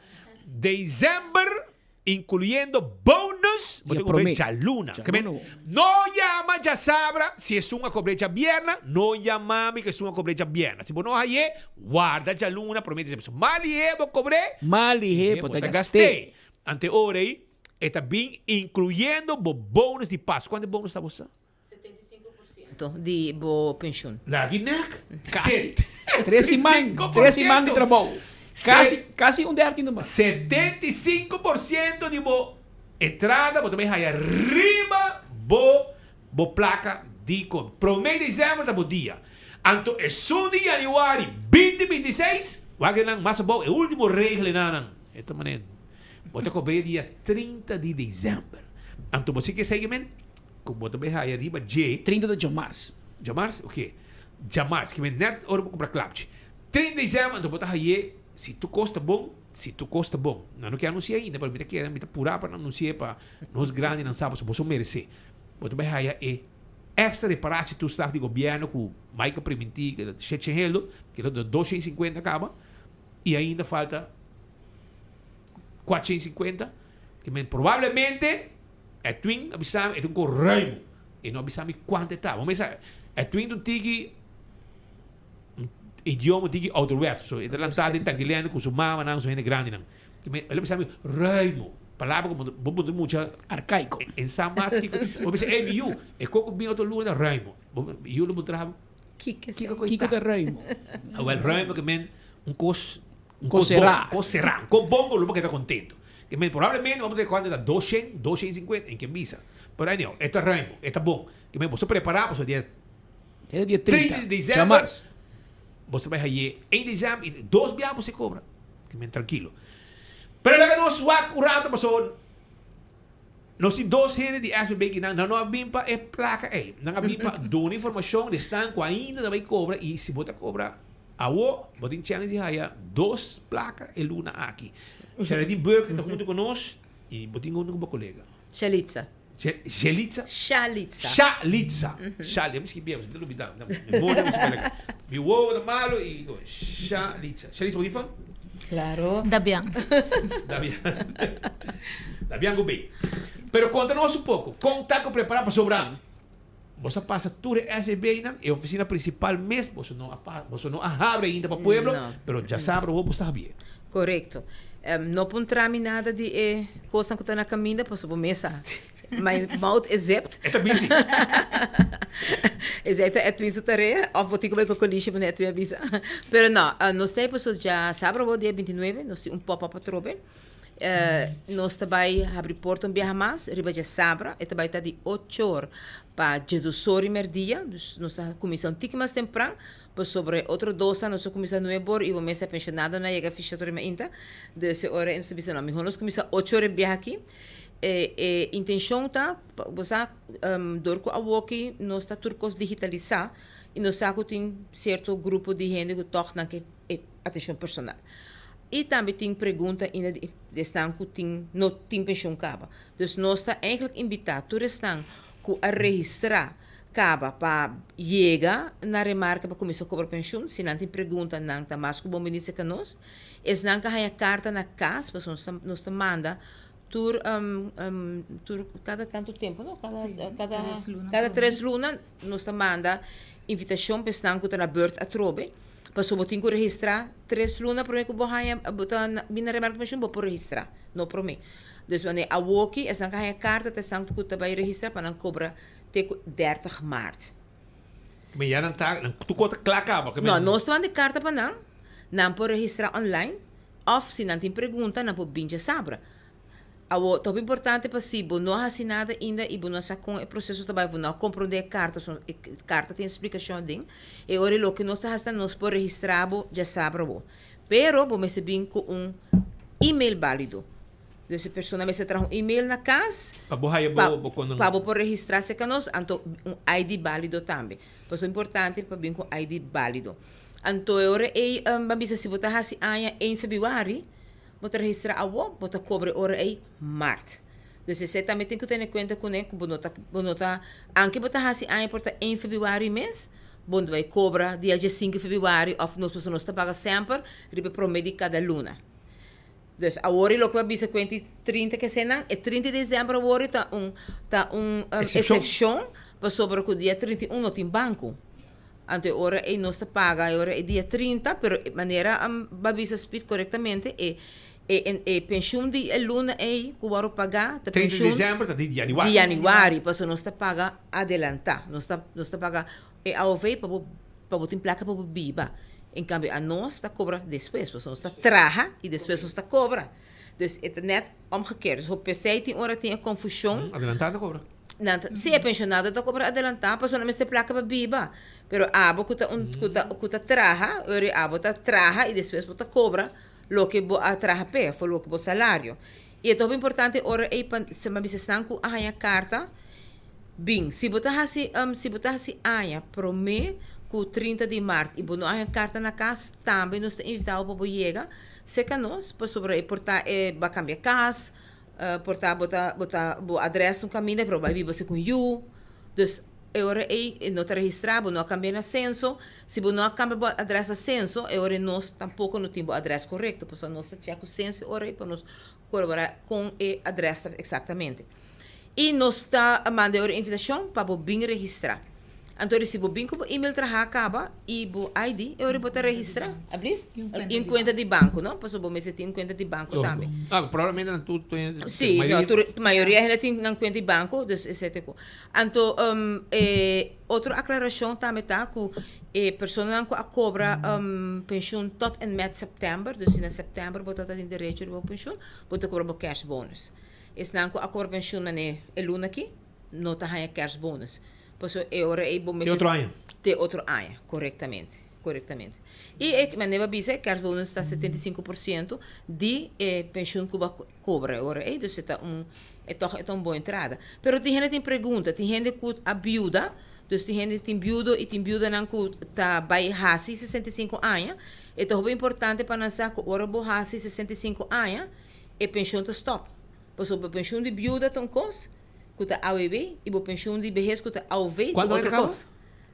December. Incluyendo bonus, bo Dia tin cobr'é promé. djaluna. Ke men, Djaluna. no yama djasabra si esun a cobr'é djabierna, no yama mi ku esun a cobr'é djabierna. Si bo no hay'é, warda djaluna promé di djabierna. Mal lihé bo cobr'é, Mal lihé bo ta gast'é. Ante ora ei, e ta bin incluyendo bo bonus di Pascu. Cuantu e bonus ta bo sa? 75% di bo pensioen. Lagi nek. Kasi. Tres siman, tres siman di trabou. Kasi, kasi un dertien mas. 75% di bo entrada bo ta bay haya riba bo bo placa di con. Prome december ta bo dia. Anto esun di januari 2026, wak nan mas abou e ultimo reglenanan. E ta mane bo ta cobre dia 30 di december. Anto bo si ke esey men? Ku bo ta bay haya riba dje. 30 ta djamars. Djamars? Oke. Djamars. Ki men net ora bo kumpra klapchi. 30 december anto bo ta haye si tur kos ta bon, si tur kos ta bon. Nan no ke anunsia ainda pero mi ta kere, mi ta pura pa nan anunsia pa nos grandinan sa pasobra boso merese. Bo ta bay haya e extra reparatie toeslag di gobierno ku Mike a priminti ku ta sheche helo, ku ta 250 kaba i ainda falta 450. Ki men probablemente Edwin a bisa mi, e ta un ko ruim. E no a bisa mi kuantu e ta. Bo mester sa, Edwin ta un tiki un idioma un tiki ouderwets. So e ta lantá den Tangilene ku su mamanan, su hende grandinan. El a bisa mi ruim. Palabra ku bo puntra mucha. Arkaiko. E sa mas kiko. Bo bisa, ey mi yu, e koko bin otro luna ta ruim. Mi yu lo puntra bo, Kiko kiko ta ruim? Awel, ruim ke men un kos Un kos será. Un kos será. Un kos bon ku lo bo keda kontentu. Ke men probablemente bo ta kuantu ta 200, 250 en ken bisa. Pero anyhow, e ta ruim, e ta bon. Ke men boso prepará pasobra dia Dia dia 30 30 di december djamars. Boso bai haye 1 december i dos bia boso e kobra. Ke men trankilo. Pero laga nos wak un rato pasobra nos tin dos hende di SVB ki nan no a bin pa e plaka ei. Nan a bin pa duna informashon di esnan ku ainda ta bai kobra i si bo ta kobra Awo bo tin chèns di haya dos plaka e luna aki. Sheradine Burke ta huntu ku nos i bo tin huntu ku bo kolega. Shalitza. Shelitza? Shalitza. Shalitza. Shalitza. Mi skibia, mi ta lubida. Memoria mi skibia laka. Mi wowo ta malo i Shalitza. Shalitza bo tin fan? Claro. Dabian. Dabian. Dabian ku bei. Pero konta nos un poko, kon ta ku prepara pasobra Boso a pasa tur e SVB-nan, e oficina principal mes boso no a pa, boso no a habri ainda pa pueblo, No. pero djasabra awor boso ta habié. Correcto. No puntra mi nada di e cosnan cu ta na caminda pasobra bo mes sa. My mouth is zipped. E ta busy. Esey ta Edwin su tarea of bo tin cu bay cu colisha manera Edwin a bisa. Pero no, nos ta pasobra djasabra awor dia 29 nos tin un pop-up atrobe. Nos ta bai habri porta un biaha mas riba djasabra, e ta bai ta di ochor pa djesdosor i merdia, dus nos ta kuminsá un tiki mas tempran, pasobra e otro dosnan nos ta kuminsá nuebor i bo mes e penshonadonan a yega fisha tur e mainta, dus e ora nos ta bisa no, mihó nos kuminsá ochor e biaha aki. E e intenshon ta, bo sa dor ku awoki nos ta tur kos digitalisá i nos sa ku tin sierto grupo di hende ku tòg nan ke e atenshon personal. I tambe tin pregunta ainda di esnan ku tin no tin penshun kaba. Dus nos ta eigenlijk invitá tur esnan ku a registrá kaba pa yega na remarke pa kuminsá kobra penshun. Si nan tin pregunta nan ta mas ku bon bini serka nos. Esnan ku a haña karta na kas pasobra nos ta nos ta manda tur tur kada tantu tempu no kada kada kada tres luna nos ta manda invitashon pa esnan ku ta na bùrt atrobe. Pasobra bo tin ku registrá tres luna promé ku bo haña bo ta bin na remarke penshun bo por registrá, no promé. Dus wanneer awoki esnan ka haña karta ta esnan ku ta bai registrá pa nan kobra te ku dertig maart. Me ya nan ta nan tur kos ta kla kaba. No, nos ta manda e karta pa nan, nan por registrá online òf si nan tin pregunta nan por bin djasabra. Awor, ta hopi importante pa si bo no a hasi nada ainda i bo no sa kon e proseso ta bai, bo no a komprondé e karta, pasobra e karta tin splikashon aden, e ora loke nos ta hasi ta nos por registrá bo djasabra bo. Pero bo mester bin ku un email bálido. Dus e persona mester traha un email na kas Pa bo haya bo bo konan. pa bo por registrá serka nos, anto un ID bálido tambe. Pasobra importante pa bin ku un ID bálido. Anto e ora ei bo a bisa si bo ta hasi aña ein febrüari, Bo ta registra awo, bo ta kobre ora ei mart. Dus esei tambe tin ku tene kuenta kuné ku bo no ta bo no ta anke bo ta hasi aña por ta ein febrüari mes, bo no ta bai kobra dia diesinku febrüari òf nos pasobra nos ta paga semper riba e promé di kada luna. Dus awor i loke bo a bisa kuenti 30 kesenan, e 30 di desèmber awor i ta un ta un eksepshon pasobra ku dia 31 no tin banko. Anto e ora ei nos ta paga e ora ei dia 30, pero manera bo a bisa Speed korektamente e e e penshun di e luna ei ku wòrdu pagá ta 30 di penshun desèmber ta di yanüari. di yanüari pasobra nos ta paga adelantá. Nos ta nos ta paga E AOV pa bo pa bo tin plaka pa bo biba. En kambio anos ta kobra despues, pasobra nos ta traha i despues nos ta kobra. Dus e ta nèt omgekeerd. Dus hopi p'esei tin ora tin e konfushon. Adelantá ta kobra. Nan ta, si e penshonado ta kobra adelantá pasobra nan mester plaka pa biba. Pero abo ku ta un ku ta ku ta traha, ora abo ta traha i despues bo ta kobra loke bo a traha p'e, òf loke bo salario. I e ta hopi importante ora ei pa bisa esnan ku a haña karta. Bin, si bo ta hasi, si bo ta hasi aña promé ku 30 di mart i bo no a haña karta na kas, tambe nos ta invitá bo pa bo yega serka nos pasobra e por ta e bo a kambia kas, por ta bo ta bo ta bo adrès un kaminda pero bo a biba segun yu. Dus e ora ei e no ta registrá, bo no a kambia na senso. Si bo no a kambia bo adrès na senso, e ora ei nos tampoko no tin bo adrès korekto pasobra nos ta chèk ku senso e ora ei pa nos kolaborá kon e adrès ta eksaktamente. I nos ta manda e invitashon pa bo bin registrá. Anto ora si bo bin ku bo email traha kaba i bo ID, e ora bo ta registrá. Ablief? I un kuenta di banko, no? Pasobra bo mester tin un kuenta di banko tambe. Ah, probablemente nan tur tin. Sí, no, tur, mayoria hende tin nan kuenta di banko, dus esei ta ku. Anto e otro aklarashon tambe ta ku e personanan ku a kobra penshun tot en met sèptèmber, dus si na sèptèmber bo tabata tin derecho riba bo penshun, bo ta kobra bo kèrsbonus. Esnan ku a kobra penshun na ne e luna aki no ta haña kerstbonus. Pasobra e ora ei bo mester. Te otro aña. Te otro aña, korektamente, korektamente. I e manera bo a bisa e kerstbonus ta 75% di e penshun ku bo a kobra e ora ei, dus e ta un e tòg e ta un bon entrada. Pero tin hende tin pregunta, tin hende ku a biuda, dus tin hende tin biudo i tin biudanan ku ta bai hasi 65 aña, e ta hopi importante pa nan sa ku ora bo hasi 65 aña, e penshon ta stòp. Pasobra bo penshon di biuda ta un kos ku ta AWB i bo penshon di behes ku ta AOV ta Kuantu otro aña ta kaba? kos.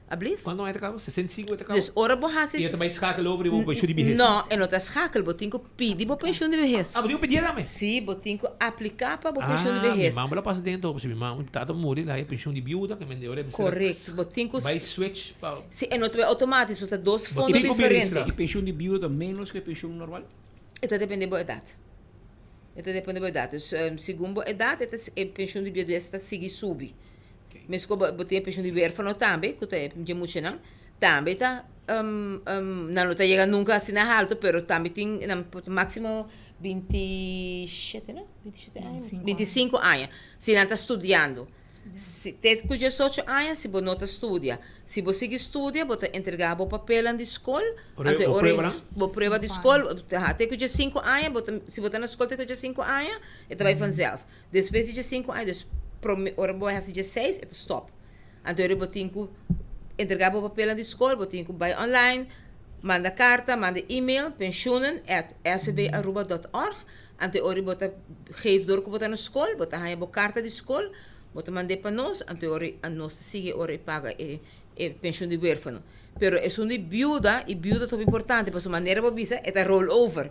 Ablief? Kuantu aña ta kaba? 65 e ta kaba? Dus ora bo hasi. I e ta bai schakel over riba bo penshon di behes? No, e no ta schakel. Bo tin ku pidi bo penshon di behes. Ah, bo tin ku pidié tambe? Sí, bo tin ku apliká pa bo penshon di behes. Ah, mi mama lo pasa den to. Pasobra mi mama, mi tata muri, el a haña penshon di biuda, ke mende ora e mester a Korekto. Bo tin ku. bai switch pa. Sí, e no ta bai outomático, pasobra ta dos Bo fondo tin ku diferente. registrá. E penshon di biuda ta ménos ku e penshon normal? E ta depende bo edat. E ta depende bo edat. Dus segun bo edat e ta e penshun di biudes ta sigui subi. Meskos bo bo tin e penshun di werfano tambe ku ta e dje muchanan tambe ta nan no ta yega nunka asina haltu pero tambe tin nan por ta maksimo 27 no? 27 aña? 25 aña si nan ta studiando. Si te ku diesocho aña si bo no ta studia. Si bo sigui studia bo ta entrega bo papelnan di skol. Ora Anto bo ora pruebanan? bo prueba di skol ha te ku diesinku aña bo ta si bo ta na skol te ku diesinku aña e ta bai vanzelf. Despues di diesinku aña dus prome ora bo hasi dieseis e ta stop. Anto ora bo tin ku entrega bo papelnan di skol bo tin ku bai online manda karta manda email pensioenen at svbaruba dot org. Anto e ora bo ta geef door ku bo ta na skol, bo ta haña bo karta di skol, bo ta mand'é pa nos, anto e ora nos ta sigui e ora e paga e e penshun di huérfano. Pero esun di biuda, i biuda ta hopi importante pasobra manera bo bisa e ta roll over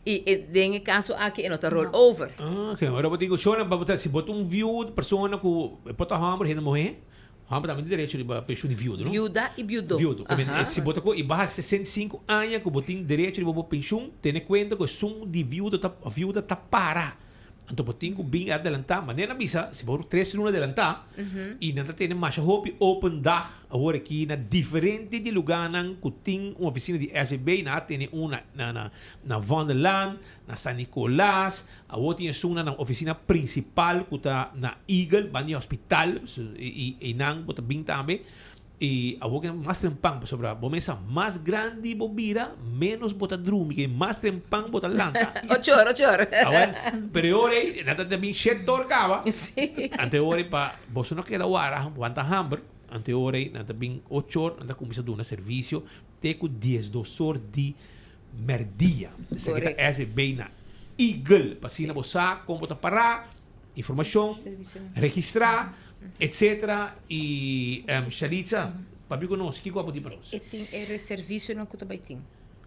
i e den e kaso aki e no ta roll over. Ah, oké. Ora bo tin ku shona, bo ta si bo ta un viuda, persona ku e por ta hòmber, hende muhé, Hòmber tambe tin derecho riba penshun di viudo, no? Viuda i viudo. Viudo. Aha. Si bo ta ku i baha 65 aña ku bo tin derecho riba bo penshun, tene kuenta ku esun di viudo ta viuda ta para. Anto bo tin ku bin adelantá. Manera nan bisa, si bo tres luna adelantá i nan ta tene masha hopi open dag awor aki na diferente di lugánan ku tin un ofisina di SVB. Nan a tene un na na na na Vondellaan, na San Nicolas, Awor tin esun na nan oficina principal cu ta na Eagle, banda di hospital, y eynan bo ta bin tambe. Y awor ke mas trempan, pasobra bo mesa mas grandi bo bira, menos bo ta drumi, ke mas trempan bo ta lanta. Ocho ora, ocho ora. Awel, pero e ora ey, nan ta ta bin shete or caba. Sí. Anto e ora ey pa boso no keda wara, wanta hamber, anto e ora ey nan ta bin ocho or, nan ta cuminsa duna servicio te cu diesdos or di Merdia. Esaki ta SVB na Eagle. Pa asina bo sa kon bo ta pará, informashon, registrá, etcetera. I Shalitza, papia ku nos, kiko a bo di pa nos? E tin e servisionan ku ta bai tin.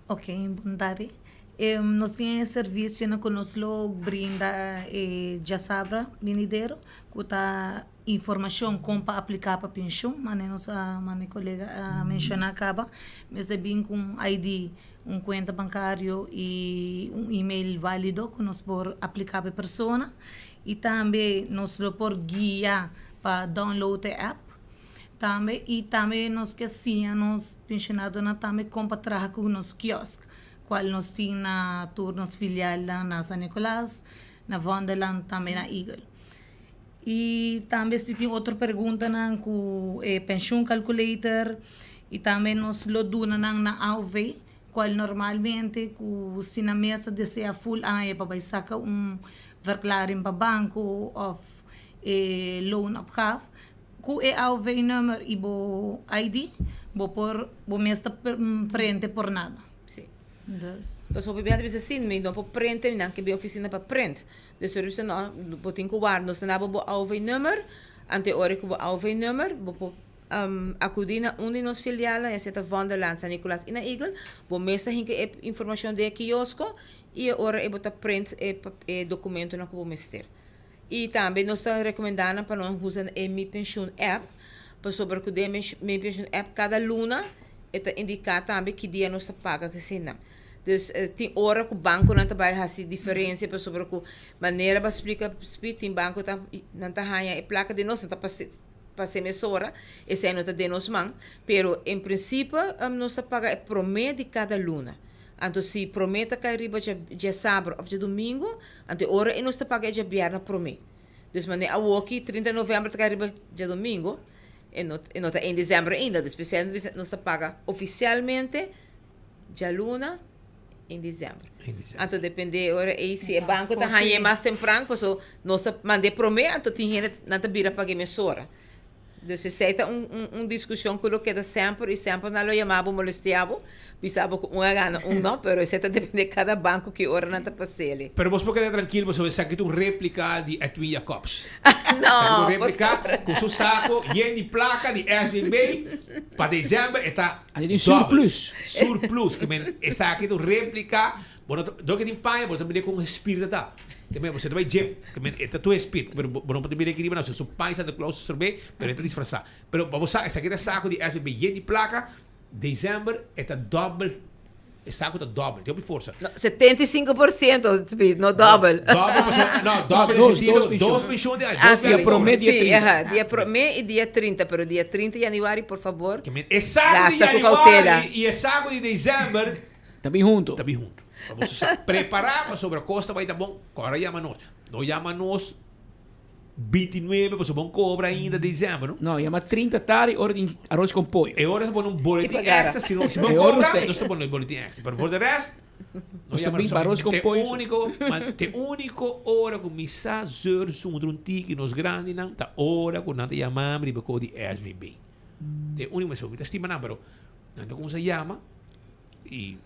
Ok, bon tardi. Nos tin e servicionan cu nos lo brinda e djasabra binidero cu ta informacion con pa aplica pa pensioen, mane nos a mane colega a menciona caba. Mester bin cu un ID, un cuenta bancario y un email valido cu nos por aplica pa e persona. Y tambe nos lo por guia pa download e app tambe y tambe nos ke siña nos pensionadonan tambe con pa traha cu nos kiosk. Cual nos tin na tur nos filialnan na San Nicolas, na Vondelland, tambe na Eagle. Y tambe si tin otro preguntanan cu e pensioen calculator y tambe nos lo duna nan na AOV, cual normalmente cu si nan mes ta desea full aña pa bay saca un verklaring pa banco of e loonopgave, Ku e AOV nummer i bo ID, bo por bo mes ta prente por nada. Sí. Dus. Pasobra hopi bia ta bisa sin, mi no por prente, mi nan ke bin ofisina pa prent. Dus ora bisa no, bo tin ku warda, nos ta daba bo AOV nummer, ante ora ku bo AOV nummer, bo por akudí na un di nos filialnan, ya sea ta Vondelland, San Nicolas i na Eagle, bo mes ta hinka e informashon den e kiosko i e ora ei bo ta prent e dokumentonan ku bo mester. I tambe nos ta rekomendá nan pa nan usa e Mi Pensioen app, pasobra ku den e Mi Pensioen app kada luna e ta indiká tambe ki dia nos ta paga kesenan. Dus tin ora ku bankonan ta bai hasi diferensia pasobra ku manera bo a splika Speed tin banko ta nan ta haña e plaka di nos nan ta pas'é mesora, esei no ta den nos man, pero en prinsipio nos ta paga e promé di kada luna. Anto si promé ta kai riba djasabra òf djadumingu, anto e ora ei nos ta paga e djabièrnè promé. Dus manera awoki 30 di novèmber ta kai riba djadumingu, e no e no ta ein desèmber ainda. Dus p'esei nos ta bisa nos ta paga ofisialmente djaluna ein desèmber. Anto dependé e ora ei si e banko ta hañ'é mas tempran, pasobra nos ta mand'é promé, anto tin hende nan ta bira pag'é mesora. Dus esei ta un un un discusion cu lo keda semper y semper nan lo yama bo molestia bo, bisa bo cu un a gana un no, pero esei ta depende cada banco ki ora nan ta pasele. Pero bos por keda trankil pasobra esaki ta un replica di Edwin Jacobs. No, Esaki ta un por replica favor. cu su saco yen di placa di SVB pa december e ta Anto tin double. surplus. Surplus. Ke men esaki ta un replica. Bo no ta, dor ke tin paña bo no ta mira kon espíritu ta. Ke men bo ta bai gym, ke men e ta tur espíritu, pero bo no por ta mira aki riba nan, su paña Santa Claus su sorbé, pero e ta disfrasá. Pero pa bo sa esaki ta saku di SBB yen di plaka, december e ta dòbel, e saku ta dòbel, tin hopi forsa. No, 75%, Speed, no dòbel. Dòbel pasobra, no, dòbel den sentido, dos penshon di aña, dos Ah, biaha si, di si, aha, dia promé i dia 30, pero dia 30 januari, por fabor, Ke men e saku di gasta ku kautela. januari i e saku di december Ta bin hunto. Ta bin hunto. Pa boso sa prepara pasobra cos ta bay ta bon, cora yama nos. No yama nos 29 pasobra bon cobra ainda december no. No, yama 30 tardi ora tin aros con pollo. E ora ta pone un boletin extra, si no si bon cobra nos ta pone un boletin extra. Pero for de rest no Nos ta yama bin nos. pa aros con Te pollo. unico, man, te unico ora cu mi sa zeur zundra un tiki nos grandinan ta ora cu nan ta yama mi riba co di SVB. Te unico, mi ta stima nan pero nan ta cuminsa yama. Y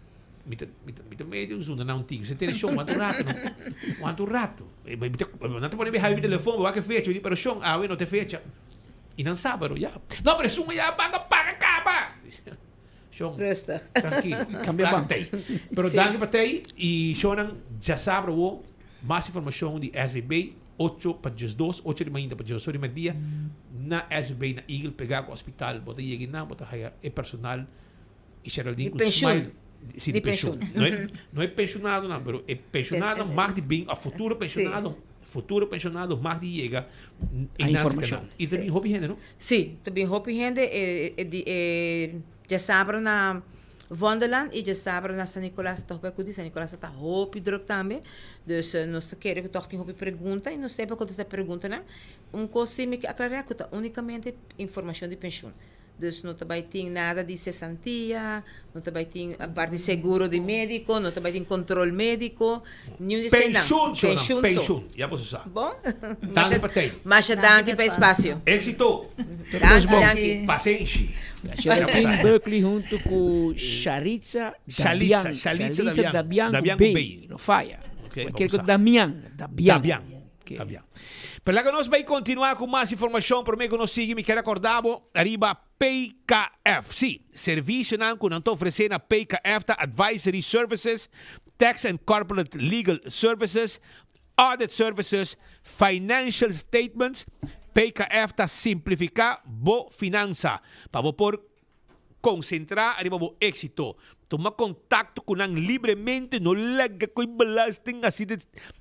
mi ta, mi ta, mi ta medio zunda na un tiki. Se tene shon, wanta un rato, no. Wanta un rato. E, mi ta, nan ta pone mi habi mi telefon, wak e fecha. Mi di, pero shon, awe no te fecha. Y nan sa, pero ya. No, pero esun ya banco paga caba. Shon, Rustig. tranquilo. Cambia Placa banco. tei. Pero Sí. danki pa tei. Y shonnan, ya sa, bro, mas informacion di SVB, 8 pa 12, 8 di mainta pa 12 di merdia, na SVB na Eagle, pega cu hospital. Bo ta yega nan, bo ta haya e personal Y Geraldine Di cu pensioen. smile. Sí, di Di pensioen. pensioen. No e, no e pensionadonan, pero e pensionado mag di bin, of futuro pensionado, futuro pensionado mag di yega A en nan informacion. Y ta bin hopi hende, no? Sí, ta bin hopi hende. E, e, di, e djasabra na Vondelland y djasabra na San Nicolas ta hopi acudi. San Nicolas ta hopi druk tambe. Dus nos ta kere cu toch tin hopi pregunta y nos ta contesta preguntanan. Un cos si mi ke aclaria cu ta unicamente informacion di pensioen. Dus no ta bai tin nada di sesantia, no ta bai tin apart di seguro di medico, no ta bai tin control medico, niun di eseinan. Penshun, shownan, Penshun so. penshun. Ya boso sa. Bon. Danki pa tei. Masha danki pa e espacio. Exito. Danki, danki. Pasenshi. Geraldine Berkeley hunto cu Sharitza Shalitza, Dabian. Shalitza Shalitza Dabian. Dabian Dabian cu cu B. B. No faya. Ok, Cualkier vamos cu sa. Damian. Dabian. Dabian. Está bien. Pero laga nos bay continua cu mas informacion. Prome cu nos sigui, mi kier acorda bo ariba. PKF. Sí, servisionan ku nan ta ofresé na PKF ta Advisory Services, Tax and Corporate Legal Services, Audit Services, Financial Statements. PKF ta simplifiká bo finansa pa bo por konsentrá riba bo éksito. Tuma kontakto ku nan libremente, no laga ku e belasting hasi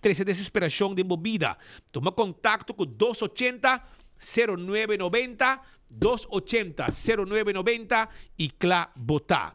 trese desesperashon den bo bida. Tuma kontakto ku 280 0990, 280 0990 i kla bo ta.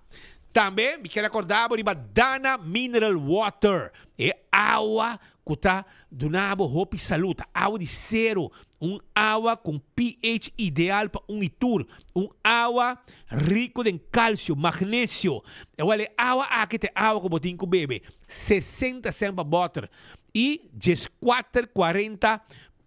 Tambe mi kier akorda bo riba Dana Mineral Water, e awa ku ta duna bo hopi salú, ta awa di sero, un awa ku un pH ideal pa un i tur, un awa riku den kalsio, magnesio. Ewel e awa aki ta e awa ku bo tin ku bebe, 60 sènt pa bòter i 14 40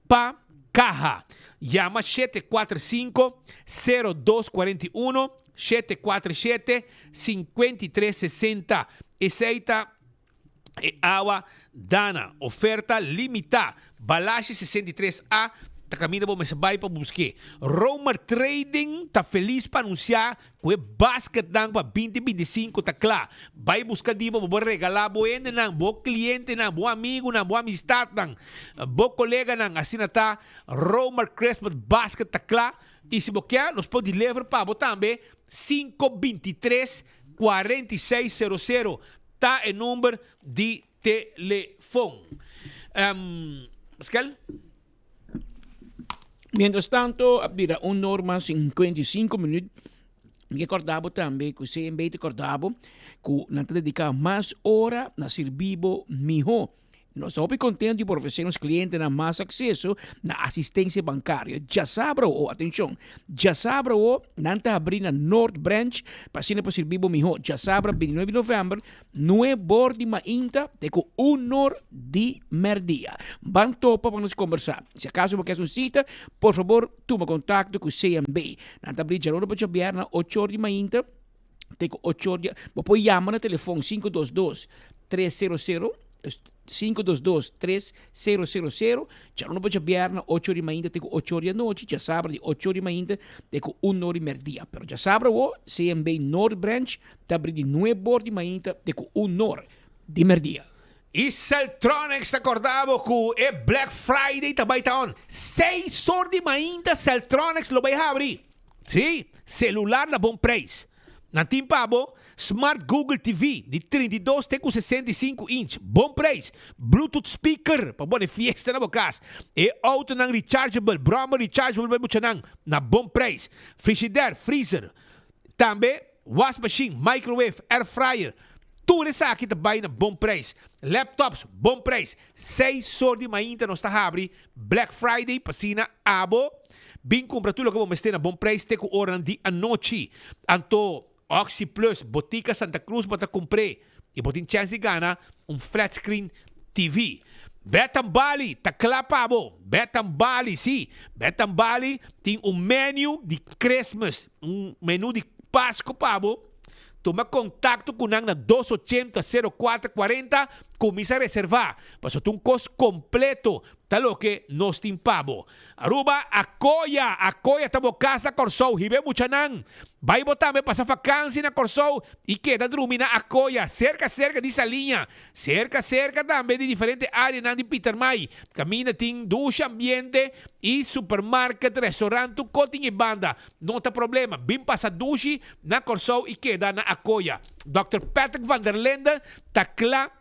Pa kaha, yama 745 0241, 747 5360. Esei ta e awa Dana. Oferta limitá. Balashi 63 A ta kaminda bo mester bai pa busk'é. Romer Trading ta felis pa anunsiá Ku e basketnan pa 2025 ta kla. Bai buska di bo pa bo regalá bo hendenan, bo klientenan, bo amigunan, bo amistatnan, bo koleganan. Asina ta, Romer Christmas Basket ta kla i si bo kier nos por deliver pa bo tambe. 523 4600 ta e number di telefon. Pascal? Mientras tanto a bira un or mas 55 minuut. Mi ke korda bo tambe ku CMB ta korda bo ku nan ta dediká mas ora na sirbi bo mihó. Nos ta hopi kontentu di por ofresé nos klientenan mas akseso na asistensia bankario. Djasabra awo, atenshon, djasabra awo nan ta habrí na Noord Branch pa asina por sirbi bo mihó. Djasabra 29 di novèmber Nuebor di mainta te ku unor di merdia. Ban topa pa nos kombersá. Si akaso bo ke hasi un sita, por fabor tuma kontakto ku CMB. Nan ta abrí djaluna pa djabièrnè ochor di mainta te ku ochor di. Bo por yama na telefon 522 300, 522 3000, djaluna pa djabièrnè ochor di mainta te ku ochor di anochi, djasabra di ochor di mainta te ku unor di merdia. Pero djasabra awo CMB Noord Branch Ta abri di nuebor di mainta te ku unor di merdia. I Celtronics ta korda bo ku e Black Friday ta bai ta on. Seis or di mainta Celtronics lo bai habri. Sí, celular na bon prijs. Nan tin pa bo Smart Google TV di 32 te ku 65 inch, bon prijs. Bluetooth speaker pa bo pone fiesta na bo kas. E autonan rechargeable, brommer rechargeable pa e muchanan na bon prijs. Frigidaire, freezer, Tambe wasmachine, microwave, air fryer, tur esaki ta bai na bon prijs. Laptops, bon prijs. Seis or di mainta nos ta habri Black Friday pa asina abo bin cumpra tur loke bo mester na bon prijs te cu oranan di anochi. Anto Oxi Plus, Botica Santa Cruz bo ta cumpr'e y bo tin chance di gana un flat screen TV. Beth and Bali ta kla pa bo. Beth and Bali, si. Beth and Bali tin un menu di Christmas, un menu di Pasco pa bo. Tuma contacto cu nan na 280 04 40, cuminsa reserva, pasobra ta un cos completo ta loke nos tin pa bo. Aruba, Akoya! Akoya ta bo kas na Kòrsou. Hiba e muchanan. Bai bo tambe pasa fakansi na Kòrsou i keda drumi na Akoya, serka serka di Saliña, serka serka tambe di diferente áreanan di Pietermaai. Kaminda tin dushi ambiente i supermarket, restaurant, tur kos tin e banda. No ta problema. Bin pasa dushi na Kòrsou i keda na Akoya. Dòkter Patrick van der Linden ta kla.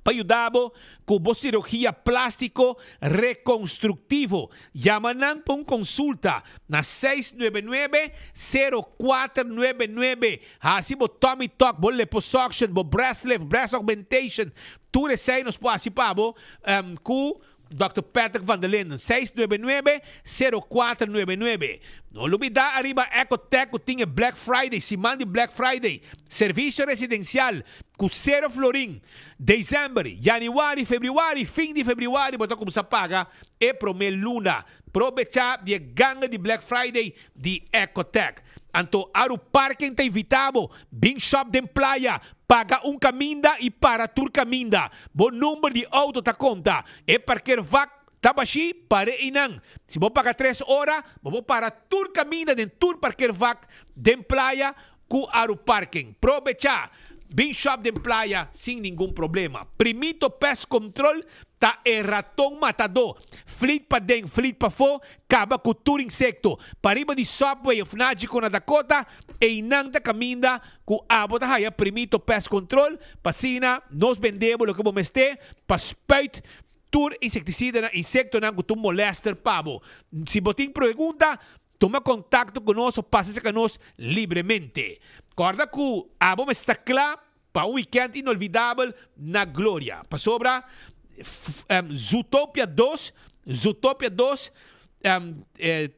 Pa yuda bo ku bo sirugia plástiko rekonstruktivo, yama nan pa un konsulta na 699 0499. Hasi bo tummy tuck, bo liposuction, bo breast lift, breast augmentation, tur esei nos por hasi pa bo ku Dòkter Patrick van der Linden, 699 0499. No lubidá ariba Ecotech ku tin e Black Friday, siman di Black Friday, servisio residensial ku sero florin. Desèmber, yanüari, febrüari, fin di febrüari bo ta kumsá paga e promé luna. Probechá di e ganga di Black Friday di Ecotech. Anto Aru Parking ta invitá bo, bin shòp den playa, paga un kaminda i para tur kaminda. Bo number di outo ta konta. E parkeervak. Ta bashí, par'é einan. Si bo paga tres ora, bo por para tur kaminda den tur parkeervak den playa ku Aruparking. Probechá! Bin shop den playa sin ningun problema. Primito Pest Control ta e raton matadó. Flit paden, flit pafó, kaba ku tur insekto. Pariba di Subway of Nagico na Dakota, einan ta kaminda ku abo ta haya Primito Pest Control pa asina nos bende bo loke bo mester pa spuit Tur insektisidanan, insektonan ku ta un molèster pa bo. Si bo tin pregunta, tuma kontakto ku nos òf pasa serka nos libremente. Kòrda ku abo mester ta kla pa un wikènt inolvidabel na Gloria, pasobra Zootopia dos, Zootopia dos,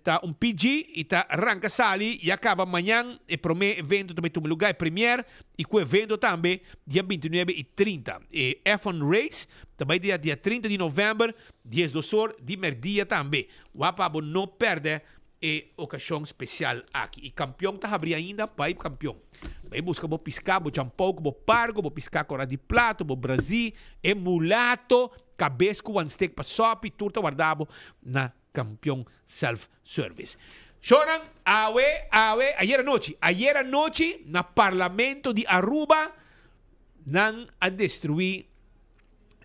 ta un PG y ta ranca sali y a caba mañan e prome evento ta bay tuma lugar e premier y cu evento tambe dia 29 y 30. E F1 Race ta bay dia dia 30 di november 12 or di merdia tambe. Wak pa bo no perde e ocasion special aki. Y campeon ta habri ainda bay campeon. Bay busca bo pisca, bo champou cu bo pargo, bo pisca cora di plato, bo brazi, e mulato. Kabes ku wan stek pa sòpi tur ta warda bo na Kampion Self Service. Shownan awe awe ayer anochi ayer anochi na Parlamento di Aruba nan a destrui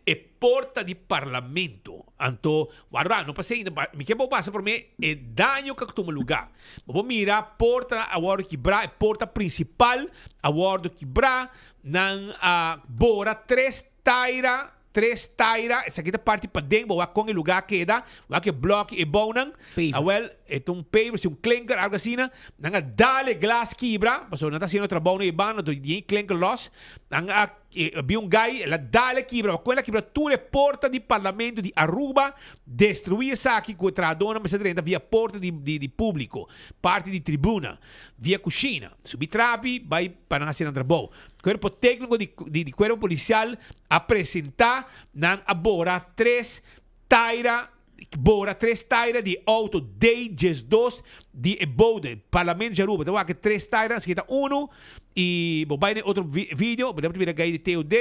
e porta di Parlamento. Anto warda no pasa ainda mi ke bo pasa prome e daño ku a tuma luga. Bo por mira porta a wòrdu kibrá e porta prinsipal a wòrdu kibrá nan a bora tres Taira, tres taira, esaki ta parti paden, bo wak kon e lugá keda, wak e blòki, e bounan. Paver. Awel, e ta un paver, si un klinker, algu asina. Nan a dal e glas kibra, pasobra nan ta hasiendo trabou na e banda, anto di e klinker lòs. Nan a bin un gai, el a dal e kibra, wak kon el a kibra tur e porta di Parlamento di Aruba, destruí esaki ku e trahadónan mester drenta via porta di di públiko, parti di tribuna, via kushina, subi trapi bai pa nan hasi nan trabou. Cuerpo Tecnico di di Cuerpo Policial a presenta nan a bora tres taira bora tres taira di e auto D 12 di e bode Parlamento di Aruba ta wak e tres taira esaki ta uno y bo bay na e otro video bo ta mira gay di TOD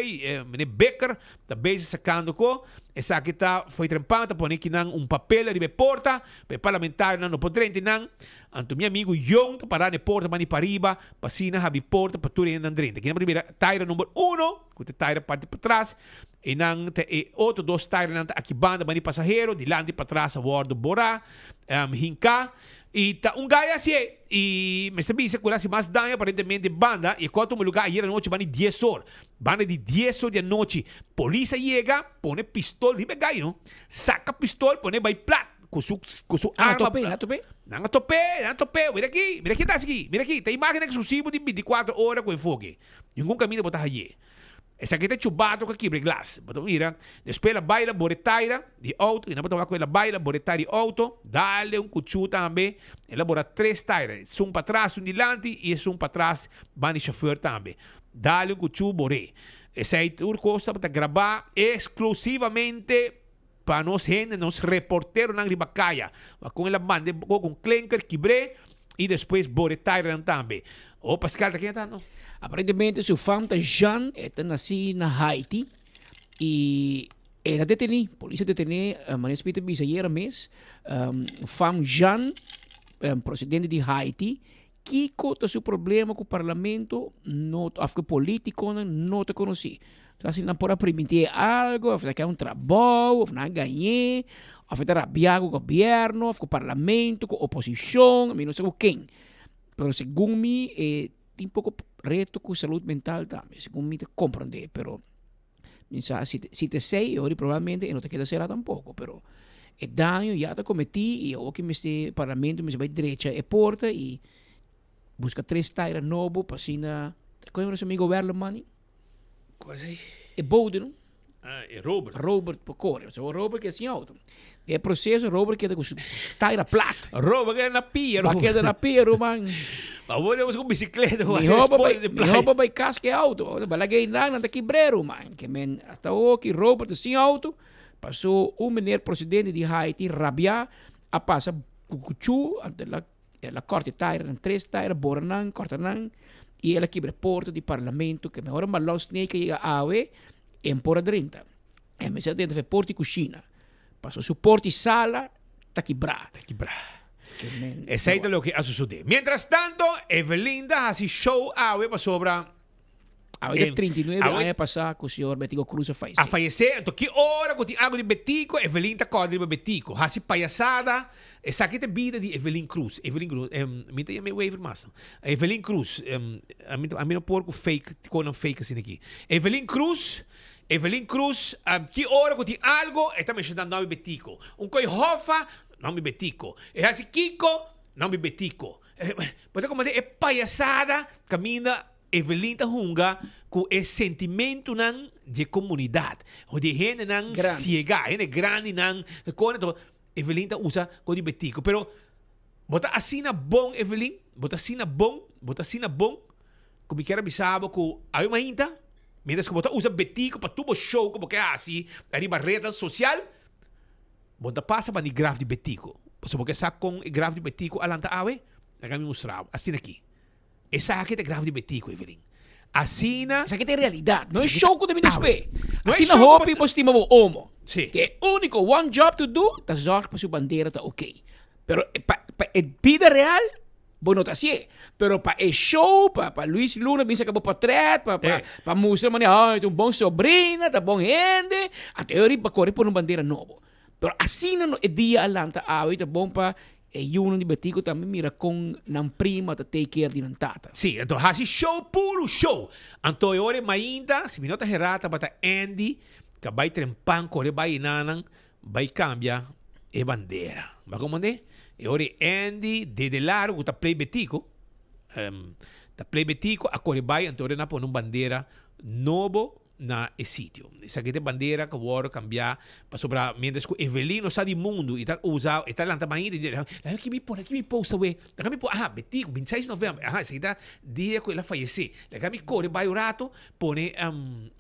meneer Bikker ta bezig sacando ko esaki ta fo'i trempan ta pone kinan un papel ariba e porta pa e parlamentarionan no por drenta nan. Anto mi amigu Jon ta pará na e porta banda di pariba, pa asina habri porta pa tur hendenan drenta. Kinan por mira taira number uno, ku ta e taira parti patras, einan ta e otro dos tairanan ta aki banda banda di pasahero, dilanti patras a wòrdu borá, hinká. I ta un gai hasié, i mester bisa ku el hasi mas daño aparentemente banda, i e kò tuma lugá ayera nochi banda di dies or. Banda di dies or di anochi, polis a yega, pone pistol riba e gai no, saka pistol pone bai plat. Ku su, ku su Nan a arma. top'é, nan a top'é. Nan a top'é, nan a top'é. Mira aki, mira ki ta hasi aki. Mira aki, ta imágen eksklusivo di bintikuater ora ku enfoke. Ningun kaminda bo ta hañ'é. Esaki ta chubato ku a kibra e glas. Bo ta mira, despues el a bai, el a bore taira di outo, i nan bo ta wak ku el a bai, el a bore taira di outo, dale un kuchú tambe, el a bora tres taira, esun patras, esun dilanti i esun patras banda di shofùr tambe. Dale un kuchú, bor'é. Esei tur kos tabata grabá eksklusivamente. Pa nos hende, nos reporteronan riba kaya. Wak kon el a manda e boko ku un klinker, kibr'é i despues bore tairenan tambe. Oh, Pascal, ta ken ta no? Aparentemente su fam ta Jean, e ta nací na Haiti y el a detení, polis a detené, manera Smith a bisa ayera mes, fam Jean, procedente di Haiti, Kiko ta su problema ku parlamento no of ku politikonan no ta konosí. Sa si nan por a primitié algo of ta keda un trabou of nan a gañ'é of e ta rabiá ku gobièrnu of ku parlamento ku oposishon mi no sa ku ken. Pero segun mi e tin poko reto ku salud mental tambe segun mi ta komprondé pero Mi sa si si ta esei ori probablemente e no ta keda sera tampoco pero e daño ya ta cometi y awor ki mester parlamento mester bay drecha e porta y busca tres taira nobo pa asina con nos amigo Werleman Cual esei? E bode no? Ah, e Robert. Robert por core. So Robert keda sin auto. Den e proceso Robert keda cu su taira plat. Robert keda na pia. Ba keda na pia, ruman. Ba bo debes cu bicicleta cu hacer sport de playa. Miho pa bay cas cu e auto. Ba laga einan, nan ta kibr'é, ruman. Ke men hasta awoki Robert ta sin auto. Paso un meneer presidente di Haiti rabia a pasa cu cuchu anto el a El a kòrta e tairanan, tres taira, bora nan, kòrta nan, i el a kibra e porta di parlamento, ke mehor Marlon Snake a yega awe, e por a drenta. E mester a drenta for e porta di kushina. Paso su porta y sala ta kibrá. Ta kibrá. Esei ta loke a sosodé. Mientras tanto, Evelyn ta hasi show awe pasobra. Awe ta 39 aña pasá ku señor Betico Cruz a fayesé. A fayesé. Anto ki ora ku tin algu di Betico, Evelyn ta kòrda riba Betico. Hasi payasada. Esaki ta e bida di Evelyn Cruz. Evelyn Cruz. Mi ta yama e Wever mas. Evelyn Cruz. Ami no por ku fake, konan fake asina aki. Evelyn Cruz. Evelyn Cruz, Ki ora ku tin algo e ta menshoná nòmber Betico. Un koi hòfa, nòmber Betico. E hasi kiko, nòmber Betico. Bo ta komprendé e payasada kaminda Evelyn ta hunga ku e sentimentunan di e komunidat, di e hendenan siegá, hende grandinan, kos anto Evelyn ta usa kos di Betico. Pero bo ta asina bon Evelyn, bo ta asina bon, bo ta asina bon. Ku mi kier a bisa bo ku awe mainta, mientras ku bo ta usa Betico pa tur bo show ku bo ke hasi ariba rednan sosial, bo no ta pasa banda di graf di Betico. Pasobra bo ke sa kon e graf di Betico a lanta awe? Laga mi mustra bo. Asina aki. Esaki ta e graf di Betico, Evelyn. Asina. Esaki ta e realidat. No e show ku ta bini despues. Asina hopi bo stima bo omo. Si. Ke e uniko one job to do ta zorg pa su bandera ta oké. Pero pa e bida real. Bo no ta hasié. Pero pa e show, pa pa Luis Luna bin saca bo portret, pa pa pa mustra manera, ay, ta un bon sobrina, ta bon hende, anto e ora pa kore pone un bandera nobo. Pero asina no e dia a lanta awe, ta bon pa e yunan di Betico tambe mira con nan prima ta take care di nan tata. Sí, anto hasi show puro show. Anto e ora e mainta, si mi no ta herá, tabata Andy ka bai trempan kore bai enanan Bai cambia e bandera. Bo a comprende? E ora e Andy dede largo cu ta play Betico, ta play Betico a core bai anto ora nan a pone un bandera nobo na e sitio. Esaki ta e bandera cu worde cambia pasobra mientras cu Evelyn no sa di mundo y ta usa, e ta lanta mainta y di laga ki mi pone, ki mi post awe? Laga mi pone, aha, Betico, 26 november, aha, esaki ta dia cu el a fayece. Laga mi core bai un rato pone,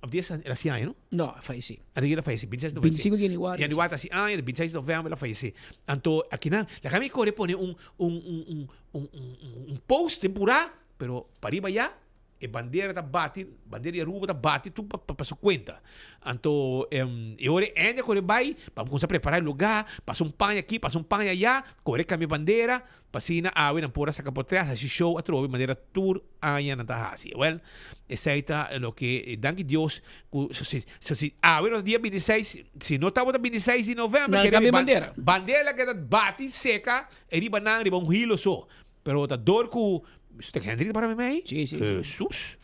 of dia el a haci aña no? No, a fayesé. Anto el a fayesé, 26 november. 25 di januari. Januari ta hasi aña, 26 november el a fayesé. Anto akinan, laga mi kore pone un, un, un, un, un, un, un post tempurá, pero pariba ya, e bandera ta bati, bandera di Aruba ta bati tur pa, pa su kuenta. Anto, e ora e Andy a kore bai, pa kuminsá prepará e lugá, pasa un paña aki, pasa un paña ayá, kore kambia bandera, Pa asina awe nan por a saca potret, haci show atrobe manera tur aña nan ta haci. Well, esey ta loke, danki Dios cu si, si awe no ta dia 26, si no tabata 26 di november, Nan kere cambia ban, bandera. bandera keda bati seca e riba nan riba un hilo so. Pero ta door cu, su ta Hendrik ta para mi mei? Si, si, si. Jesus,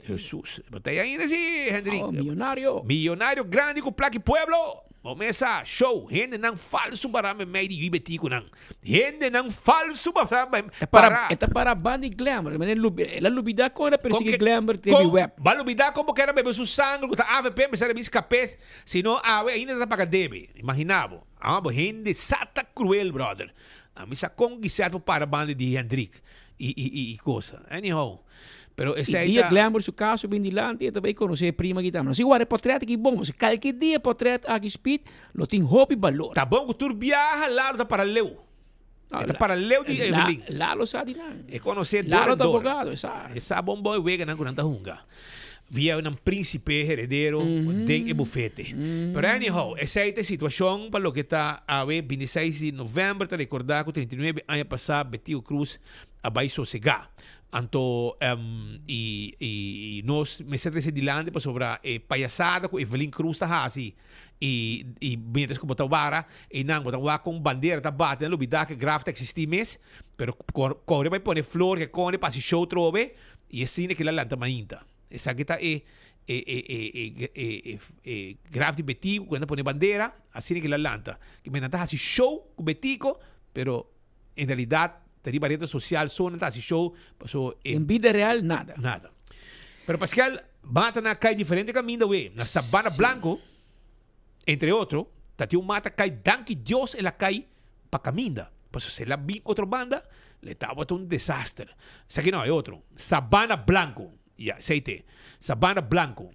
Jesus. Bo ta ainda si, Hendrik. Oh, millonario. Millonario grandi cu plaki pueblo. Bo mesa, show, hendenan falso para mi mei di yu betikunan. Hendenan falsu basa para. E ta para banda di Glamour. El a lubida kon el a persegui Glamour te mi web. Bo a lubida kon bo kere bebe su sanger ku ta avp mester a bis kapes sino awe ainda ta paga debe. Imagina bo. Amo bo hende sa ta cruel brother. Ami sa kon Gisette por para banda di Hendrik y cosa. Anyhow. Pero esei E dia ta. Glamour su caso bin dilanti e ta bay conoce e prima aki tambe. Nos tin wara e portret aki bon pasobra kalke dia e portret aki speed lo tin hopi balor. Ta bon cu tur biaha Lalo ta para leu. E ta para leu di Evelyn. Lalo sa di nan. E conoce dor Lalo en ta dor. abogado, e sa. E sa bon bon e weganan cu nan ta hunga. Via nan principe heredero den e bufete. Pero anyhow, esey ta e situacion pa loke ta awe 26 di november ta recorda cu 39 aña pasa Betico Croes a bay sosega. Anto y y nos mester trece dilanti pasobra e payasada cu Evelyn Cruz ta haci y y mientras cu bo ta wara eynan bo ta wak con bandera ta bati nan lubida cu e graf ta existi mes pero core bay pone flor ke cone pa haci show trobe y asina kila lanta mainta. Esaki ta e e e e e e graf di Betico cu nan ta pone bandera asina kila lanta. Nan ta haci show cu Betico pero En realidad ta riba reda social so nan ta haci show paso e. En bida real nada. Nada. Pero Pascal, mata nan a cay diferente caminda we. Na Sabana Blanco, entre otro, ta tin un mata cay danki Dios el a cay pa caminda. Paso si el a bin otro banda, le tabata un desaster. Esaki no, e otro. Sabana Blanco. Ya, esei te. Sabana Blanco.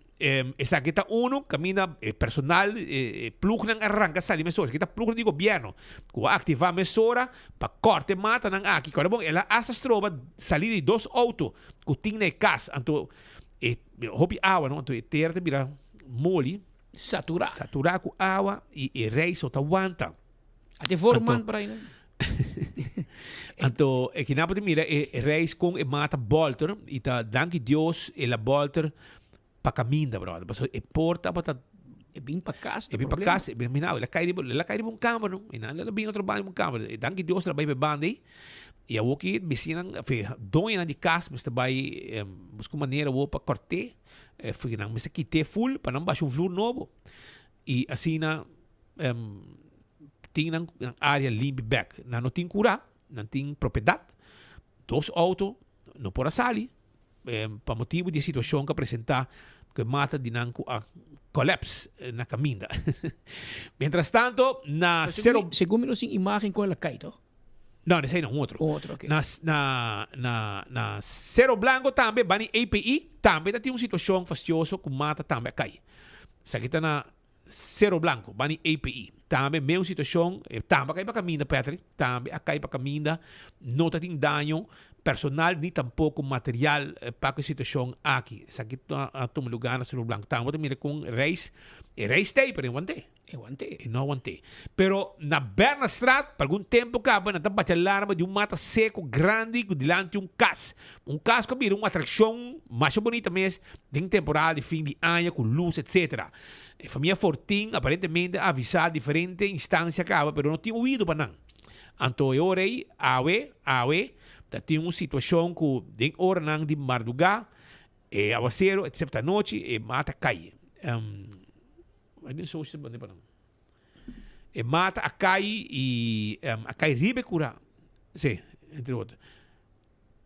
Esaki ta uno kaminda e personal, e plugnan a ranka sali mesora. Esaki ta plugnan di gobierno ku a aktivá mesora pa kòrta e matanan aki. Kòrda bon, el a asta stroba salida di dos outo ku tin na e kas. Anto e hopi awa, no? Anto e tera ta bira moli. Saturá. Saturá ku awa i e reis no ta wanta. A te voorman por ahí. Anto e kina por mira e reis kon e mata bolter i ta danki Dios el a bolter pa kaminda brother. Pasobra e por tabata E bin pa kas E bin pa kas, e bin mina, el a kai riba, el a kai riba un kamer no. I nan el a bin otro banda riba un kamer. E danki Dios el a bai pa e banda ei. I awor ki bisinan, doñonan di kas mester bai buska un manera awor pa kòrt'é. Fi nan mester kit'é ful pa nan basha un vloer nobo. I asina tin nan área limpi bèk. Nan no tin kurá, nan tin propiedat. Dos outo no por a sali pa motibu di e situashon ku a presentá ku e mata di nan ku a kòlèps na kaminda. Mientras tanto na Sero. Segun mi no sin imágen ku el a kai toch? No, esei no, un otro. Un otro, ok. Na, na, na, na Cerro Blanco tambe, bani API, tambe ta tin un situacion fastioso cu mata tambe a cay. Esaki ta na Cerro Blanco, bani API. Tambe meun situacion, e tambe a cay pa caminda, Patrick, tambe a cay pa caminda, no ta tin daño personal ni tampoco material pa cu e situacion aki. Esaki ta a tuma lugar na Cerro Blanco. Tambe bo ta mira con reis, e reis ta ey, pero e want'e. E want'é. E no want'é. Pero na Bernastraat, pa algun tempu kaba, nan ta bati alarma di un mata seku grandi ku dilanti un kas. Un kas ku a bira un atrakshon masha bunita mes den temporada di fin di aña ku lus etsetera. E famia Fortin aparentemente a avisá diferente instansia kaba pero no tin oido pa nan. Anto e ora ei, awe, awe, ta tin un situashon ku den oranan di mardugá e awaseru eksepto anochi e mata kai. Ai den soshi ta bende pa nan. E mata a kai i a kai riba e kura. Sí, entre otro.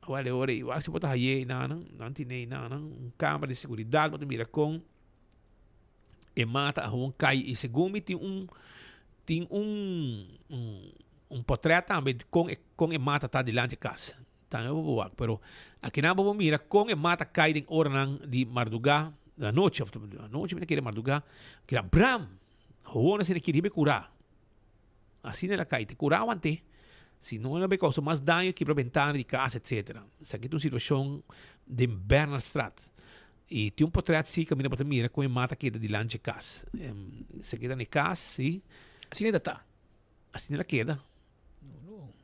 Awor e ora ei wak si bo ta haye einan, nan tene einan un kamera di seguridat bo ta mira kon e mata a hon kai i segun mi tin un tin un un potret tambe kon e kon e mata ta dilanti e kas. Tambe bo por wak, pero akinan bo por mira kon e mata kai den oranan di mardugá, anochi, òf anochi mi ta kere mardugá, keda bram! Howon asina ki riba e kurá. Asina el a kai, te kurá want'é. Si no el a bai kousa mas daño, kibra bentana di kas, etsetera. Esaki ta un situashon den Bernardstraat. I tin un potrèt si kaminda bo ta mira kon e mata keda dilanti e kas. Esaki ta na e kas, si. Asina e ta ta. Asina el a keda.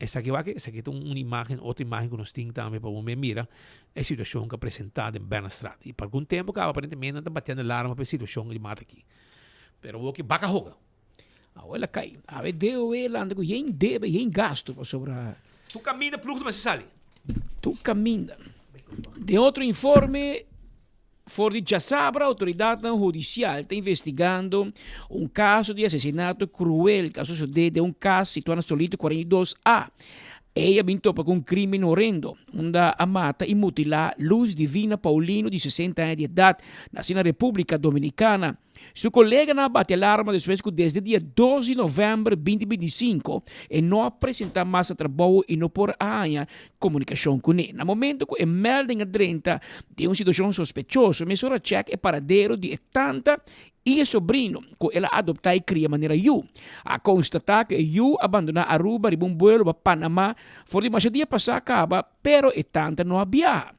Esaki wak, esaki ta un imagen, otro imagen ku nos tin tambe pa bo me mira e situashon ku a presentá den Bernardstraat. I pa algun tempu kaba aparentemente nan ta batiendo alarma pa e situashon di mata aki. Pero awor ki baka hoga. Awor el a kai. Awe DOW lanta ku yen debe, yen gasto pasobra. Tur kaminda plug ta mester sali. Tur kaminda. Den otro informe. For di djasabra autoridadnan hudicial ta investigando un caso di asesinato cruel cu a sucede den un cas situa na Solito 42 A. Ey a bin topa cu un crimen horendo, unda a mata y mutila Luz Divina Paulino di 60 aña di edad, naci na Republica Dominicana. Su coleganan a bati alarma despues cu desde dia dos di november binti 25 e no a presenta mas na trabou y no por a haña comunicacion cune. Na momento cu e melding a drenta den un situacion sospechoso, mesora a check e paradero di e tanta y e sobrino cu el a adopta y cria manera yu. A constata cu e yu a bandona Aruba riba un buelo pa Panama for di masha dia pasa caba, pero e tanta no a biaha.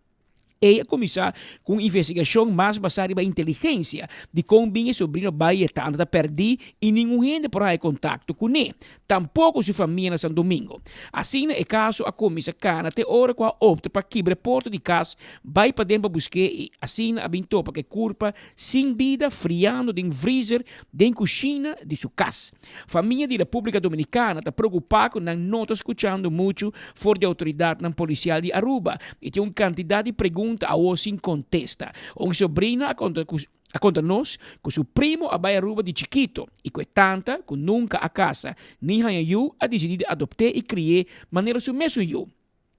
Ei a kuminsá ku un investigashon mas basá riba inteligensia di kon bin e sobrino bai e tanta ta pèrdí i ningun hende por haña kontakto kuné, tampoko su famia na San Domingo. Asina e kaso a kuminsá kana te ora ku a opta pa kibra e porta di kas bai paden pa busk'é i asina a bin topa ku e kurpa sin bida friando den vrizer den kushina di su kas. Famia di Repúblika Dominikana ta preokupá ku nan no ta skuchando muchu for di outoridatnan polisial di Aruba i tin un kantidat di pregunta awo sin kontesta. Un sobrina a konta ku a konta nos ku su primo a bai Aruba di chikito i ku e tanta, ku nunka a kasa ni haña yu, a disidí di adopt'é i kri'é manera su mesun yu.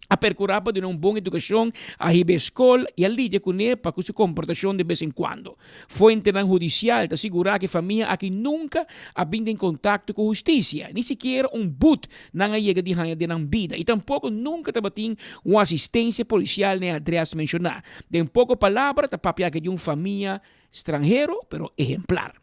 A percura pa duna un bon educacion, a hiba e scol y a lidia cune pa cu su comportacion de bes en cuando. Fuentenan hudicial ta sigura cu e famia aki nunca a bin den contacto cu husticia, ni sikiera un but nan a yega di haña den nan bida y tampoco nunca tabatin un asistencia policial na e adres menciona. Den poco palabra ta papia aki di un famia stranhero pero ehemplar.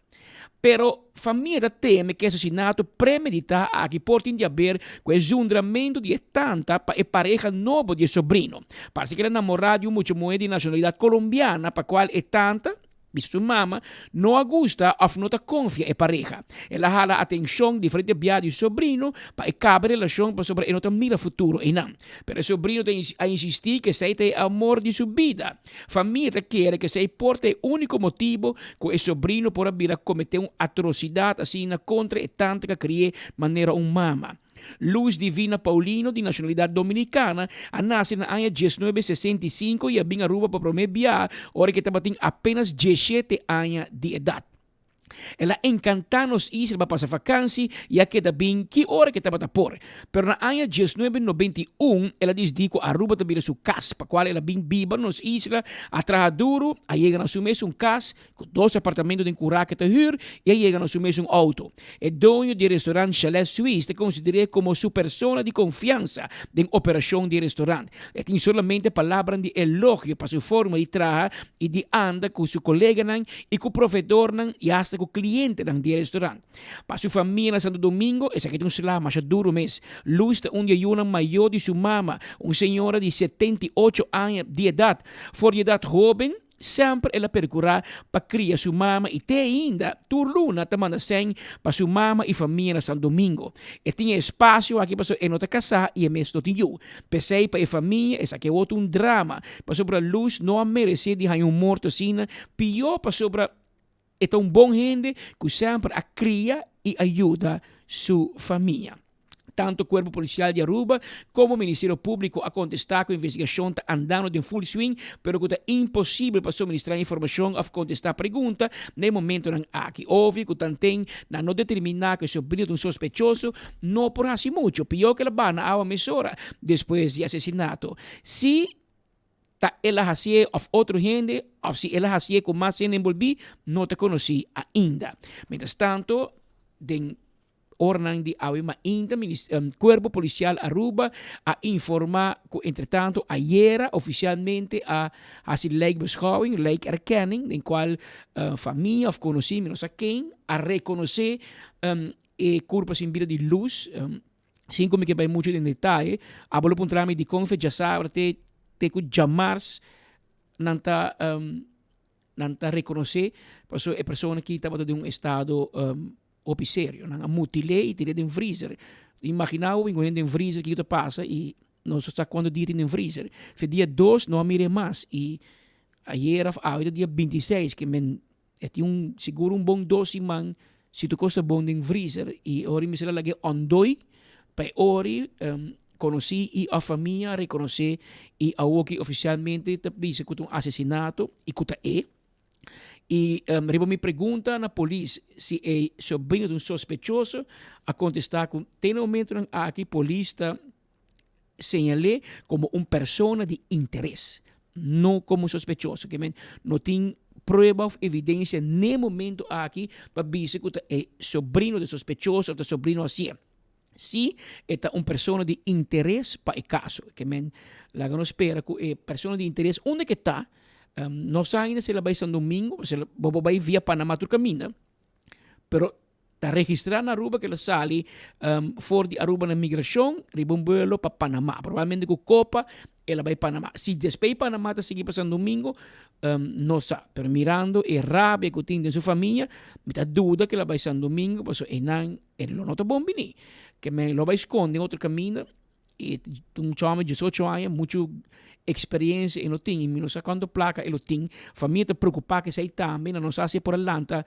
Pero famia ta teme ku e asesinato premeditá aki por tin di haber ku e zundramentu di e tanta pa e pareha nobo di e sobrino. Parse ku el a namorá di un mucha muhé di nashonalidat kolombiana pa kual e tanta. Bisa su mama no a gusta of no ta confia e pareha. El a hala atencion diferente bia di su sobrino pa e caba e relacion pasobra e no ta mira futuro einan. Pero e sobrino ta a insisti cu esey ta e amor di su bida. Famia ta kere cu esey por ta e unico motibo cu e sobrino por a bira comete un atrocidad asina contra e tanta cu a cri'e manera un mama. Luz Divina Paulino, di nashonalidat dominikana, a nase na aña diesnuebe sesenta i sinku i a bin Aruba pa promé bia ora ku e tabatin apénas dieshete aña di edat. El a enkantá nos isla pa pasa fakansi i a keda bin ki ora ku e tabata por. Pero na aña diesnuebe nobenta i un el a disdí ku Aruba ta bira su kas, pa kual el a bin biba na nos isla, a traha duru, a yega na su mes un kas Ku dos apartamento den kurá ke ta hür i a yega na su mesun outo. E doño di e restorant Chalet Suisse ta konsider'é komo su persona di konfiansa den operashon di e restorant. E tin solamente palabran di elogio pa su forma di traha i di anda ku su koleganan i ku proveedornan i asta ku klientenan di e restorant. Pa su famia na Santo Domingo esaki ta un sla masha duru mes. Luz ta un di e yunan mayó di su mama, un señora di 78 aña di edat. For di edat hóben, Semper el a percura pa cria su mama y te ainda tur luna ta manda sèn pa su mama y famia na San Domingo. E tin e espacio aki pasobra e no ta casá y e mes no tin yu. P'esey pa e famia esaki a word un drama pasobra Luz no a merece di haña un morto asina, pió pasobra e ta un bon hende cu semper a cria y a yuda su famia. Tanto Cuerpo Policial di Aruba como Ministerio Publico a contesta cu investigacion ta andando den full swing, pero cu ta imposibel pa suministra informacion of contesta pregunta na e momentonan aki. Obvio cu tanten nan no determina cu e sobrino ta un sospechoso, no por haci mucho. Pio cu el a baha na awa mesora despues di asesinato. Si ta el a hacié of otro hende of si el a hacié cu mas hende enbolbi, no ta conoci ainda. Mientras tanto, den Oranan di awe mainta Cuerpo Policial Aruba a informa cu entretanto ayera oficialmente a haci lijkbeschouwing, lijkerkenning, den cual famia of conoci, mi no sa ken, a reconoce e curpa sin bida di Luz. Sin cu mi ke bay mucho den detaye, abo lo puntra mi dicon fe djasabra te te cu djamars nan ta Nan ta rekonosé pasobra e persona aki tabata den un estado hopi serio. Nan a mutil'é i tir'é den vrizer. Imaginá bo bin den vrizer kiko ta pasa i nos no sa kuantu dia tin den vrizer. Fe dia dos no a mir'é mas i ayera òf awe ta dia 26 ke men e tin un sigur un bon dos siman si tur kos ta bon den vrizer i ora mester a lag'é òndoi pa e ora konosí i òf famia rekonosé i awoki ofisialmente ta bisa ku ta un asesinato i ku ta e. I riba mi pregunta na polis si e sobrino ta un sospechoso a kontestá ku te na momentonan aki polis ta señal'é komo un persona di interes, no komo un sospechoso. Ke men no tin prueba òf evidensia n'e momento aki pa bisa ku ta e sobrino ta e sospechoso òf ta sobrino hasié. Si e ta un persona di interes pa e kaso. Ke men laga nos spera ku e persona di interes unda ke ta, no sa ainda si el a bai San Domingo, si el bo bai via Panama tur kaminda, pero ta registra na Aruba ke el a sali for di Aruba na migrashon riba un buelo pa Panama. Probablemente ku kopa el a bai Panama. Si despues Panama ta sigui pa San Domingo, no sa. Pero mirando e rabia ku tin den su famia, mi ta duda ku el a bai San Domingo pasobra einan E lo no ta bon bini. Ke men lo bai skonde en otro kaminda i un chòmber di diesocho aña muchu eksperensia e no tin i mi no sa kuantu plaka e lo tin. Famia ta preokupá ku esei tambe, nan no sa si e por a lanta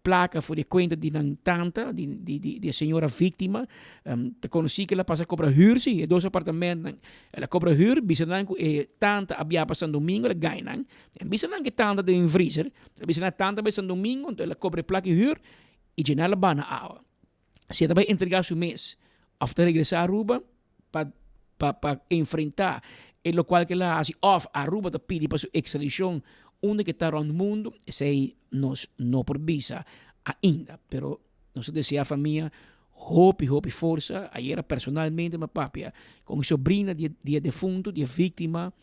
plaka for di e kuenta di nan tanta, di di e señora víktima. Ta konosí ku el a pasa kobra hür si, e dos apartamentnan. El a kobra hür, bisa nan ku e tanta a biaha pa San Domingo, el a gana nan. El a bisa nan ku e tanta den vrizer, el a bisa nan e tanta bai San Domingo, anto el a kobra e plaka di hür. I dje nan a bana awa. Si e ta bai entregá su mes òf ta regresá Aruba pa pa pa enfrentá e lokual ku el a hasi òf Aruba ta pidi pa su ekstradishon unda ku e ta rònt mundu, esei nos no por bisa ainda. Pero nos ta deseá famia hopi hopi forsa. Ayera personalmente mi a papia ku un sobrina di di e defuntu, di e víktima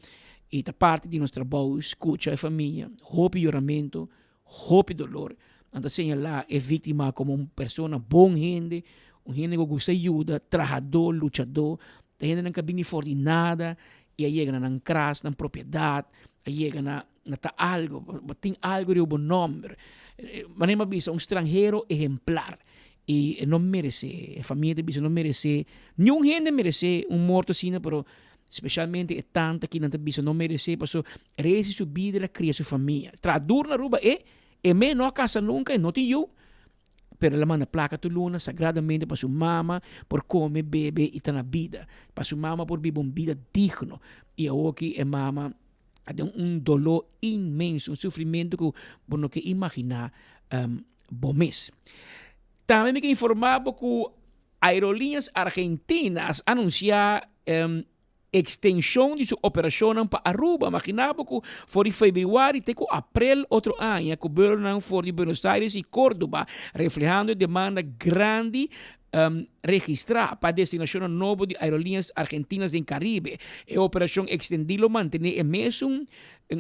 i ta parti di nos trabou skucha e famia, hopi yoramentu, Hopi dolor. Nan ta señalá e víktima komo un persona bon hende, un hende ku gusta yuda, trahadó, luchadó. Ta hendenan ku a bini for di nada i a yega na nan kras, nan propiedat, a yega na. Na ta algo, bo tin algo riba bo nomber. Manera mi a bisa, un stranhero ehemplar. Y e no merece, e famia ta bisa no merece, niun hende merece un morto asina, pero specialmente e tanta ki nan ta bisa no merece, paso resi su bida el a cria su famia. Traha duro na Aruba e, e me no a casa nunca, e no tin yu, pero el a manda placa tur luna sagradamente pa su mama por come, bebe y ta na bida, pa su mama por biba un bida digno. Y awoki e mama a den un doló inmenso, un sufrimentu ku bo no ke imaginá bo mes. Tambe mi ke informá bo ku Aerolíneas Argentinas a anunsiá ekstenshon di su operashonnan pa Aruba. Maginá bo ku for di febrüari te ku aprel otro aña ku buelonan for di Buenos Aires i Córdoba, reflehando e demanda grandi Registrá pa destinashonnan nobo di aerolíneas argentinas den Karibe. E operashon ekstendí lo mantené e mesun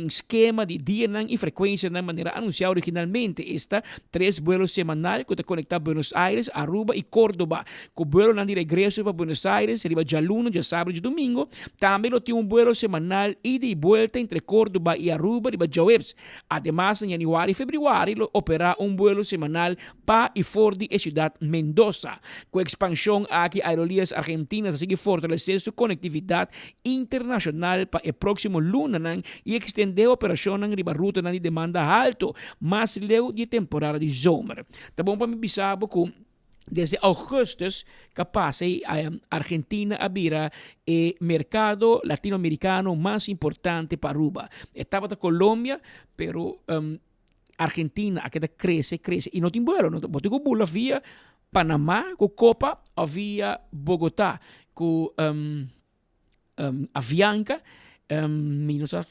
skema di dianan i frekuensianan manera anunsiá originalmente, esta tres buelo semanal ku ta konektá Buenos Aires, Aruba i Córdoba, ku buelonan di regreso pa Buenos Aires riba djaluna, djasabra i djadumingu. Tambe lo tin un buelo semanal ida i buelta entre Córdoba i Aruba riba djaweps. Ademas, na yanüari i febrüari lo operá un buelo semanal Pa i for di e siudat Mendoza. Ku ekspanshon aki Aerolíneas Argentinas a sigui fortalesé su konektividat internashonal pa e próksimo lunanan i ekstendé operashonnan riba rutanan di demanda haltu mas leu di e temporada di zomer. Ta bon pa mi bisa bo ku desde ougùstùs ka pasa ei Argentina a bira e merkado latinoamerikano mas importante pa Aruba. E tabata Colombia pero Argentina a keda crece, crece y no tin vuelo. No, bo tin cu bula via Panama cu Copa of via Bogota cu um, um, Avianca. Um, mi no sa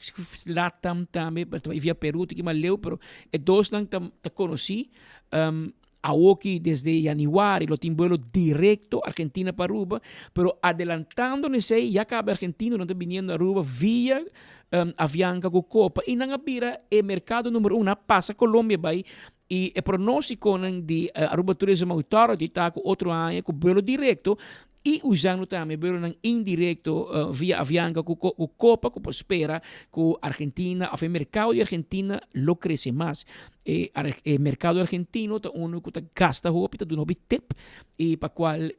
Latam tambe, pero via Peru tin mas leu, pero e dos nan ta, ta conocí. Um, Awoki desde januari lo tin vuelo directo Argentina pa Aruba, pero adelantando nesey ya caba argentinonan ta biniendo Aruba via Avianca cu Copa y nan a bira e mercado numero uno, nan a pasa Colombia bay y e pronosticonan di Aruba Tourism Authority ta cu otro aña cu vuelo directo y usando tambe vuelonan indirecto via Avianca cu Copa cu por spera cu Argentina of e mercado di Argentina lo crece mas. E mercado argentino ta uno cu ta gasta hopi, ta duna hopi tip y pa cual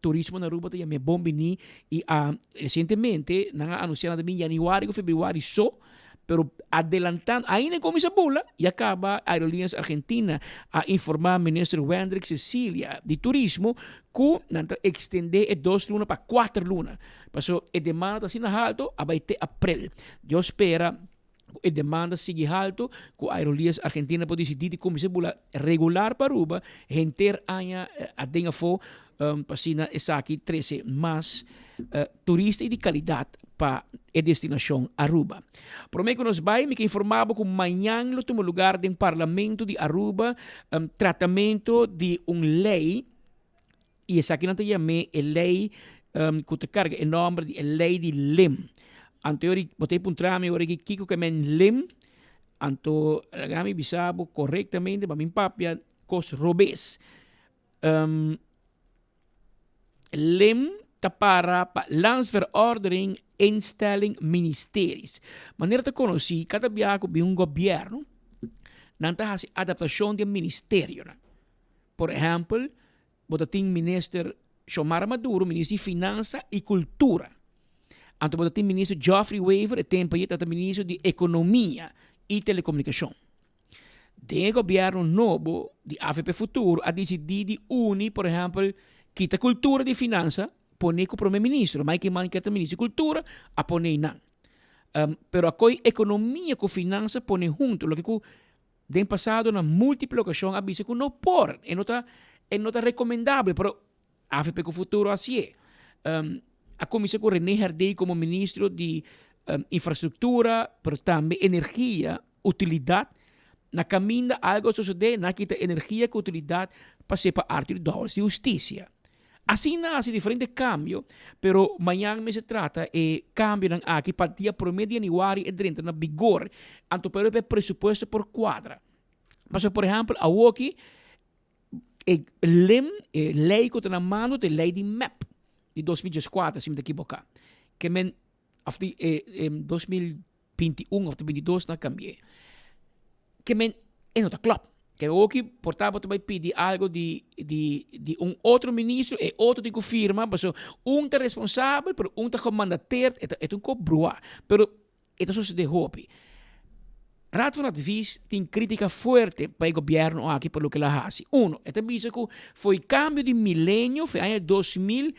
turismo na Aruba ta yama e bon bini y a recientemente nan a anuncia nan ta bin januari cu februari so pero adelantando ainda e cuminsa bula ya caba Aerolíneas Argentina a informa minister Wendrick Cecilia di turismo cu nan ta extende e dos luna pa cuater luna paso e demanda ta asina halto a bay te april. Dios spera Ku e demanda sigui haltu, ku Aerolíneas Argentina por disidí di kuminsá bula regular pa Aruba henter aña aden afó pa asina esaki trese mas turista i di kalidat pa e destinashon Aruba. Promé ku nos bai mi ke informá bo ku mañan lo tuma lugar den Parlamento di Aruba tratamentu di un lei I esakinan ta yam'é e lei ku ta karga e nòmber di e lei di lim. Anto ora bo ta e puntra mi ora ki kiko ke men lim, anto laga mi bisa bo korektamente pa mi papia kos robes. Lim ta para pa Landsverordening Instelling Ministeries. Manera ta konosí kada biaha ku bin un gobièrnu nan ta hasi adaptashon di e ministerionan. Por ehèmpel, bo ta tin minister Xiomara Maduro, minister di Finansa i Kultura. Anto bo ta tin minister Geoffrey Wever, e tempu ei tabata minister di Ekonomia i Telekomunikashon. Den e gobièrnu nobo di avp Futuro a disidí di uni, por ehèmpel, kita Kultura di Finansa, pone ku prome ministro, Mike Eman ker ta minister di Kultura, a pone einan. Pero a koe Ekonomia ku Finansa pone huntu, loke ku Den pasado na multiple ocasion a bisa cu no por, e no ta e no ta recomendabel, pero avp cu Futuro a hacié. A cuminsa cu Rene Herdé como ministro di Infrastructura, pero tambe Energia, Utilidad. Na caminda algo a sosode, nan a kita Energia cu Utilidad pas'é pa Arthur Dowers di Husticia. Asina a hasi diferente kambio, pero mañan mester trata e kambionan aki pa dia promé di yanüari e drenta na bigor, anto pero e presupuesto por kuadra. Pasobra por ehèmpel awoki e lem, e lei ku ta na mando ta e lei di mep di 2014 si mi ta ekiboká, ke men òf di 2000. 21 of ta 22 nan a cambi'é. Ke men e no ta klop. Ke oki por ta bo ta bai pidi algo di di di un otro ministro, e otro tin ku firma, paso un ta responsabel, pero un ta gemandateerd, e ta e ta un kop bruá. Pero e ta sosode hopi. Raad van Advies tin kritika fuerte pa e gobièrnu aki pa loke el a hasi. Uno, e ta bisa ku fo'i kambio di milenio, fo'i aña 2000,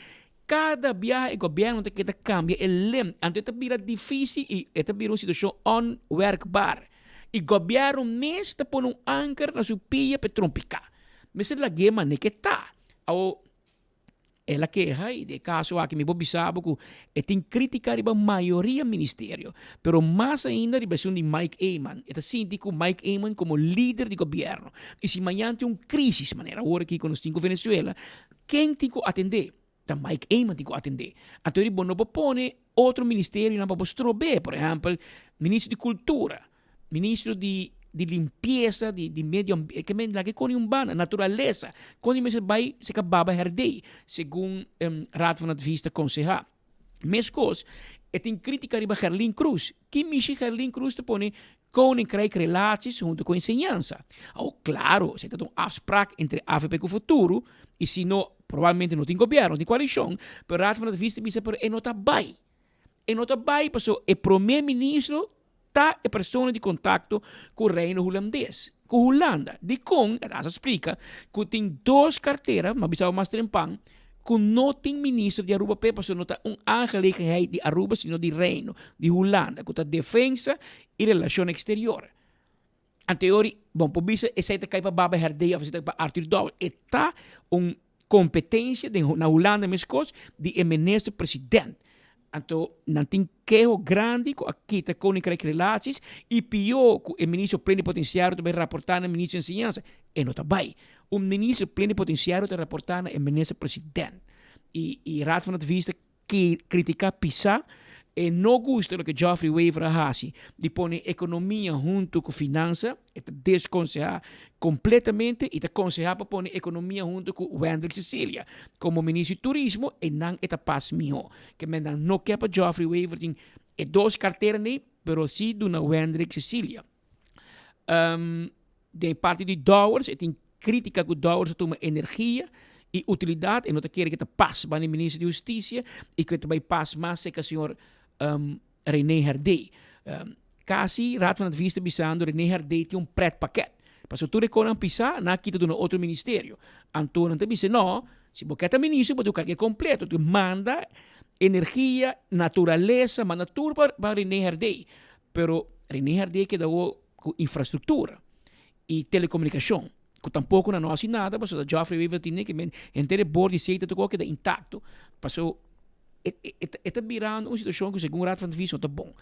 kada biaha e gobièrnu ta keda kambia e lem, anto e ta bira difísil i e ta bira un situashon onwerkbaar. I gobièrnu mes ta pone un anker na su pia pa e trompiká. Mester lag'é manera ke ta. Awor, el a keha i den e kaso aki mi por bisa bo ku e tin krítika riba mayoria ministerio, pero mas ainda riba esun di Mike Eman. E ta sinti ku Mike Eman komo lider di gobièrnu i si mañan tin un krísis manera awor aki ku nos tin ku Venezuela, ken tin ku atendé? Ta Mike Eman tin ku atendé. Anto bo no por pone otro ministerionan pa bo strob'é, por ehèmpel, ministro di kultura, ministro di di limpiesa, di di medio ambiente, ke men laga e koni un banda, naturalesa, koni mester bai seka Baba Herdé, segun Raad van Advies ta konsehá. Meskos, e tin krítika riba Gerlin Cruz. Ki mishi Gerlin Cruz ta pone Koninkrijk Relaties hunto ku enseñansa? Awor, klaro, esei ta un afsprak entre avp ku Futuro, i si no, probablemente no tin gobièrnu, no tin koalishon, pero Raad van Advies ta bisa pero e no ta bai. E no ta bai pasobra e promé ministro ta e persona di kontakto ku Reino Hulandes, ku Hulanda. Dikon? E a splika ku tin dos kartera, mi a bisa bo mas trempan, ku no tin minister di Aruba p'e pasobra no ta un aangelegenheid di Aruba sino di Reino di Hulanda ku ta Defensa i Relashon Eksterior. Anteori, bon por bisa esei ta kai pa Baba Herdé òf esei ta kai pa Arthur Dowell. E ta un kompetensia den na Hulanda meskos di e minister president. Anto nan tin keho grandi ku a kita Koninkrijk Relaties i pió ku e ministro plenipotensiario ta bai raportá na ministro di enseñansa. E no ta bai. Un ministro plenipotensiario ta raportá na e minister president. I i Raad van Advies ta kritiká pisá. E no gusta loke Geoffrey Wever a hasi di pone ekonomia huntu ku finansa. E ta deskonsehá kompletamente i ta konsehá pa pone ekonomia huntu ku Wendrick Cecilia komo minister di turismo e nan e ta pas mihó. Ke men nan no ke pa Geoffrey Wever tin e dos kartera nei pero si duna Wendrick Cecilia. Den parti di Dowers e tin krítika ku Dowers a tuma energia i utilidat e no ta kere ke ta pas banda e minister di hustisia i ku e ta bai pas mas serka señor René Herdé. Kasi Raad van Advies ta bisando René Herdé tin un pretpakket. Pasobra tur e konan pisá, nan a kita duna otro ministerio. Anto nan ta bisa, no, si bo ke ta minister bo tin ku karg'é kompleto. Tin manda energia, naturalesa, manda tur pa pa René Herdé. Pero René Herdé keda awor ku infrastruktura i telekomunikashon, ku tampoko nan no hasi nada pasobra Geoffrey Wever tine ke men henter e bor di seta tur kos keda intakto. Pasobra e ta birando un situacion cu segun Raad van Advies no ta bon.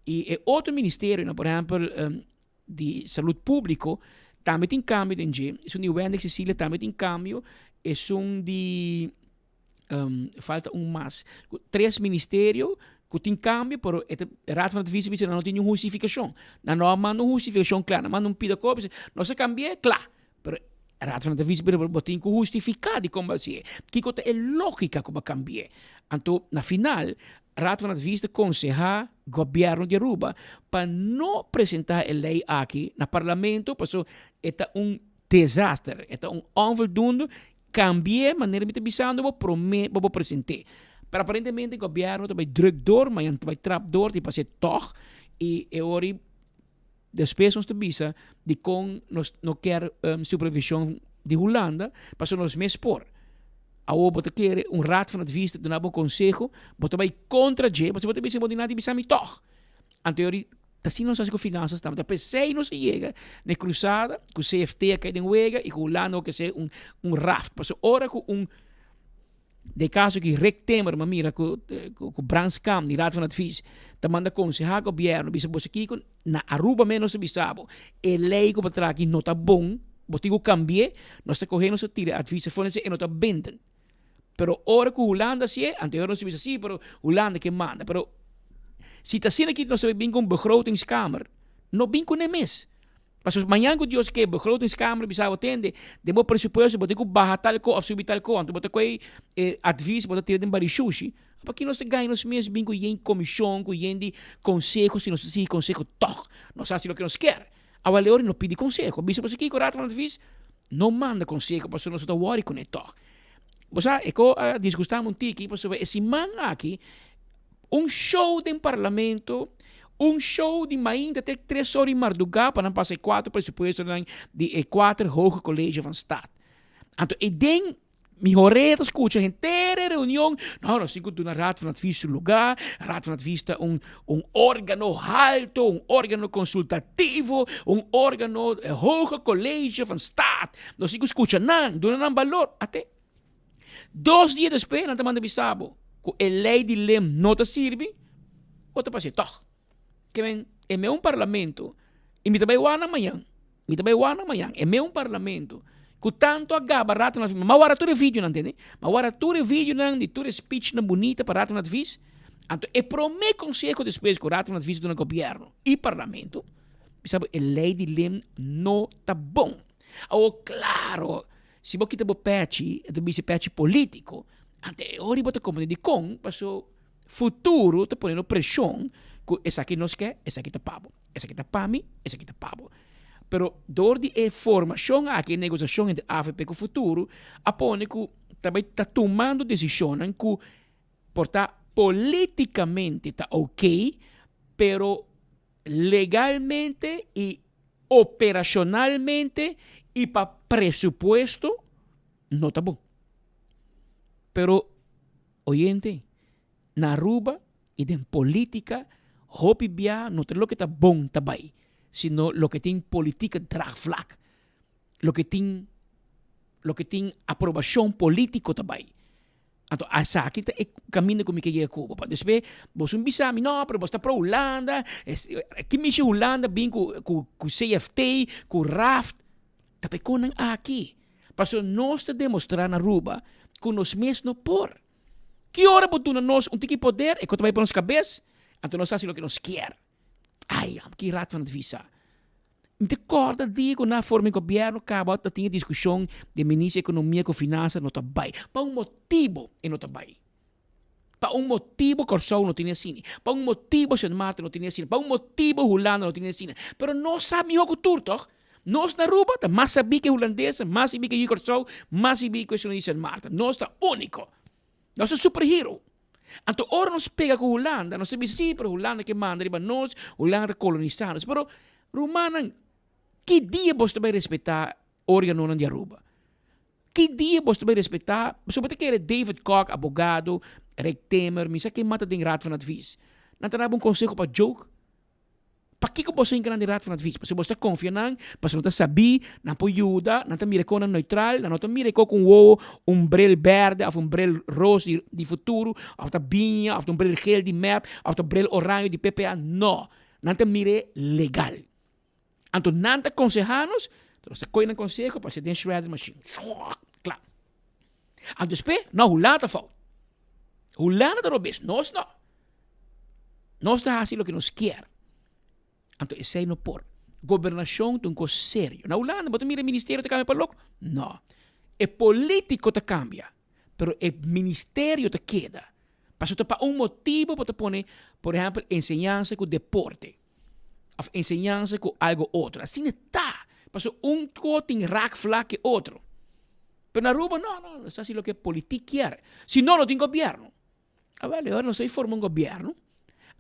Y e otro ministerionan, por ehempel di Salud Publico, tambe tin cambio den dje. Esun di Wendrick Cecilia tambe tin cambio. Esun di, falta un mas. Tres ministerio cu tin cambio, pero e ta, Raad van Advies a bisa nan no tin niun hustificacion. Nan no a manda un hustificacion cla, nan a manda un pida copia, nos a cambia, cla. Pero Raad van Advies pero bo tin ku hustifiká dikon bo hasié. Kiko ta e lógika ku bo a kambi'é? Anto na final Raad van Advies ta konsehá gobièrnu di Aruba pa no presentá e lei aki na parlamento pasobra e ta un desaster, e ta un onvoldoende. Kambi'é manera mi ta bisando bo promé pa bo present'é. Pero aparentemente gobièrnu ta bai drùk dor, mañana ta bai trap dor, tin pas'é tòg i e ora ei Despues nos ta bisa dikon nos no kier supervision di Hulanda, pasobra nos mes por. Awor bo ta kere un raad van advies ta duna bo conseho, bo ta bai contra dje, pasobra bo ta bisa bo di nada di bisa mi tog. Anto yori ta asina nos hasi ku finansas tambe. Ta p'esei nos a yega na e cruzada ku CFT a kai den wega i ku Hulanda a kese un raft. Pasobra ora ku un Den caso ki Rick Timmer ma mira cu cu Branskamp di Raad van Advies ta manda conseha gobierno bisa boso kico na Aruba mes nos ta bisa bo e ley cu bo traha aki no ta bon bo tin cu cambie nos ta coge nos ta tira e advies afo e no ta bindend pero ora cu Hulanda hacié anterior nos ta bisa si pero Hulanda ke manda pero si ta asina aki nos ta bin cu un begrotingskamer no bin cune mes. Pasobra mañan ku Dios ke begrotingskamer bisa bo tende, den bo presupuesto bo tin ku baha tal ko òf subi tal ko, anto bo ta kohe e advis bo ta tira den bari shushi. Paki nos ta gana nos mes bin ku yen komishon, ku yen di konseho si nos ta sigui konseho tòg nos hasi loke nos kier. Awor ora no pidi konseho. Bisa boso kiko Raad van Advies no manda konseho pasobra nos no ta wòri kuné tòg. Bo sa e ko a disgustá mi un tiki pasobra e siman aki un show den parlamento, un show di mainta te tres ora di mardugá pa nan pasa e kuater presupuestonan di e kuater Hoge College van Staat. Anto e den Mi horea ta scucha henter e reunion, no, nos tin cu duna Raad van Advies su lugar, Raad van Advies ta un un organo halto, un organo consultativo, un organo hoge college van staat, nos tin cu scucha nan, duna nan balor, ate. Dos dia despues nan ta manda bisa bo cu e ley di lem no ta sirbi, bo ta pas'e tog. Ke men, e me un parlamento, y mi ta bay wak nan mañan, mi ta bay wak nan mañan, e me un parlamento cu tanto a gaba Raad van Advies, m'a wara tur e videonan, tende, m'a wara tur e videonan di tur e speechnan bunita pa Raad van Advies, anto e prome conseho despues cu Raad van Advies duna gobierno y parlamento, mi sa bo e ley di lem no ta bon. Awor, claro, si bo kita bo pechi, e ta bisa pechi politico, anto e ora bo ta comprende dicon, paso. Futuro ta pone nos preshon ku esaki nos ke, esaki ta pa bo. Esaki ta pa mi, esaki ta pa bo. Pero dor di e formashon aki, e negosiashon entre avp ku Futuro, a pone ku ta bai ta tumando desishonnan ku por ta politikamente ta oke, pero legalmente i operashonalmente i pa presupuesto no ta bon. Pero Oyente, na Aruba y den politica hopi bia no ta loke ta bon ta bay, sino loke tin politieke draagvlak, loke tin loke tin aprobacion politico ta bay. Anto esaki ta e caminda cu mi ke yega Cuba. Pa despues boso un bisa mi, no, pero boso ta pro Hulanda, ki mishi Hulanda bin cu cu CFT, cu raft, ta pa e conan aki. Pasobra nos ta demostrá na Aruba ku nos mes no por. Ki ora bo duna nos un tiki poder, e ku ta bai pa nos kabes, anto nos hasi loke nos kier. Ai, ki Raad van Advies sa. Mi ta kòrda dia ku nan a forma e gobièrnu kaba ta tin e diskushon di e minister di ekonomia ku finansa no ta bai. Pa un motibu e no ta bai. Pa un motibu Kòrsou no tene asina. Pa un motibu Sint Maarten no tene asina. Pa un motibu Hulanda no tene asina. Pero nos sa mihó ku tur, tòg? Nos na Aruba ta mas sabí ku e hulandesnan, mas sabí ku e yu Kòrsou, mas sabí ku esun di Sint Maarten. Nos ta úniko. Nos ta superhero. Anto ora nos pega ku Hulanda, nos ta bisa, sí, pero Hulanda ke manda riba nos, Hulanda ta kolonisá nos. Pero, rumannan, ki dia boso ta bai respetá órganonan di Aruba? Ki dia boso ta bai respetá? Boso bo ta kere David Kok, abogado, Rick Timmer, mi sa ken mata den Raad van Advies. Nan ta daba un konseho pa joke? Pakiko boso hinka nan den Raad van Advies? Pasobra boso ta konfia nan, pasobra nan ta sabí, nan por yuda, nan ta mira e konan neutral, nan no ta mira e ko ku un wowo, un bril bèrdè òf un bril ros di di futuro, òf ta biña, òf ta un bril gel di mep, òf ta bril oraño di PPA. No! Nan ta mir'é legal. Anto nan ta konsehá nos, nos ta kohe nan konseho pa hasi den shredder machine. Kla. Anto despues, no, Hulanda ta fout. Hulanda ta robes, nos no. Nos ta hasi loke nos kier. Anto esei no por. Gobernashon ta un kos serio. Na Hulanda bo ta mira e ministerio ta kambia pa loko? No. E politiko ta kambia, pero e ministerio ta keda. Pasobra ta pa un motibu bo ta pone, por ehèmpel, enseñansa ku deporte òf enseñansa ku algo otro. Asina ta. Pasobra un kos tin raakvlak ku e otro. Pero na Aruba no, no, nos ta hasi loke politik kier. Si no, no tin gobièrnu. Awel, e ora nos a forma un gobièrnu,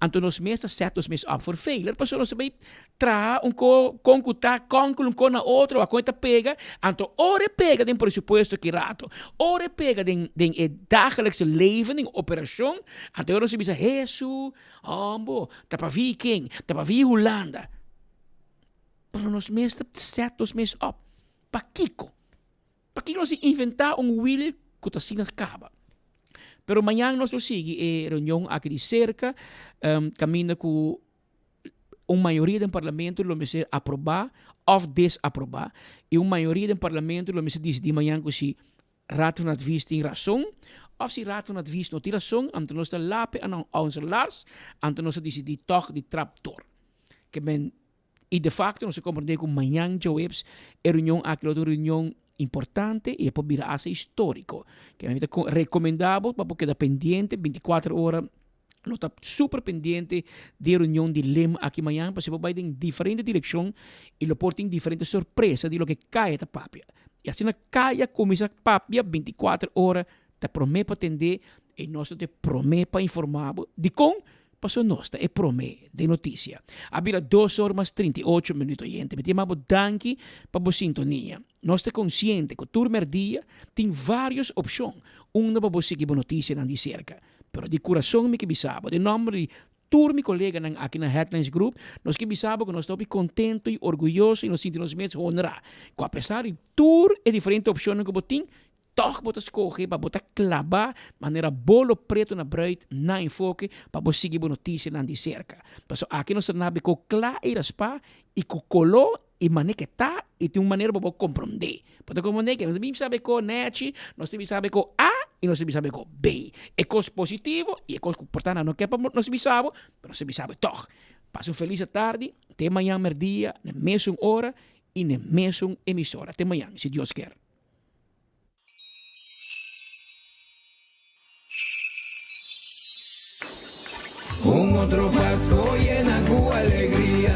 anto nos mes ta set nos mes up for failure, pasobra nos ta bay traha un ko kon ku ta konkel un ko na otro, wak kon e ta pega, anto ora e pega den presupuesto ki rato, ora e pega den den e dagelijkse leven, den operashon, anto e ora nos ta bisa, Hesu, hombo, ta pa viking, ta pa vi Hulanda. Pero nos mes ta set nos mes up. Pakiko? Pakiko nos a inventá un wiel ku ta asina kaba? Pero mañan nos lo sigui e reunion aki di serka, kaminda ku un mayoria den parlamento lo mester aprobá òf desaprobá i un mayoria den parlamento lo mester disidí mañan ku si Raad van Advies tin rason òf si Raad van Advies no tin rason, anto nos ta lape aan onze lars, anto nos ta disidí tòg di trap dor. Ke men I de facto nos a comprende cu mañan djaweps e reunion aki lo ta un reunion. importante i e por bira hasta historico. Ke mi ta recomenda bo pa bo keda pendiente 24 ora lo ta super pendiente di e reunion di lem aki mañan pasobra bo bai den diferente direccion y lo por tin diferente sorpresa di loke Kaya ta papia. Y asina Kaya cuminsa papia 24 ora ta prome pa tende y nos ta te prome pa informa bo dicon pasobra nos ta e prome den noticia. A bira dos or mas 38 minuut oyente mi ta yama bo danki pa bo sintonia. Nos ta consciente cu tur merdia tin varios opcion unda pa bo sigui bo noticianan di cerca. Pero di kurason mi ke bisa bo, den nòmber di tur mi koleganan aki na Headlines Group, nos ke bisa bo ku nos ta hopi kontentu i orguyoso i nos sinti nos mes honrá ku apesar di tur e diferente opshonnan ku bo tin, tòg bo ta skohe pa bo ta klabá manera bolo pretu na bruid na enfoke pa bo sigui bo notisianan di serka. Pasobra aki nos ta nabi ku kla i raspá i ku koló i manera ke ta i tin un manera pa bo komprondé. Bo ta komprondé ke nos ta bin sabe ko nechi, nos ta bin sabe ko A i nos ta bin sabe ko B. E kos positivo i e kos ku por ta nan no ke pa nos bisa bo, pero nos ta bisa bo tòg. Pasa un felis atardi, te mañan mèrdia na mesun ora i na mesun emisora. Te mañan, si Dios kier. Un otro Pasco yena cu alegria,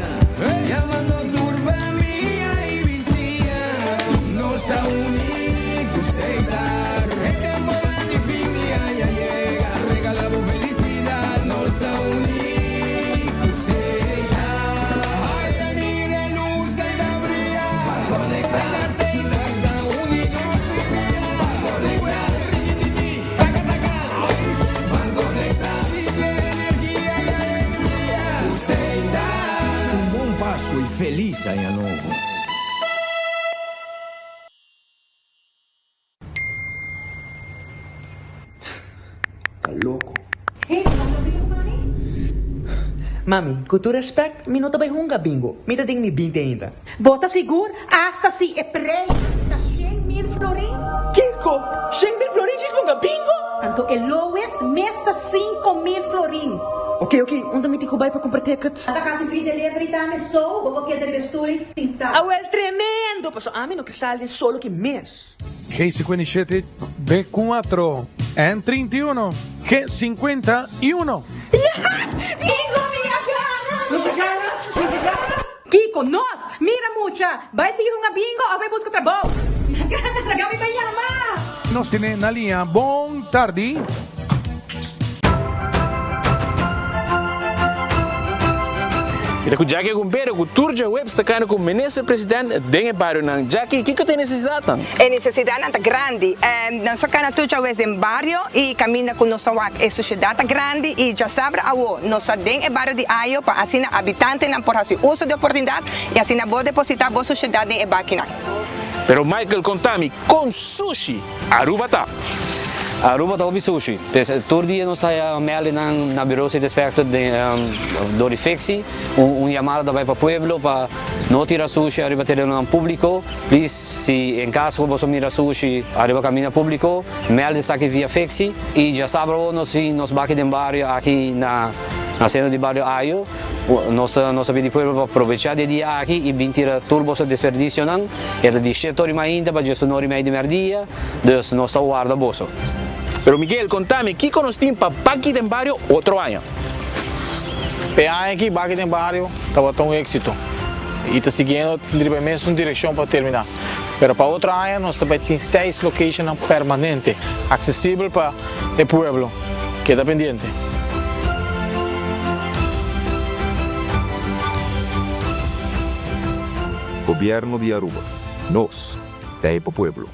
Yamando tur famia y bisiña. Nos ta uni cu Setar, e temporada di fin di aña yega, regala bo felicidad. Nos ta uni cu Setar. Ay, mira e luz ei ta bria, Ban conecta, Setar ta uni nos tur dia. Ban conecta, rikitiki, taka taka. Ban conecta, sinti e energia y alegria cu Setar. Un bon Pasco y feliz aña nobo. Ta loko. Hey, bo ta bingo mami? Mami, ku tur respect, mi no ta bai hunga bingo. Mi ta den mi binti ainda. Bo ta sigur? Asta si e prei ta 100,000 florin? Kiko? 100,000 florin djis hunga bingo? Anto e lowest mes ta 5,000 florin. Ok, ok, unda mi tin ku bai pa kumpra ticket? Ta kasi free delivery tambe, so bo por keda riba e stoel sinta. Awel, tremendo! Paso ami no ke sali den solo ki mes. G57, B4, N31, G51. Bingo mi a gana! Nos a gana! Nos a gana! Kiko, nos! Mira mucha! Bai sigui hunga bingo of bai buska trabou! Mi a gana! Laga mi bai yama! Nos tene na liña. Bon tardi. Mi ta ku Jackie Agumbero ku tur djaweps ta kanda ku Minister President den e barionan. Jackie, kiko ta e nesesidatnan? E nesesidatnan ta grandi. Nos a kana tur djawes den bario i kaminda ku nos ta wak e sushedat ta grandi i djasabra awo nos ta den e bario di Ayo pa asina abitantenan por hasi uso di oportunidat i asina bo depositá bo sushedat den e bakinan. Pero Michael konta mi kon sushi Aruba ta. Aruba ta hopi sushi. Pues tur dia nos ta haya meldinan na Bureau City Inspector den dor di Fixi. Un yamada ta bay pa pueblo pa no tira sushi ariba terenonan publico. Please si en caso cu boso mira sushi ariba caminda publico, meld esaki via Fixi. Y djasabra awo nos tin nos baki den bario aki na centro di bario Ayo. Nos ta nos ta pidi pueblo pa probecha di e dia aki y bin tira tur boso desperdicionan. E ta di shete ora y mainta pa diesunora y mei di merdia, dus nos ta warda boso. Pero Miguel, conta mi, kico nos tin pa Baki den Bario otro aña? E aña aki Baki den Bario tabata un exito y ta siguiendo riba e mesun direccion pa termina. Pero pa otro aña nos ta bay tin seis locationnan permanente, accesibel pa e pueblo. Keda pendiente. Gobierno di Aruba. Nos ta e pa pueblo.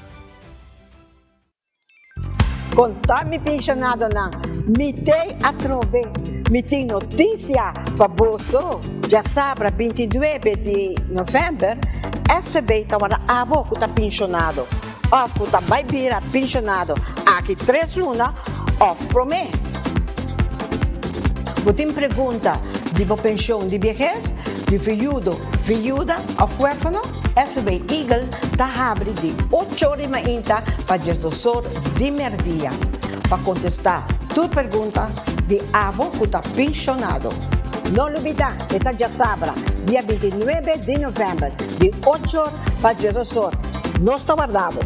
Konta mi penshonadonan, mi t'ei atrobe, mi tin notisia pa boso. Djasabra 29 di novèmber, SVB ta wòrdu abo ku ta penshonado òf ku ta bai bira penshonado aki tres luna òf promé. Bo tin pregunta di bo penshon di biehes, di viudo, viuda òf huérfano? SVB Eagle ta habri di ocho or di mainta pa diesdos or di merdia pa kontestá tur pregunta di abo ku ta penshonado. No lubidá, e ta djasabra, dia 29 di novèmber, di ocho or pa diesdos or. Nos ta warda bo!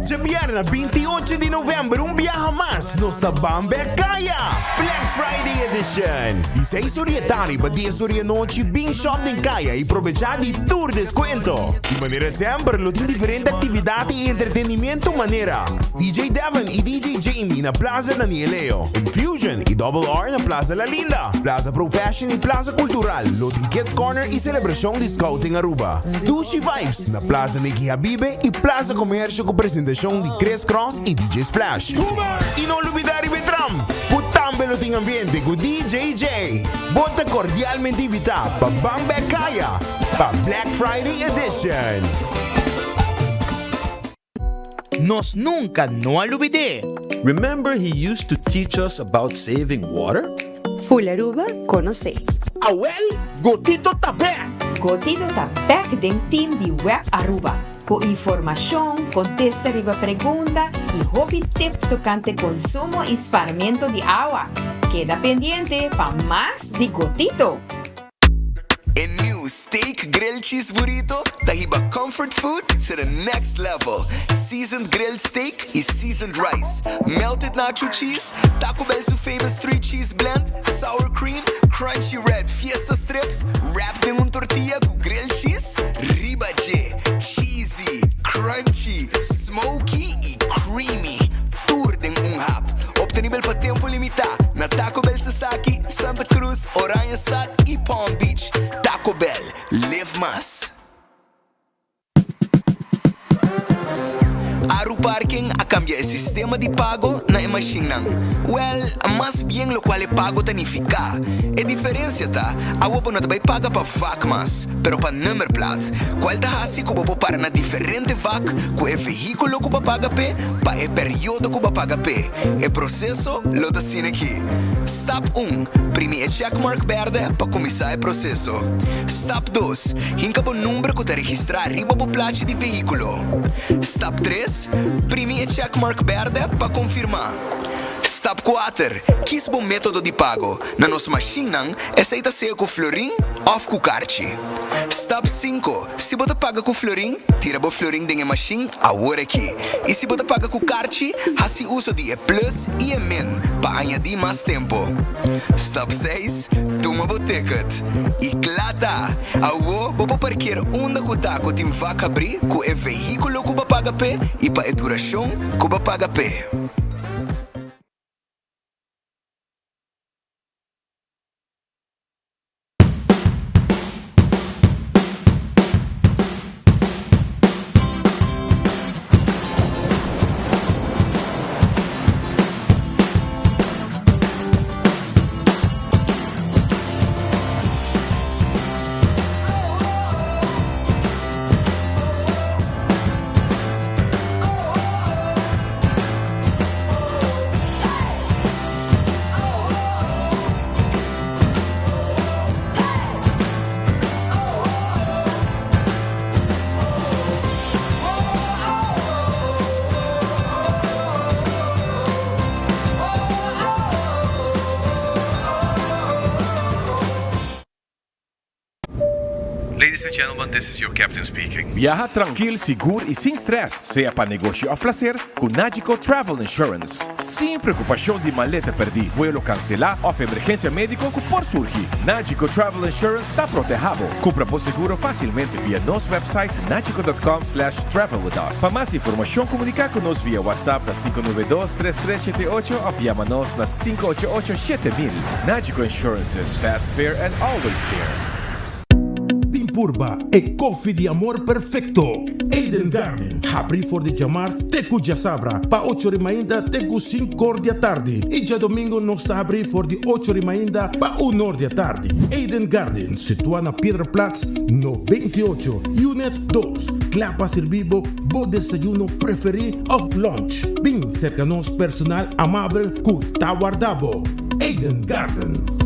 Djabièrnè 28 di novèmber un biaha mas nos ta ban bek kaya! Black Friday Edition! Di seis or di e tardi pa dies or di anochi bin shop den kaya i probechá di tur deskuento. Di manera semper lo tin diferente aktividat i entretenimiento manera, DJ Devon i DJ Jamie na Plaza Daniel Leo, Infusion i Double R na Plaza La Linda, Plaza Pro Fashion i Plaza Cultural lo tin Kids Corner i selebrashon di Scouting Aruba. Dushi Vibes na Plaza Nicky Habibe i Plaza Comercio ku presentashon di Chris Cross i DJ Splash. I no lubida riba e tram ku tambe lo tin ambiente ku DJ Jay. Bo ta kordialmente invitá pa ban bek kaya pa Black Friday Edition. Nos nunca no a lubid'é. Remember he used to teach us about saving water? Full Aruba conoce. Awel, Gotito ta bek! Gotito ta bek den team di Web Aruba cu informacion, contesta riba pregunta y hopi tip tocante consumo y sparmento di awa. Keda pendiente pa mas di Gotito! E new Steak Grilled Cheese Burrito ta hiba comfort food to the next level. Seasoned grilled steak y seasoned rice, melted nacho cheese, Taco Bell su famous three cheese blend, sour cream, crunchy red fiesta strips, wrapped den un tortilla cu grilled cheese riba dje. Cheesy, crunchy, smoky y creamy. Tur den un hap. Obtenibel pa tempo limita na Taco Bell Sasaki, Santa Cruz, Oranjestad y Palm Beach. Taco Bell, live mas. Aru Parking a cambia e sistema di pago na e mashinnan. Wel, mas bien locual e pago ta nifica. E diferencia ta, awo bo no ta bay paga pa vak mas, pero pa nummerplaat, cual ta haci cu bo por para na diferente vak cu e vehiculo cu bo paga p'e pa e periodo cu bo paga p'e. E proceso lo ta asina aki. Stap un, Primi e checkmark berde pa cuminsa e proceso. Stap dos, Hinca bo number cu ta registra riba bo plachi di vehiculo. Stap tres, Primi e checkmark berde pa confirma. Stap kuater, Kies bo metodo di pago. Na nos mashinnan, esei ta sea ku florin òf ku karchi. Stap sinku, Si bo ta paga ku florin, tira bo florin den e mashin awor aki. I si bo ta paga ku karchi, hasi uso di e plus i e min pa añadí mas tempu. Stap seis, Tuma bo ticket. I kla ta! Awor bo por parker unda ku ta ku tin vak habrí ku e vehíkulo ku bo paga p'e i pa e durashon ku bo paga p'e. Ladies and gentlemen, this is your captain speaking. Biaha trankil, sigur i sin stress, sea pa negoshi òf plaser, ku Nagico Travel Insurance. Sin preokupashon di maleta pèrdí, vuelo kanselá òf emergensia médiko ku por surgi, Nagico Travel Insurance ta protehá bo. Kumpra bo seguro fásilmente via nos website nagico.com slash travel with us. Pa mas informashon komuniká ku nos via WhatsApp na 592 3378 òf yama nos na 588 7000. Nagico Insurances, fast, fair and always there. Bin purba e koffie di amor perfecto! Eden Garden, habri for di djamars te ku djasabra pa ocho ri mainta te ku sinkor di atardi i djadomingo nos ta habri for di ocho ri mainta pa unor di atardi. Eden Garden, situa na Piedraplaats no 28, Unit dos, kla pa sirbi bo bo desayuno preferi of lunch. Bin serka nos personal amabel ku ta warda bo. Eden Garden.